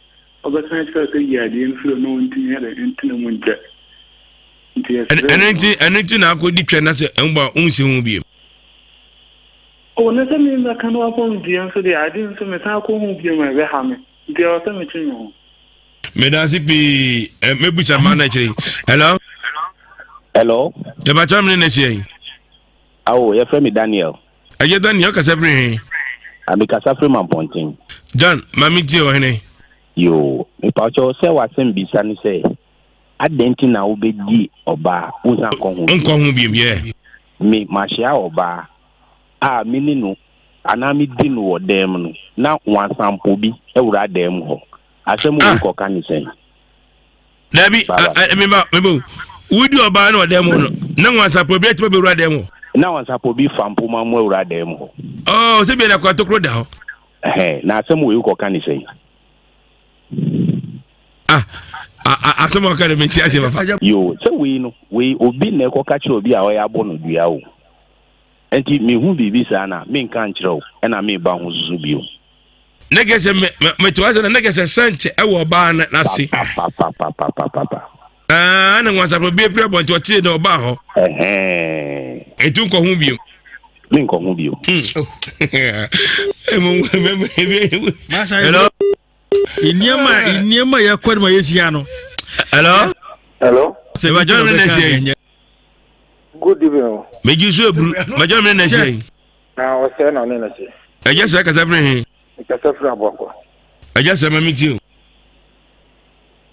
ɔbɛsan akyerɛ sɛ yi adeɛ no firi hɔ na ɔntumi yɛ dɛ ntena mu nkyɛ nti yɛsrɛ ɛno nti ɛno nti na akɔdi twɛ na sɛ ɛnbɔ a wonsi ho biem. Oh, na sɛ me bɛka na wabɔ me dua nso deɛ, ade nso mesan akɔ ho bio ma ɛbɛha me. Nti ɛwɔ sɛ metwe me ho. Meda ase pii. Eh, mɛbusa ma no akyire yi. Hello? Hello? Yɛbakyɛ mene na ahyia yi. Awo, yɛfrɛ me Daniel. Ɛyɛ Daniel, ɔkasa firi he? Ah, mekasa firi Mampɔnten. John, ma mentie ɔhene. Yoo, mepakyɛw sɛ w'asɛm bisa ne sɛ, adɛn nti na wobɛdi ɔbaa wonsan nkɔ ho bio? Nkɔ ho bio, yeah. Me, mahyia ɔbaa a me ne no anaa medi no wɔ dan mu no, na nwansampo bi awura dan mu hɔ. Asɛm wei ah. kɔka ne sɛn? Dabi, meba, meba o. Wodi ɔbaa no wɔ dan mu no, na nwansampo bi atumi abɛwura dan mu hɔ. Na nwansampo bi fa mpoma mu awura dan mu hɔ. Oh, sɛ bia na kwatokoro da hɔ. Ɛhɛn, na asɛm wei kɔka ne sɛn? Ah, asɛm a ɔka no menti aseɛ papa. Yo, sɛ wei no, wei obi na ɛkɔka kyerɛ obi a ɔyɛ abɔ no dua o. Enti mehu biribi saa na menka nkyerɛ wo, ɛna mereba ho nso bio. Ne kɛ sɛ mete w'asɛm na ne kɛ sɛ sɛnte ɛwɔ ɔbaa no n'ase. Papapapapapapa. Aa na nwansapɔ bi efiri abɔnten ɔtee na ɔbaa hɔ. Etu nkɔ ho bio. Me nkɔ ho bio. Hello. Nneɛma nneɛma yɛ kɔ de ma yɛhyia no. Hello. Hello. Sɛ bàjẹ́ mi nà ṣe yẹn. Good evening. Meji so eburu bàjẹ́ mi nà ṣe yẹn. Na ɔsɛ na ɔne na ṣe. Ɛjẹ sɛ kasa firi he. Kasa firi aboakɔ. Ɛjẹ sɛ mami ti o.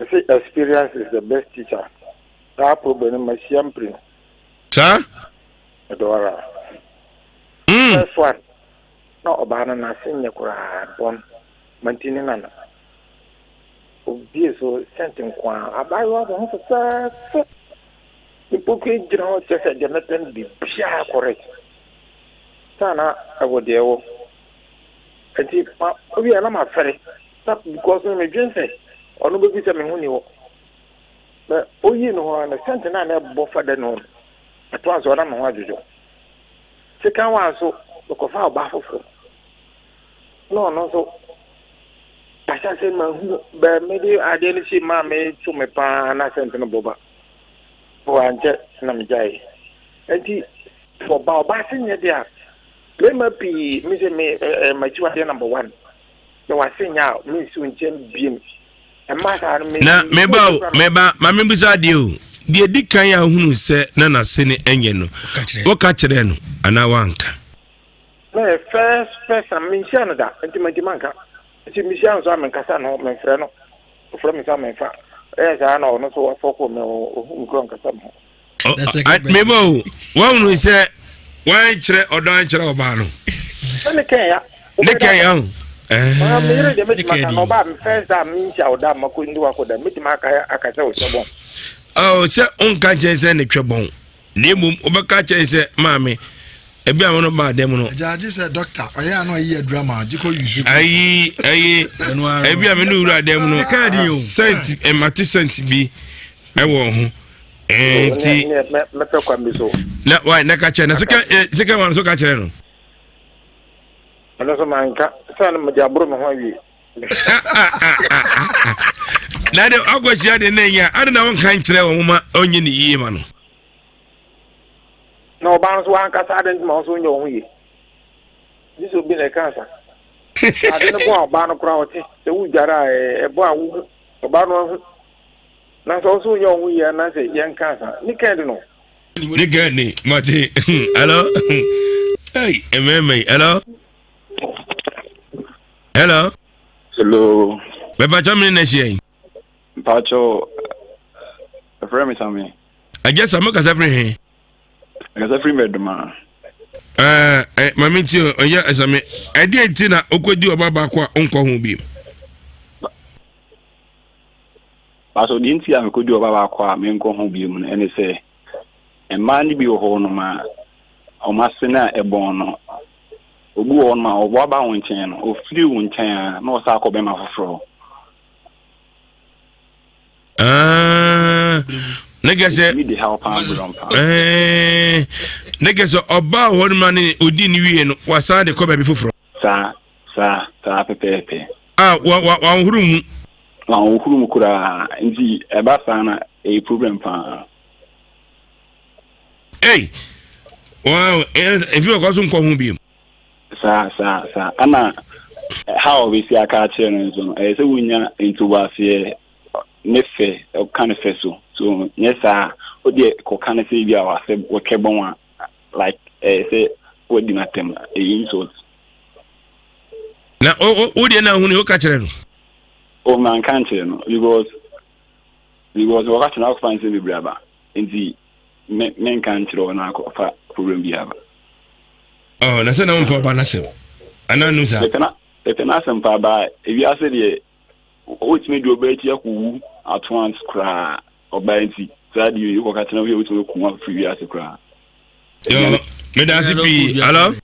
Ɛsɛ experience is the best teacher. Saa problem no ma hyia mpiri. Saa. Ɛdɔ ara. First one na ɔbaa no n'ase nyɛ koraa bɔn manti ne nana. Obie so sɛnte nko ara abaayewa de ho fɛfɛɛfɛ. Mpokuo gyina hɔ kyerɛ sɛ deɛ mɛpɛ no biribiara correct. Saa na ɛwɔ deɛ ɛwɔ. Nti ma obi a na mafɛre na because me medwen sɛ ɔno bɛbi sɛ me ho ni hɔ. Bɛ oyii no hɔ a na sɛnte no a na ɛbɔ fa da no ɛtoa so na me ho adwodwo. Second one nso mekɔfaa ɔbaa foforɔ na ɔno nso ahyɛ mahu bɛ mede adeɛ no si maa meto me paa na sɛnte no bɔ ba. Wankyɛ na megyae. Nti ɔba ɔba ase nyɛ deɛ a mmarima pii me sɛ me ɛɛ m'akyiwadeɛ number one na wase nyɛ a mensi wo nkyɛn biem ɛma saa no me. Na meba o meba ma mebisa adeɛ o deɛ di kan a wohunu sɛ na n'ase ne ɛnyɛ no woka kyerɛɛ no anaa woanka? Na yɛ first person menhyia no da nti mantimi anka nti mehyia no so a menkasa no memfrɛ no. Ɔfrɛ me sɛ memfa. Ɛyɛ saa na ɔno nso wafɔko me ɔhu me kura ɔnkasa me ho. Meba o, woahunu sɛ woankyerɛ ɔdɔ ankyerɛ ɔbaa no. Sɛ ne kɛn ya. Ne kɛn ya o. Ah, me yere deɛ mɛtumi aka na ɔbaa me first time menhyia wo da mako ndi wakɔ da mɛtumi aka aka sɛ ɔtwɛ bɔn. Oh, sɛ wonka nkyɛn sɛ ne twɛ bɔn. Na mmom wobɛka kyerɛ sɛ maame ebi a wɔn ba dɛm no. Agya agye sɛ dɔkta ɔyɛ ano ayi adura ma agye kɔ yusu. Ayi ayi ebi a me ne wura dɛm no sɛnt ɛmate sɛnt bi ɛwɔ ho ɛnti. Mɛpɛ kwan bi so. Na wa na ka kyerɛ na sika sika wa nso ka kyerɛ no. Ɛno nso manka sɛ no mede aboro me ho awie. Na de akɔhyia de na nya ade na wonka nkyerɛ wɔn ma ɔnyɛ ne yie ma no. Na ɔbaa nso wankasa ade nti ma ɔnso nyɛ ɔho yie. Gye sɛ obi na ɛka asa. Ade no bɔ a ɔbaa no koraa ɔte sɛ wodware a ɛbɔ a wohu ɔbaa no ahu. Na sɛ ɔnso nyɛ ɔho yie anaasɛ yɛnka asa. Ne kɛn de no. Ne kɛn de mate. Hello. Hey, mmarima yi. Hello. Hello. Hello. Bɛbàtɔ mi ne na hyia yi. Mpatsɔ ɛfrɛ mi Sami. Agya Sami kasa firi he? Kasa firi Mɛduma. Ɛɛ ɛ maame ti ɔyɛ Sami ɛdeɛ nti na okɔdi ɔba baako a ɔnkɔ ho bi. Paso deɛ nti a mekɔdi ɔba baako a menkɔ ho bi mu no ɛne sɛ mmaa no bi wɔ hɔ nom a wɔn ase no a ɛbɔn no obi wɔ hɔ nom a ɔboaba wo nkyɛn no ofiri wo nkyɛn a na ɔsan akɔ bɛma foforɔ. Ah, ne kɛ sɛ eh, ne kɛ sɛ ɔbaa hɔ no ma ne odi ne wie no wasan de kɔ baabi foforɔ. Saa saa saa pɛpɛɛpɛ. A wa wa wanhoro mu. Wanhoro mu koraa nti ɛba saa na ɛyɛ problem paa. Ei, wow, efi ɔkɔ so nkɔ ho bio. Saa saa saa. Ɛna how a ɔbɛsi aka akyerɛ no nso no, ɛyɛ sɛ wonya ntoboaseɛ ne fɛ, ɔka no fɛ so. So nyɛ saa a, wodeɛ kɔka no sɛ bi a wasɛ wɔtwɛ bɔn a, like ɛyɛ sɛ wadi no atɛm, ɛyɛ insult. Na wo deɛ na ahunu woka kyerɛ no? O manka nkyerɛ no because because wɔka kyerɛ no akɔfa nsɛm bebree aba nti me menka nkyerɛ ɔno akɔfa problem bi aba. Oh, na sɛ na wompɛ ɔba no asɛm anaa num saa? Mepɛ n'asɛm paa baa ewiase deɛ wotumi de ɔbaa akyi akɔwu atoant koraa ɔbaa nti saa deɛ yi wokɔka kyerɛ wo wotumi aku afiri wiase koraa. Meda ase pii. Hello?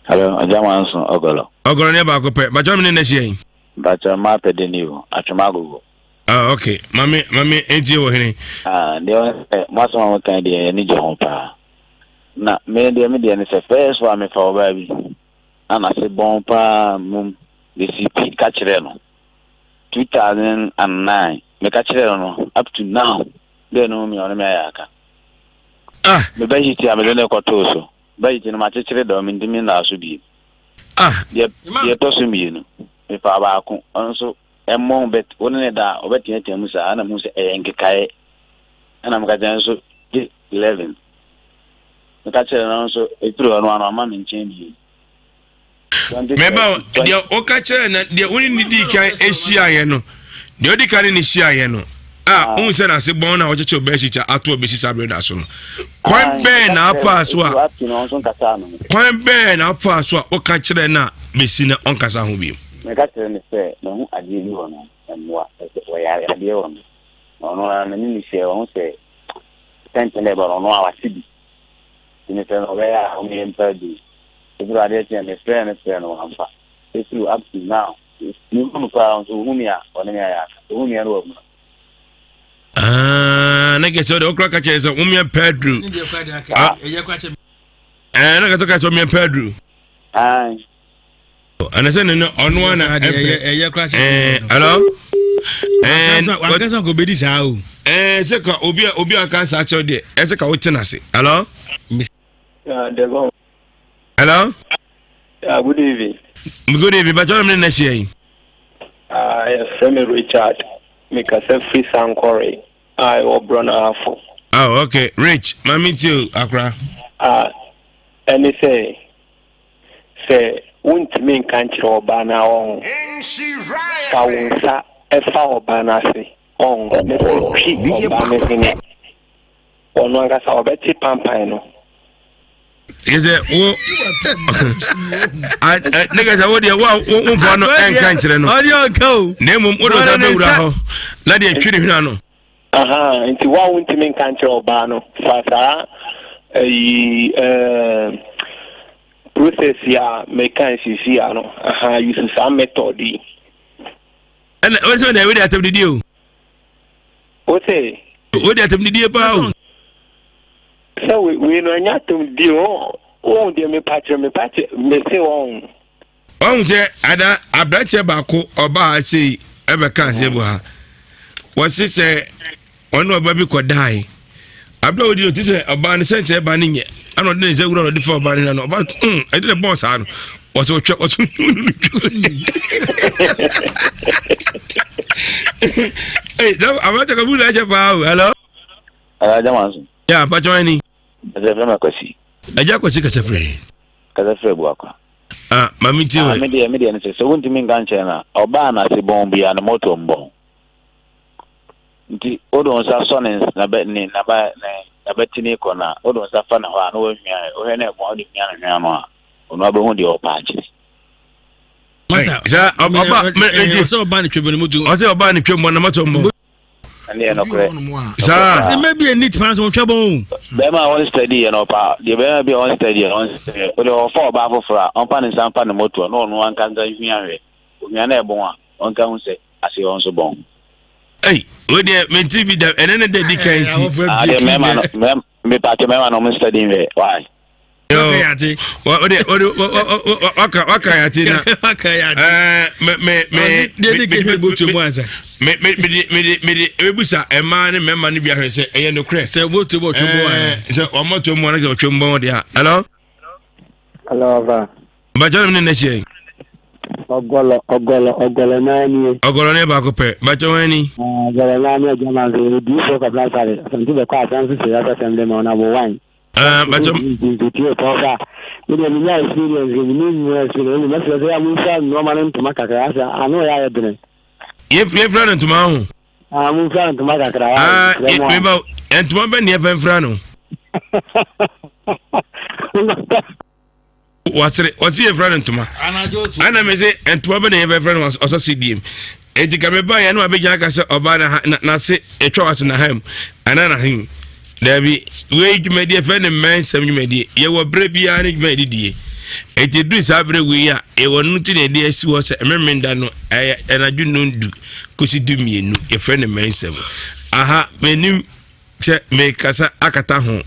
Hello, Ɔgyama nso ɔgɔlɔ. Ɔgɔlɔ ne baako pɛ. Bàtchɔ mi ne na hyia yi. Bàtchɔ mmaa pɛ de ni o, atwoma agogo. Ah, ok. Mame, mame, entie wɔ hene. Ah, deɛ ɔne sɛ, mo asɛm a mo kan deɛ, ani gye ho paa. Na me deɛ, me deɛ ne sɛ, first one mefa ɔbaa bi, na n'ase bɔn paa mum, besi pi ka kyerɛ no. 2009, meka kyerɛ no no, up to now, deɛ no mi ɔne me ayɛ aka. Ah. Me bɛhyɛ ti a mede ne kɔtoo so. Bɛhyɛ ti no makyekyere dɔm, mentumi nnaa so bio. Ah. Deɛ, deɛ ɛtɔ so mmienu, mefa baako, ɔno nso, Ɛmmɔ but wo ne no da a, ɔbɛteatea mu saa na mehu sɛ ɛyɛ nkekaeɛ. Ɛna meka kyerɛ no nso de 11. Meka kyerɛ no nso ɛfiri hɔ no ano ama me nkyɛn bio. Mɛba deɛ woka kyerɛ na deɛ wo ne ne dii kan hyiaeɛ no deɛ wodi kan ne ne hyiaeɛ no a ah. wohu sɛ n'ase bɔn na wɔkyekyɛ ɔbɛn hyikya ato ɔbɛsi saa berɛ da so no kwan bɛn na afa so a kwan bɛn na afa so a woka kyerɛ no a bɛsi na ɔnkasa ho bio Meka kyerɛɛ no sɛ mahu adeɛ bi wɔ no mmoa, sɛ ɔyare adeɛ wɔ no. Na ɔno ara me ne no hyia, wahu sɛ sɛnkyɛn dɛ ɛba no, ɔno ara wate bi. Nti mesrɛ no ɔbɛyɛ a ɔmmɛyɛ mpa aduru. Ɛduru adeɛ kye a, mefrɛɛ no frɛɛ no wamfa. Ɛfiri up to now, mehu no koraa nso ɔhu me a, ɔne me ayɛ aka. Ɔhu me a na wamuna. Ah, na kɛ sɛ ɔde ɔkora ka kyerɛ sɛ womeɛ pɛ aduru. Ah, na kɛ sɛ ɔka sɛ womeɛ pɛ aduru. Ɛnɛ sɛ ne no ɔno ana ɛpɛ ɛyɛ kora sɛ ɛɛ hello ɛɛ wankasa nka obedi saa o ɛɛ sɛ ka obi a obi a aka saa kyerɛw deɛ ɛsɛ ka wote n'ase hello. Hello. Yeah, good evening. Good evening bàtɛ ɔnum ne na hyia yi. Ah, yɛfrɛ me Richard. Mekasa firi Sankore a ɛwɔ Borɔno Ahafo. Oh, okay. Rich, maame ti o akora. Ah, ɛne sɛ Sɛ wontumi nka nkyerɛ ɔbaa no a ɔho, fa wo nsa fa ɔbaa no ase ɔho na twi ɔbaa no hwene. Ɔno ankasa ɔbɛte pampan no. Yɛ sɛ wo ne kɛ sɛ wo deɛ wo a womfa no ɛnka nkyerɛ no na mmom wode wo nsa bɛwura hɔ na deɛ twi ne hwene ano. Ahaa, nti wo a wontumi nka nkyerɛ ɔbaa no, fa saa ayi ɛɛ process yi a meka sisi a no, ahaa, use saa method yi. Ɛna o sɛ ɔde wode atam didie o. O sɛ. Wode atam didie paa o. Sɛ wei no ɛnyɛ atam didie o, wɔn deɛ mepa kyerɛ mepa kyerɛ mese wɔn. Wahu sɛ ada aberanteɛ baako ɔbaa ha sei ɛbɛka asɛm bu ha wɔse sɛ ɔne ɔba bi kɔdae abere a ɔdi no ti sɛ ɔbaa no sɛnkyɛ ɛba no nyɛ ɛna ɔde ne nsa wura na ɔde fa ɔbaa no hwɛ no ɔbaa no mm ɛde ne bɔɔ saa no ɔsɛ ɔtwa ɔsɛ ɔnu no twa ee aberanteɛ ka bu na ɛkyɛ paa o hello. Ɛyɛ agya nso. yɛ abakyɛ wɔn ani. Ɛsɛ fɛ ma kwasi. Agya kwasi kasa firi. Kasa firi abuakwa. Ah, maame ti wɛ. Ah, me deɛ me deɛ ne sɛ sɛ wontumi nka nkyɛn na ɔbaa n'ase bɔn bia ne moto mbɔn. Nti wode wo nsa sɔ ne naba ne naba ne nabatini kɔ na wode wo nsa fa ne hɔ a na wahwia wohwɛ na ɛbɔn wode hwia ne hwia no a ɔno abɛhu deɛ ɔpa akyerɛ. Masa, sɛ ɔba ɔsɛ ɔba ne twɛ ne moto ɔsɛ ɔba ne twɛ mbɔ na moto mbɔ. Ɛne yɛ nokorɛ. Saa. Sɛ mɛ bi yɛ neat paa sɛ ɔtwa bɔn o. Bɛrima a wɔn steady yɛ no ɔpa deɛ bɛrima bi a wɔn steady yɛ no wɔn steady yɛ ɔde ɔfa ɔbaa foforɔ a ɔnfa ne nsa nfa ne motoɔ na ɔno ankasa nhwia hwɛ ohwia na ɛbɔn a ɔnka ho sɛ aseɛ ɔnso bɔn. Ei, wo deɛ mente bi da ɛnɛ ne da di kan ti. Adeɛ mɛrima no mɛrima mepatɛ mɛrima no ɔmo steady nhwɛ why. Waka yate na mede ɛbɛbusa mmaa ne mmarima no bi ahwɛ sɛ ɛyɛ nokorɛ sɛ wɔmɔto mu sɛ ɔmɔto mu ana sɛ ɔtwe mbɔn deɛ a hello hello ava. Bàtchɛ ne ne hyɛ. Ɔgɔlɔ ɔgɔlɔ ɔgɔlɔ naa nie. Ɔgɔlɔ ne baako pɛ bàtchɛ wɔn ani. Ɔgɔlɔ naa nie ɛgya nso odiifoɔ kɔbla sare asante bɛkɔ asante sɛ yasɛ sɛm de ma ɔna bo wan. Bàtchɛ. Nti o tɔ fa mi deɛ mi nya experience mi ni mu experience mi mɛsirɛ sɛ ya mu nfa nneɛma no ntoma kakra asɛ ano yɛ ayɛ dene. Yɛfira no ntoma ho. Ah, mo nfira ntoma kakra. Ah, meba ntoma bɛ ne yɛfɛ mfira no. Wasere, ɔsi yɛfira no ntoma. Ana me se ntoma bɛ ne yɛfɛ mfira no ɔsɔ si diem. Enti ka meba yɛ no abɛgyina aka sɛ ɔbaa na n'ase ɛtwa wase na ha mu ana na he. Dabi, wei dwumadie fɛ ne mmɛnsɛm dwumadie. Yɛwɔ berɛ biara ne dwumadie didie. Enti duru saa berɛ wei a, yɛwɔ no ti na yɛde asi hɔ sɛ mmemmenda no ɛyɛ anadwo nondu kɔsi du mmienu. Yɛfrɛ no mmɛnsɛm. Aha, m'anim sɛ mekasa akata ho.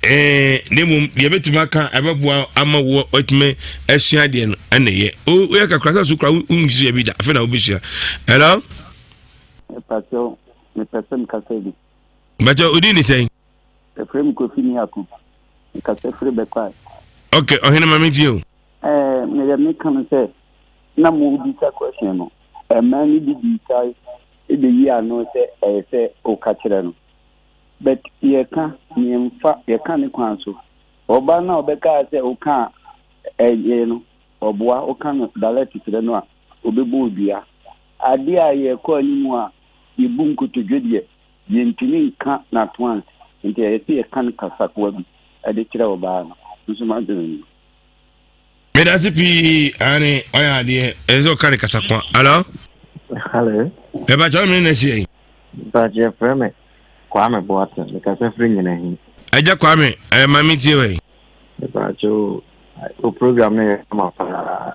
Ɛɛ, na mmom deɛ bɛtumi aka ɛbɛboa ama wo atumi asua adeɛ no ɛna ɛyɛ. Woyɛ kakra sɛ so kora wonsua bi da, afei na wobɛsua. Hello? Mepakyɛw, mepɛ sɛ mekasa bi. Bàtchɛ odi ni sɛn. Yɛfrɛ me Kofi Niako. Mekasa firi Bɛkwae. Ok, ɔhene ma mentie o. Ɛɛ, meyɛ meka no sɛ na mobisa question no, mmaa no bi bisa bɛyi ano sɛ ɛyɛ sɛ woka kyerɛ no. But yɛka yɛmfa yɛka ne kwan so. Ɔbaa no a ɔbɛkaa sɛ woka a ɛyɛ no, ɔboa woka no direct kyerɛ no a, ɔbɛbɔ wo dua. Adeɛ a yɛkɔ anim a yɛbu nkotodwe deɛ, Yɛntumi nka no at once, nti ɛyɛ sɛ yɛka no kasakoa bi de kyerɛ ɔbaa no. Nso m'adwene no. Medase pii ane ɔyɛ adeɛ ɛsɛ sɛ ɔka ne kasakoa. Hello? Hello. Ɛba kyɛ me na hyia yi. Mpakyɛ frɛ me Kwame Boateng mekasa firi Nyinahin. Agya Kwame, ɛyɛ ma me tie wɛ. Mpakyɛ o, o program no yɛ kama paa.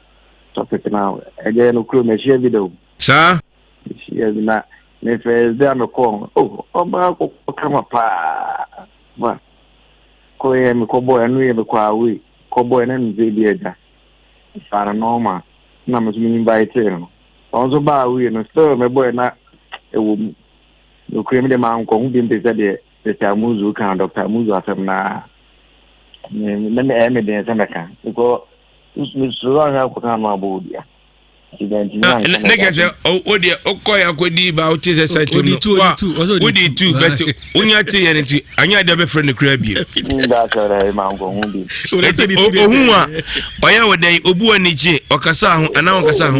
Topic na ɛgya yɛ no kuro mahyia bi da o. Saa? Mehyia bi na me first day a mekɔɔ no, oh, ɔbaa kɔkɔɔ kama paa. Ba, kɔyɛ mekɔbɔɔ ɛno yɛ mekɔ away, kɔbɔɔ ɛna no sɛ bi agya. Saa no normal, na me nso me invite no. Ɔno nso baa away no, still mebɔɔ na ɛwɔ mu. Nokorɛ mi de mankɔ ho bi mpe sɛ deɛ Mr. Amuzu ka, Dr. Amuzu asɛm na me me ɛyɛ me den sɛ mɛka because mesuro ahwɛ akɔka no abɔ odua. Ne kɛ sɛ o deɛ wokɔ yɛ akɔdi ba wote sɛ sɛ to no wa wodi tu bɛte wonya te yɛ no nti anyɛ adeɛ bɛfrɛ no koraa bio ɔhu a ɔyɛ wo dɛn ɔbu w'ani kye ɔkasa ho anaa ɔnkasa ho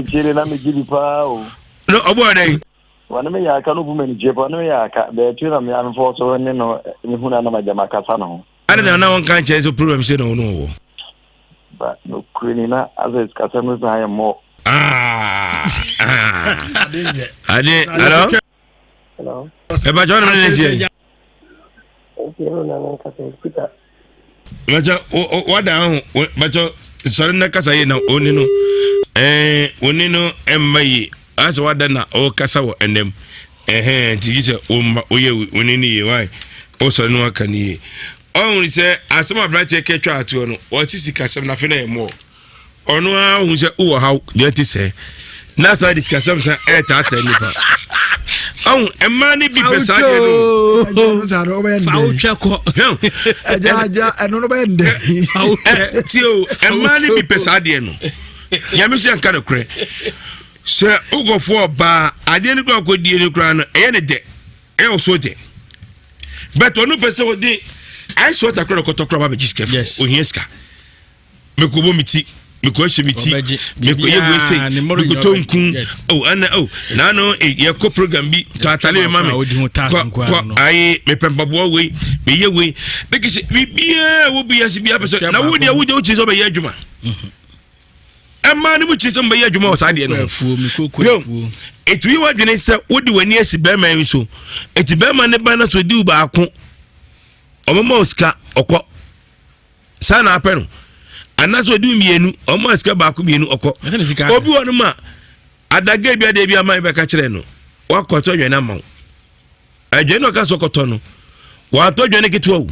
no ɔbɔ dɛn wɔne me yɛ aka no bu m'ani gye paa ɔne me yɛ aka bɛɛtu na meamfoɔ so ne no mehu no anam agya makasa no ho Adɛn na na wɔnka nkyɛn sɛ problem sɛ na ɔno ɔwɔ? Ba nokorɛ ni na asɛ sikasɛm no san yɛ mmɔ. Ah, ah. Ade, hello? Hello. Ɛba kyɛ ɔno ne hyɛ yi. Bàtɛ wada ho bàtɛ sɔre na kasa yie na oni no ɛɛ oni no ɛmma yie asɛ wada na ɔkasa wɔ ɛnɛm. Ɛhɛn, nti gye sɛ woma woyɛ wo ne no yie wae wosɔre no aka no yie ɔhunu sɛ asɛm aberanteɛ kɛtwa atoɔ no ɔte sikasɛm no afei na yɛ mmoɔ ɔno ara hu sɛ wowɔ haw deɛ te sɛ na saa de sikasɛm sa ɛretaataa nnipa ɔhu mmaa no bi pɛ saa deɛ no fawotwɛ kɔ tie o mmaa no bi pɛ saa deɛ no nyame sɛ nka nokorɛ Sɛ wokɔfo ɔbaa adeɛ no koraa kɔdie no koraa no ɛyɛ ne dɛ ɛyɛ ɔso dɛ but ɔno pɛ sɛ ɔde ice water koraa kɔtɔ koraa ba bɛgye sika fo ohia sika mekɔbɔ me ti mekɔ ahyɛ me ti mekɔ yɛ wei sei mekɔtɔ nku oh ɛna oh naano eh, yɛkɔ program bi tɔ atale mi ma me kɔ kɔ ayi mepɛ mpaboa wei meyɛ wei mekɛ sɛ biribiara wɔ bi ase biara pɛ sɛ na wo deɛ wo deɛ wo kyi sɛ ɔbɛyɛ adwuma mhm. Mmaa no mu kyerɛ sɛ mobɛyɛ adwuma wɔ saa adeɛ no ho. Ɛtumi wadwene sɛ wode w'ani asi bɛrima yi so. Ɛti bɛrima ne ba no so di baako. Ɔmama wo sika ɔkɔ. Saa na apɛ no. Anaasɛ ɔdi mmienu, ɔma sika baako mmienu ɔkɔ. Obi wɔ no ma adaga bi adeɛ bi ama bɛka kyerɛ no. Wakɔtɔ dwane ama wo. Adwane na ɔka sɛ ɔkɔtɔ no wɔatɔ dwane ketewa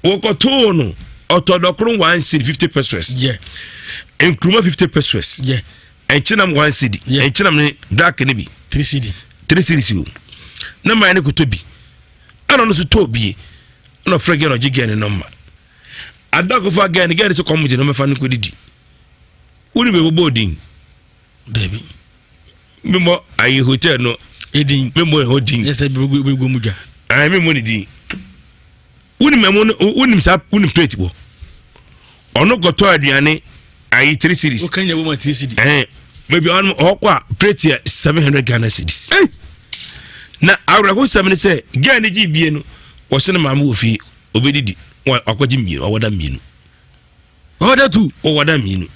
o wɔkɔtoo no ɔtɔ dɔkono one cedi fifty pesos yeah. nkuruma fifty pesos yeah. nkyenam one cedi yeah. nkyenam ne dark ne bi three cedi three cedis o na maa ne kɔtɔ bi ɛna ɔno nso tɔɔ bie ɛna ɔfrɛ gɛn ɔgye gɛn ne nɔmba adakɔfa gɛn gɛn sɛ kɔm gye no mɛfa no kɔdidi. Wone bɛbɔbɔ din? Dabi. Memmɔ ayi hotel no. Edin. Memmɔ ɛhɔ din. Yɛ sɛ bɛgu mu dwa. Ayi memmɔ ne din. Wonim ɛmo no wonim saa wonim plate wɔ. Ɔno kɔtɔ aduane ayi three cedis. Woka nyɛ bɔ ma three cedis. Ɛn baabi ɔno ɔkɔ a plate yɛ 700 Ghana cedis. Na awerɛho sɛm ne sɛ girl ne gye bie no wɔsɛ ne maame wɔ fie obɛdidi wakɔgye mmienu ɔwɔda mmienu. Ɔwɔda tu. Ɔwɔda mmienu.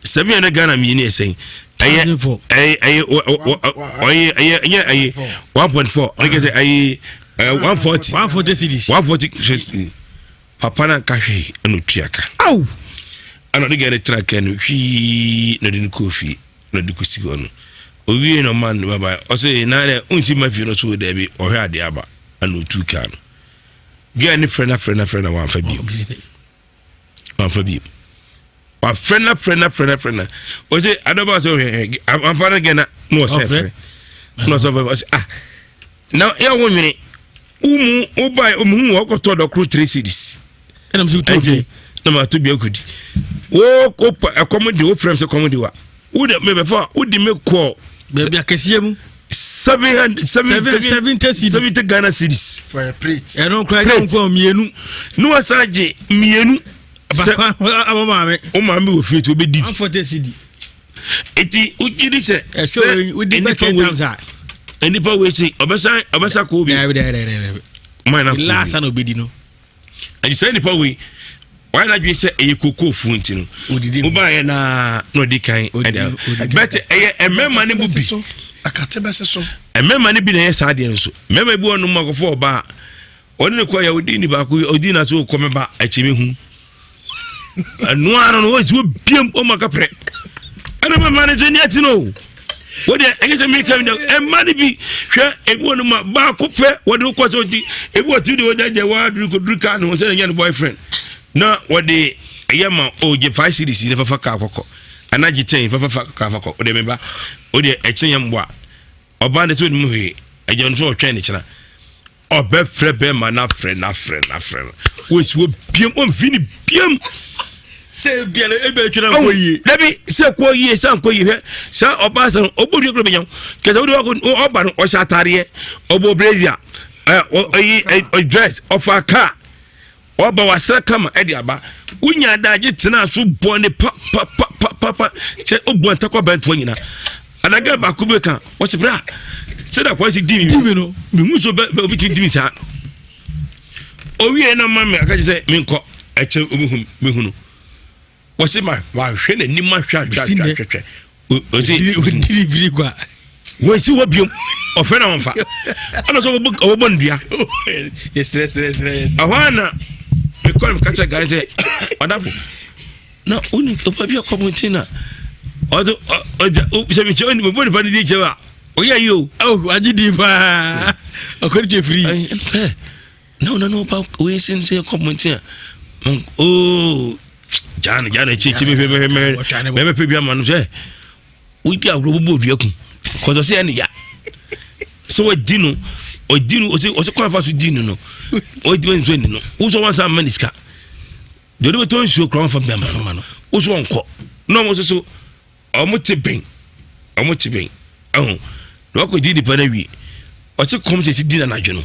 700 Ghana mmienu yɛ sɛn? Ɛyɛ ɛyɛ ɛyɛ ɔyɛ ɛyɛ ɛyɛ ɛyɛ 1.4 ɔyɛ sɛ ɛyɛ 140. 140 cedis. 140 papa no anka hwee ɛna otua ka. Aw. Ɛna ɔde gɛrɛ tra kɛ no hwii na ɔde no kɔɔ fie na ɔde kɔsi hɔ no. Owie na ɔma no baba ɔsɛ na dɛ ɔnsi ma fie no so daabi ɔhwɛ adeɛ aba ɛna otu kaa no. Gɛɛ ne frɛ na frɛ na frɛ na wamfa bio. Wamfa bio. Wafrɛ na frɛ na frɛ na frɛ na ɔsɛ adɔba sɛ ɔhwɛ amfa no gɛ na na ɔsɛ frɛ na ɔsɛ frɛ ɔsɛ ah na yɛ wo nwene wo mu wo ba wo hu wɔkɔtɔ dɔkoro three cities ɛna mo tɔ bi na ma to bi akɔdi wo ko ɛkɔm de wo frɛ m sɛ kɔm de wa wo de mebɛfa wo de me kɔ baabi akɛseɛ mu seven hundred seven seventy cedis 70 Ghana cedis for a plate ɛno kora ɛnyɛ nkɔ mmienu ne wasan gye mmienu sɛ aba maame wo maame wɔ fie ti wobɛdi one forty cedi eti wogye di sɛ sɛ nipa wei nipa wei si ɔbɛsan ɔbɛsa kɔɔ bi man na kɔɔ bi na obedi no ɛdi sɛ nipa wei wɔyɛ n'adwene sɛ ɛyɛ koko fu nti no wobaayɛ naa na ɔdi kan ɛdi bɛtɛ ɛyɛ mmarima no mu bi mmarima no bi na ɛyɛ saa adeɛ nso mmarima bi wɔ nom akɔfo ɔbaa Ɔne ne kɔ yɛ odi ni baako odi na so kɔ mɛba akyi mi hu. Ɛno ara no wɔsi wɔ biem wɔn aka pɛrɛ. Ɛna mɛma ne nso ni ati no. Wọ́n deɛ ɛnyɛ sɛ mi ka mi dɛ ɛma ne bi hwɛ ebi wɔ no ma baako pɛ wɔde kɔ sɛ ɔti ebi wɔ ti de wɔde agya wɔn aduru kɔ duru kaa ne ho sɛ ɛnyɛ ne boyfriend na wɔde ɛyɛ ma ɔgye five series ne fafa kaa kɔkɔ anagye ten fafa fa kaa kɔkɔ ɔde mɛba ɔde ɛkyɛn yɛn mboa ɔbaa ne sɛ ɔnim hwee ɛgya no sɛ ɔtwɛn ne kyena. Ɔbɛfrɛ bɛrima no afrɛ no afrɛ no afrɛ no. Wɔsi wɔ biem ɔmfi ne biem. Sɛ ebia no ebia twɛ na nkɔ yie. Dabi sɛ kɔ yie sɛ nkɔ yie hwɛ sɛ ɔbaa sɛ no ɔbɔ dua kuro bɛnya kɛsɛ wode wakɔ ɔba no ɔhyɛ ataadeɛ ɔbɔ brazier ɛ ɔyi dress ɔfa kaa. Ɔba wasra kama ɛde aba. Wonya adagye tena so bɔ ne pa pa pa pa pa pa kyɛ ɔbɔ ntakwa bɛntoɔ nyina. Adaga baako bi ka wɔsi bra sɛdeɛ akwa si di mi no mehu so bɛ obi tumi di mi saa. Owie na ma mi aka kyerɛ sɛ menkɔ ɛkyɛ obi hu mehu no. Wɔsi ma wahwɛ n'anim ahwɛ ahwɛ ahwɛ ahwɛ ɔsi ɔdiri firi kwa wɔsi wɔ biom ɔfɛ na wɔnfa ɛna sɛ ɔbɛbɔ ne dua ɛhɔ a na mekɔ no meka kyerɛ gare sɛ ɔdafo na wone ɔba bi akɔ mɔnten na ɔde ɔgya sɛ mekyɛ mebɔ nipa no di kyɛw a ɔyɛ yi o agye di paa ɔkɔde twɛ firi na ɔno na ɔba wei sɛ sɛ yɛkɔ mmɔnten a oo gyaa no gyaa no akyi akyi mehwɛ mehwɛ mehwɛ mɛbɛpɛ bi ama no sɛ wodi agorɔ bɔbɔ odua ku kɔsɔ sɛ ɛne ya sɛ wadi no ɔdi no ɔsɛ ɔsɛ kwan fa so di no no ɔdi no nso ni no wosɔ wansa ama ne sika deɛ ɔde bɛtɔ nsuo kora wɔmfa bi ama no wosɔ ɔnkɔ na ɔmo nso so Ɔmo te bɛn, ɔmo te bɛn. Ɛho, na wakɔ di nipa no awie. Ɔte kɔm sɛ si di na anadwo no.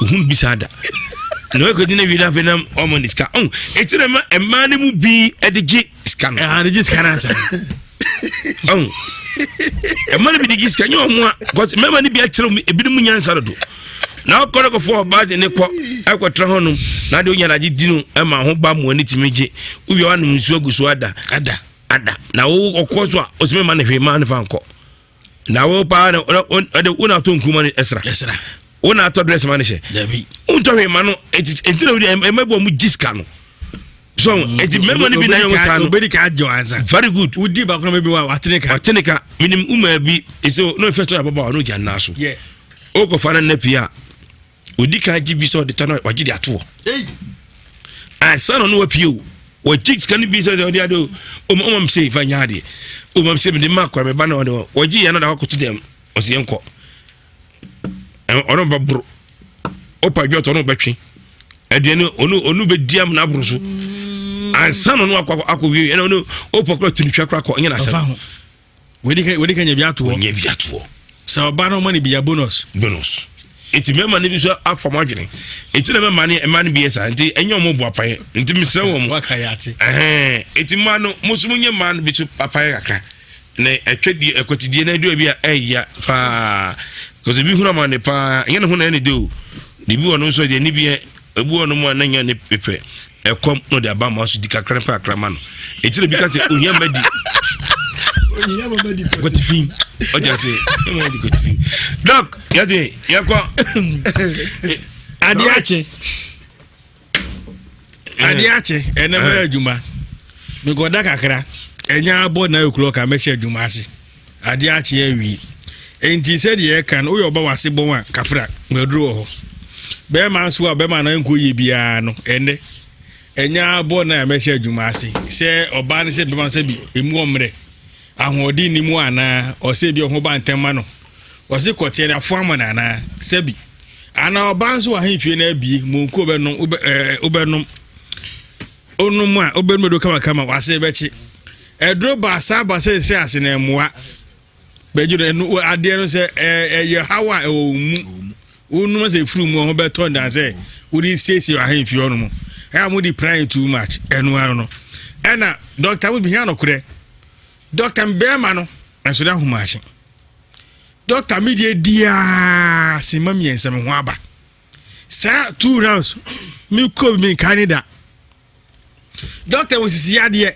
Ohun bi saa da. Na wakɔ di na awie na afei na ɔmo ne sika. Ɔho, eti na ɛma mmaa no mu bi ɛde gye sika no. Ɛha de gye sika no ansa. Ɔho, mmaa no bi de gye sika, nyɛ ɔmo a, kɔs mmarima no bi akyerɛ wɔn ebinom nyansa dodo. Na ɔkɔ no kɔfɔ ɔbaa de ne kɔ ɛkɔtra hɔnom na de onya adagye di no ɛma ho ba mu ani tumi gye. Wowie wanom nsuo agu so ada. Ada. Ada na wo ɔkɔ so a ɔsɛ mɛma no hwee ma no fa nkɔ na wo paa na ɔde wo na atɔ nkuruma no ɛsra ɛsra wo na atɔ dress ma no hyɛ dabi wontɔ hwee ma no eti eti na wodi ɛmɛ bi wɔn gye sika no so mm, eti mɛma no bi na yɛ wɔn saa no obedi ka agye wɔn ansa very good wodi baako na bɛbi wa watene ka watene ka minim umaa bi ese no fɛ sɛ ababaawa no gya nna so okɔfa no nna pii a odi kan gye bi sɛ ɔde tɔ no wagye de ato hɔ ansa na ɔno wapie o wɔgye sika no bi sɛ ɔde ade o ɔma ɔma sɛ fa nya adeɛ ɔma sɛ mede ma akɔrɔ meba na ɔde wɔgye yɛn na ɔde akɔto dɛm ɔsɛ yɛn kɔ ɔno bɛboro ɔpa dwa ɔtɔ ɔno bɛtwe aduane ɔno ɔno bɛdi am na aboro so. Ansa na ɔno akɔ akɔ wie ɛna ɔno ɔpɔ kora tuni twa kora kɔ ɛnyɛ n'asɛm. Wɔdi kan wɔdi kan nya bi atoɔ. Wɔnya bi atoɔ. Sɛ ɔbaa no ɔma no bi ya bonus. Bonus. Nti mmarima no bi nso afa mo adwene. Nti na mmarima no mmaa no bi yɛ saa. Nti ɛnyɛ wɔn bu apaeɛ. Nti mesrɛ wɔn. Waka yɛ ate. Ɛhɛn. Nti mmaa no mo nso mo nyɛ mmaa no bi so apaeɛ kakra. Na ɛtwa die ɛkɔtidie na ɛdua bi a ɛyya paa. Kɔsɛ bi hunu amane paa. Ɛnyɛ ne ho na ɛne de o. Na ebi wɔ no nso deɛ ne bi yɛ ebi wɔ no mu a na nya ne pɛ. Ɛkɔm na ɔde aba ma so di kakra ne pa kakra ma no. Eti na bi ka sɛ ohia mma di. Ohia mma di kɔtifi. Ɔgya sɛ ohia mma di kɔtifi. Dɔk yɛde yɛkɔ. Adeɛ akye. Adeɛ akye ɛnɛ mɛyɛ adwuma. Mekɔda kakra. Ɛnyɛ abɔ na o'clock a mɛhyɛ adwuma ase. Adeɛ akye awie. Enti sɛdeɛ yɛka no, woyɛ ɔba w'ase bɔn a, kafra, maduro wɔ hɔ. Bɛrima nso a bɛrima no nkɔ yie biara no, ɛnɛ, ɛnyɛ abɔ na mɛhyɛ adwuma ase. Sɛ ɔbaa no sɛ bɛrima no sɛ bi, emu ɔmmerɛ, ahoɔden nni mu anaa, ɔsɛ bi ɔho ba ntɛm ma no. Ɔse kɔteɛ no afoa ma no anaa, sɛbi. Anaa ɔbaa nso wɔ ahemfie no abie, monkuo bɛnom, wobɛ, ɛɛ, wobɛnom. Onom a, wobɛnom aduro kamakama, w'ase bɛkye. Aduro baasa aba sɛ ɛsɛ ase na ɛmmoa. Bɛgye no, ɛno adeɛ no sɛ ɛyɛ haw a ɛwɔ wo mu. Wonom sɛ ɛfiri mu a ho bɛtɔ ndan sɛ wode siesie ahemfie hɔ nom. Ɛyɛ a mode pran too much, ɛno ano no. Ɛna dɔkta mo bihia nokorɛ. Dɔkta mbɛɛma no, ɛnso de ahomakye. Dɔkta me deɛ diaa sima mmiɛnsa me ho aba. Saa two rounds me kɔ bi me nka ne da. Dɔkta wɔ sisi adeɛ.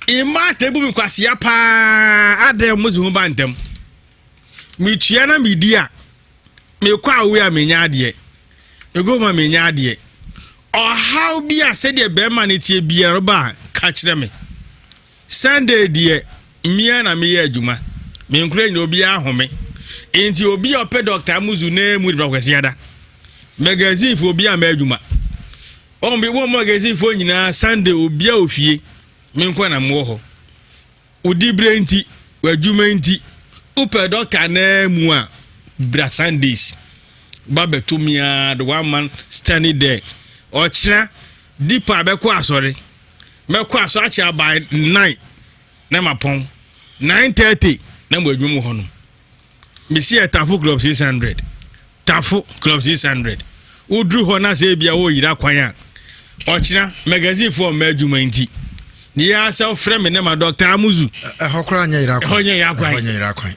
Mmaa ta ebu me kwasia paa adɛ mo dze ho ba ntɛm. Metua na medi a mekɔ awe a menya adeɛ. Mekɔ mu a menya adeɛ. Ɔhaw bi a sɛdeɛ bɛrima no teɛ biara ba a ka kyerɛ me. Sunday deɛ mmea na meyɛ adwuma. Me nkora nyina obiara home. Nti obi a ɔpɛ Dr. Amuzu na mu de ba Kwasiada. Magazine fo obi a ma adwuma. Wɔn bi wɔn magazine fo nyinaa Sunday obi a ofie. Me nkora na mowɔ hɔ. Odi bere nti, w'adwuma nti, wopɛ doctor na mu a bra Sundays. Ba bɛto me ara the one man standing there. Ɔkyena dipa bɛkɔ asɔre. Mɛkɔ aso akyɛ by nine na ma pɔn 9:30 na mo adwuma mu hɔ no. Mesi yɛ Tafo Club 600. Tafo Club 600. Woduru hɔ na sɛ ebia wɔyira kwan a ɔkyena magazine foɔ mma adwuma nti ne yɛ asɛ wofrɛ me ne ma Dr. Amuzu. Ɛhɔ koraa nyɛ yira kwan. Ɛhɔ nyɛ yira kwan. Ɛhɔ nyɛ yira kwan.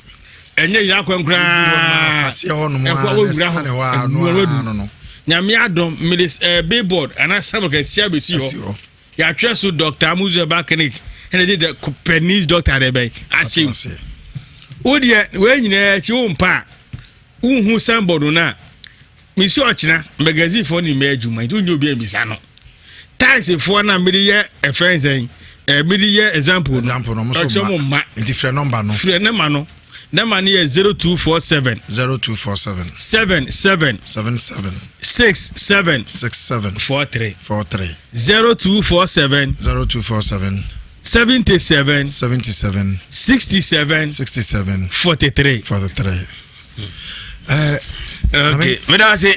Ɛnyɛ yira kwan koraa. Aseɛ hɔ nom a na sane hɔ a no ano no. Nyame adom mede eh, billboard anaa sam kɛseɛ abɛsi hɔ. Yɛatwerɛ so Dr. Amuzu Herbal Clinic ɛna de the Penese doctor de bɛn ahyɛ mu. Wo deɛ wei nyinaa akyi wo mpa a wohu signboard no a mesi ɔkyena magazine foɔ ne mmɛ adwuma nti wonyɛ obi ambisa no. Tiles foɔ no a mede yɛ ɛfɛn sɛn ɛɛ mede yɛ example no example no ɔkyerɛ mo mma nti frɛ nɔmba no frɛ nɔmba no nɔmba no yɛ 0247 0247 77 77 67 67 43 43 0247 0247 77 77 67 67 43 43. Okay, meda ase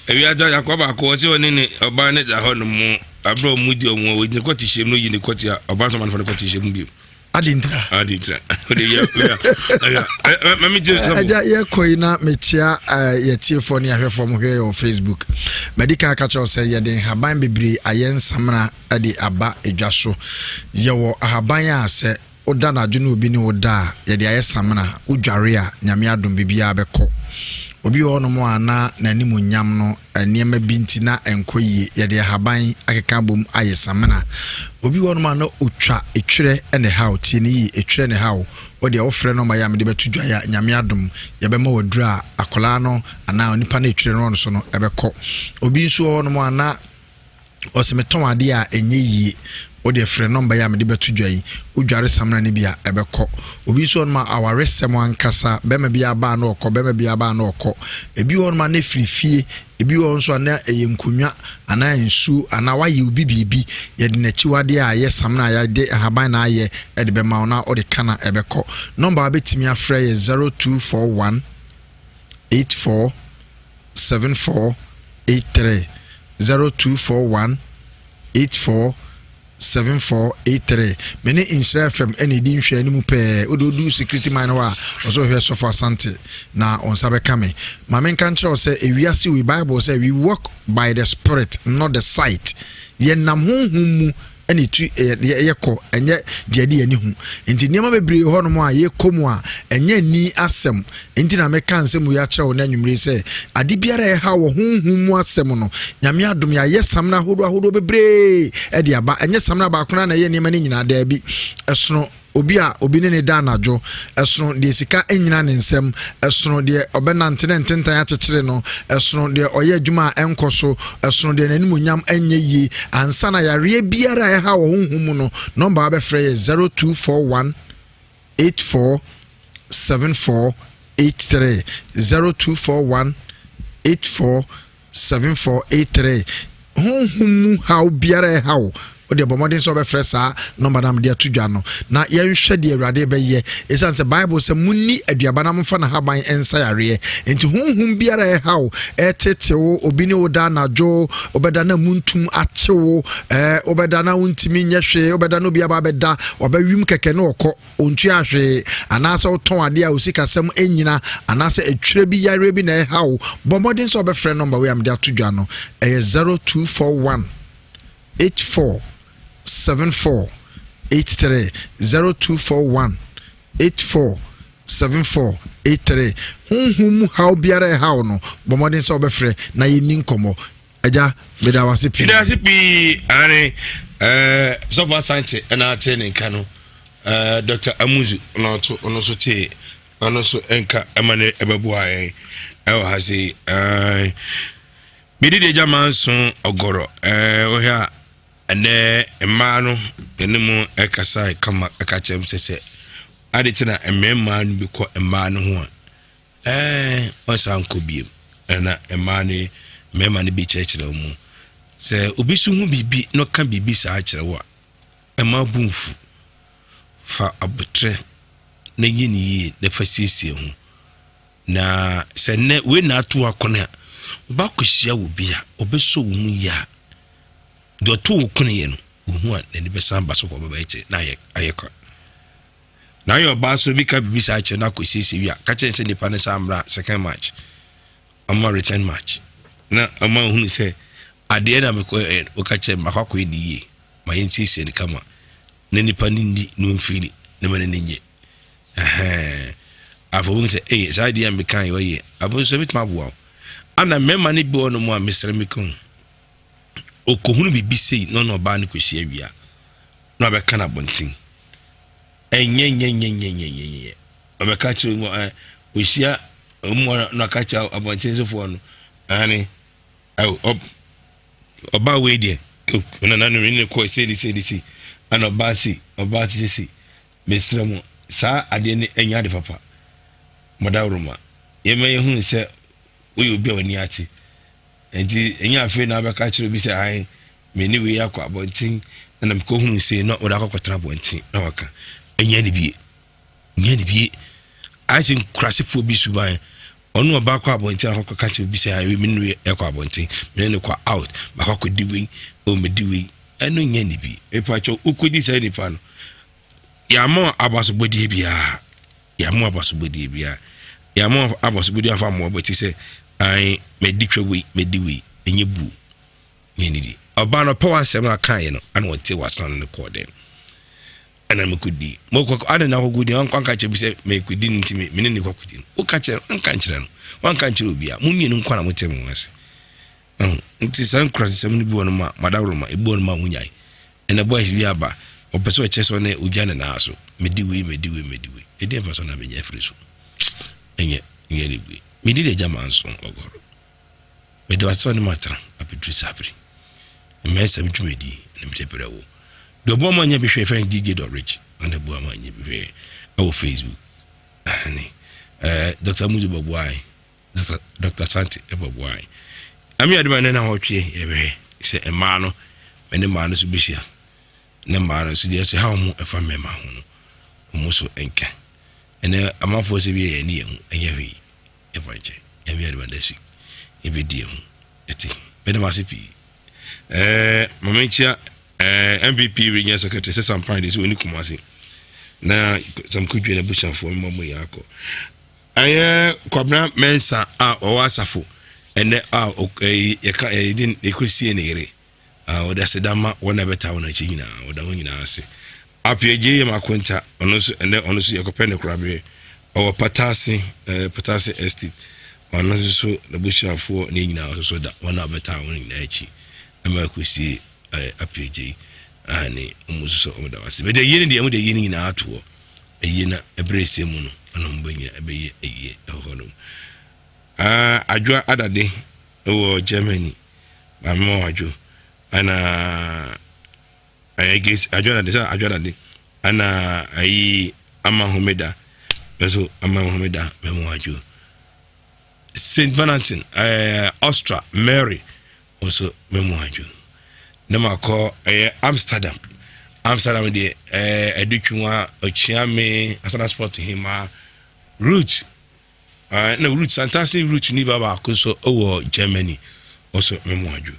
ewiadza yakɔ baako ɔsɛ ɔne ne ɔbaa ne da hɔ no mu abirɛ ɔmo di ɔmo ɔyi ne kɔte hyɛm no yi ne kɔte a ɔbaa nso ɔmo anfa ne kɔte hyɛm bio. Adi ntira. Adi ntira. Ɔde yɛ yɛ yɛ mami ti sɔfo. Ɛgya yɛ kɔ yi na mekyia yɛ tiefoɔ ne ahwɛfoɔ mo hwɛ yɛ wɔ Facebook. Madi kan aka kyerɛw sɛ yɛde nhaban bebree ayɛ nsamena de aba edwa so. Yɛwɔ ahaban a sɛ Woda anadwo ne obi ne wo da a, yɛde ayɛ samena, wodware a, Nyame adom biribiara bɛkɔ. Obi wɔ hɔnom a na n'animuonyam no, nneɛma bi nti na ɛnkɔ yie, yɛde ahaban akeka abom ayɛ samena. Obi wɔ hɔnom a na otwa etwerɛ na ɛhaw, tie no yie, etwerɛ na ɛhaw, wo deɛ wofrɛ nɔma yi a mede bɛto dwa yi a, Nyame adom, yɛbɛma wo aduro a akwadaa no anaa onipa no a etwerɛ no wɔ no so no ɛbɛkɔ. Obi nso wɔ hɔnom a na Ɔse metɔn adeɛ a ɛnyɛ yie. Wodeɛ frɛ nɔmba yi a mede bɛto dwa yi, wodware samina no bi a ɛbɛkɔ. Obi nso wɔ hɔnom a awaresɛm ankasa, bɛrima bi aba a na ɔkɔ, bɛrima bi aba a na ɔkɔ. Ebi wɔ hɔnom a na ɛfiri fie, ebi wɔ hɔ nso a na ɛyɛ nkonnwa anaa nsuo anaa wayɛ obi biribi. Yɛde n'akyiwadeɛ a ɛyɛ samina a yɛde ahaban na ayɛ de bɛma wo na wode ka na ɛbɛkɔ. Nɔmba a wobɛtumi afrɛ yɛ 0241 84 74 83. 0241 84 7483. Me ne Nhyira FM ɛna ɛdi nhwɛ no mu pɛɛ. Wode wodu security man hɔ a, ɔsɛ ɔhwɛ Sɔfo Asante na wɔn nsa bɛka me. Ma menka nkyerɛ wo sɛ ewiase wei Bible sɛ we walk by the spirit not the sight. Yɛnam honhom mu ɛna etu yɛ kɔ ɛnyɛ deɛ ɛde yɛn ani hu. Nti nneɛma bebree hɔ nom a yɛkɔ mu a ɛnyɛ ani asɛm. Nti na meka nsɛm wei akyerɛ wo na anwummere sɛ ade biara a ɛha wɔ honhom mu asɛm no Nyame adom yɛayɛ samina ahodoɔ ahodoɔ bebree ɛde aba. Ɛnyɛ samina baako na ɛyɛ nneɛma no nyinaa daabi. Ɛsono obi a obi ne ne da anadwo, ɛsono deɛ sika nnyina ne nsam, ɛsono deɛ ɔbɛnante ne ntentan akyekyere no, ɛsono deɛ ɔyɛ adwuma a ɛnkɔ so, ɛsono deɛ n'animonyam nyɛ yie. Ansa na yareɛ biara a ɛha wɔ honhom mu no, nɔmba a wobɛfrɛ yɛ 0241 84 74 83, 0241 84 7483. Honhom mu haw biara ɛha wo, wode bɔ mmɔden sɛ wobɛfrɛ saa nɔmba no a mede ato dwa no na yɛnhwɛ deɛ Awurade bɛyɛ. Ɛsiane sɛ Bible sɛ monni aduaba na momfa n'ahaban nsa yareɛ. Enti honhom biara ɛha wo, ɛtete wo, obi ne wo da anadwo, wobɛda na muntum akye wo, ɛɛ wobɛda na wontumi nyɛ hwee, wobɛda na obi aba abɛda, wabɛwim kɛkɛ na ɔkɔ. Ontua hwee, anaasɛ wotɔn adeɛ a wo sikasɛm nnyina, anaasɛ etwerɛ bi yareɛ bi na ɛha wo, bɔ mmɔden sɛ wobɛfrɛ nɔmba wei a mede ato dwa no. Ɛyɛ 0241 84 74 83, 0241 84 74 83. Honhom mu haw biara ɛha wo no, bɔ mmɔden sɛ wobɛfrɛ na yɛnni nkɔmmɔ. Agya, meda wo ase pii. Meda ase pii, ane eh, Sɔfo Asante ɛna ate ne nka no, eh, Dr. Amuzu na ɔto ɔno nso tee ɔno nso nka ɛma ne ɛbɛboa yɛn ɛwɔ ha sei. Eh, mede deɛ agya manso ɔgɔrɔ eh, wohwɛ a ɛnɛ mmaa no yɛne mu ɛkasa kama ɛka kyerɛ m sɛ sɛ ade te na mmarima no bi kɔ mmaa no ho a Ɛɛ, ɔnsan nkɔ bio. Ɛna mmaa no, mmarima no bi kyerɛkyerɛ wɔn mu. Sɛ obi so hu biribi na ɔka biribi saa kyerɛ wo a, ɛma bo mfu. Fa abotrɛ na yi ne yie na fa siesie ho. Na sɛ nnɛ wei na ato akɔne a, wobɛakɔhyia wo bi a, ɔbɛsɔ wo mu yie a, deɛ ɔto wo kone yɛ no, ohu a n'ani bɛsan ba so kɔ ɔbɛba akyire na ayɛ ayɛ kwa. Na ayɛ ɔbaa so bi ka biribi saa kyerɛ no akɔsiesie wie a, ka kyerɛ sɛ nipa no san mmra second match, ɔma return match, na ɔma ohunu sɛ adeɛ na mekɔ ɛ woka kyerɛ me makɔ akɔyɛ ne yie, ma yɛnsiesie no kama na nipa no nni na ɔmfiri na ma n'ani nye. Ɛhɛn. Afei wohu sɛ ee saa adeɛ a meka yɛ ɔyɛ afei nso ɛbɛtumi aboa wo. Ana mmarima no bi wɔ no mu a mesrɛ meka ho ɔkɔhunu biribi sei na ɔne ɔbaa no kɔhyia wie a na wabɛka no abɔnten. Ɛnyɛnyɛnyɛnyɛnyɛnyɛ. Ɔbɛka kyerɛ mu ɛ ɔhyia ɔmu na ɔka kyerɛ abɔnten sofoɔ no ɛne ɔ ɔbaa wei deɛ ɔna nanu ne kɔ sei ne sei ne sei ɛna ɔbaa sei ɔbaa te sei mesrɛ mo saa adeɛ no ɛnyɛ ade papa mɔdaworoma yɛma yɛhunu sɛ woyɛ obi a w'ani ate nti ɛnyɛ afei na abɛka kyerɛ obi sɛ ae Me ne wei akɔ abɔnten na mekɔhunu sei na ɔde akɔkɔtena abɔnten na waka ɛnyɛ ne bie nyɛ ne bie ayɛ sɛ nkurasefoɔ bi suban ɔno ɔba kɔ abɔnten akɔkɔka kyerɛ obi sɛ ayi me ne wei ɛkɔ abɔnten me ne no kɔ out makɔ akɔdi wei o medi wei ɛno nyɛ ne bie mepakyɛ wokɔdi saa nipa no yɛama abasobɔdeɛ biara yɛama abasobɔdeɛ biara yɛama abasobɔdeɛ afa mmoa bɛti sɛ ae madi twa wei madi wei ɛnyɛ buo ne anidi. Ɔbaa no ɔpɛ w'asɛm a kaeɛ no ana ɔte w'asena no ne kɔɔ dɛn ɛna mekɔdi mokɔ ana na akɔkɔdi anka anka kyerɛ bi sɛ mekɔdi no nti me ne ne kɔkɔdi no woka kyerɛ no anka nkyerɛ no wanka nkyerɛ obi a mo mmienu nkwa na mote mo ase nti saa nkurasesɛm no bi wɔ no ma madaworo ma ebi wɔ no ma wonyae ɛna boys bi aba ɔpɛ sɛ ɔkyerɛ sɛ ɔne ogya ne naa so medi wei medi wei medi wei ɛdeɛ mfa so na bɛnya afiri so ɛnyɛ nyɛ ne bue medi de agya manso ɔgɔrɔ Mede w'asɛm ne m'atena abɛduru saa bere. Mmɛnsɛm dwumadi na mede brɛ wo. Deɛ ɔboa ma nyɛ bi hwɛ fɛn DJ dot rich ɔna boa ma nyɛ bi hwɛ ɛwɔ Facebook. Ɛne ɛɛ Dr. Muzu bɔboae Dr. Dr. Sante bɔboae. Ami aduma ne na wɔtwe yɛbɛhwɛ sɛ mmaa no ɛne mmaa no so bɛhyia ne mmaa no so deɛ sɛ ha wɔn ɛfa mmarima ho no wɔn so nka ɛnɛ amanfoɔ sɛ bi yɛ yɛn ne yɛn ho ɛnyɛ hwee. Yɛmfa nkyɛ. Nyame adom a next week yɛbɛdi yɛn ho. Ɛte. Meda mo ase pii. Ɛɛ mame nkyia ɛɛ MPP regional secretary sɛ Sampan de sɛ wɔne Kumasi na Samkodwe na abusuafoɔ mma mu yɛ akɔ. Ɛyɛ Kwabena Mensah a ɔwɔ asafo ɛnɛ a yɛka yɛde yɛkɔsie ne yere. Ɔde aseda ma wɔn a ɛbɛtaa wɔn akyi nyinaa ɔda wɔn nyinaa ase. Appiah yɛ m'akonta, ɔno nso ɛnɛ ɔno nso yɛkɔpɛ ne koraberɛ. Ɔwɔ Patase, eh, Patase Estate. Ɔno nso so n'abusuafoɔ ne nyinaa nso so da wɔn a wɔbɛtaa wɔn nyinaa akyi ɛma ɛkɔsie eh, Appiah Gyei. Ahane, wɔn nso so wɔn da wɔn ase. Bɛtɛ yie no deɛ wɔn de yie no nyinaa ato hɔ. Ayie na ɛberɛ ɛsɛ mu no ɛna wɔn bɛnya ɛbɛyɛ ayie ɛwɔ hɔ nom. Ah, Adwoa Adade ɛwɔ Germany. Maame ma wadwo. Ɛna Ɛyɛ gesi adwadade sɛ adwadade ɛna ayi ama homeda nso ama homeda mɛmo adwo Saint Valentine ɛɛ Austria Mary nso mɛmo adwo ne ma kɔ ɛyɛ Amsterdam Amsterdam deɛ ɛɛ ɛdutwiwa ɔkyia me Amsterdam sport hema Ruth Ah, na Ruth Santase Ruth ni ba baako nso wɔ Germany ɔsɔ mɛmo adwo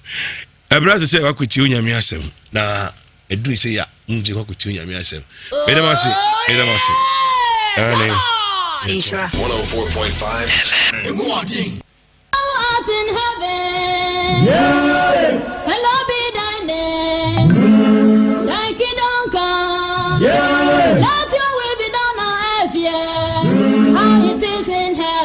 ɛberɛ ato sɛ wakɔtie onyame asɛm na ɛduru sɛ ya nti wakɔtie onyame asɛm meda m ase meda m ase ane 104.5 Emu ɔden.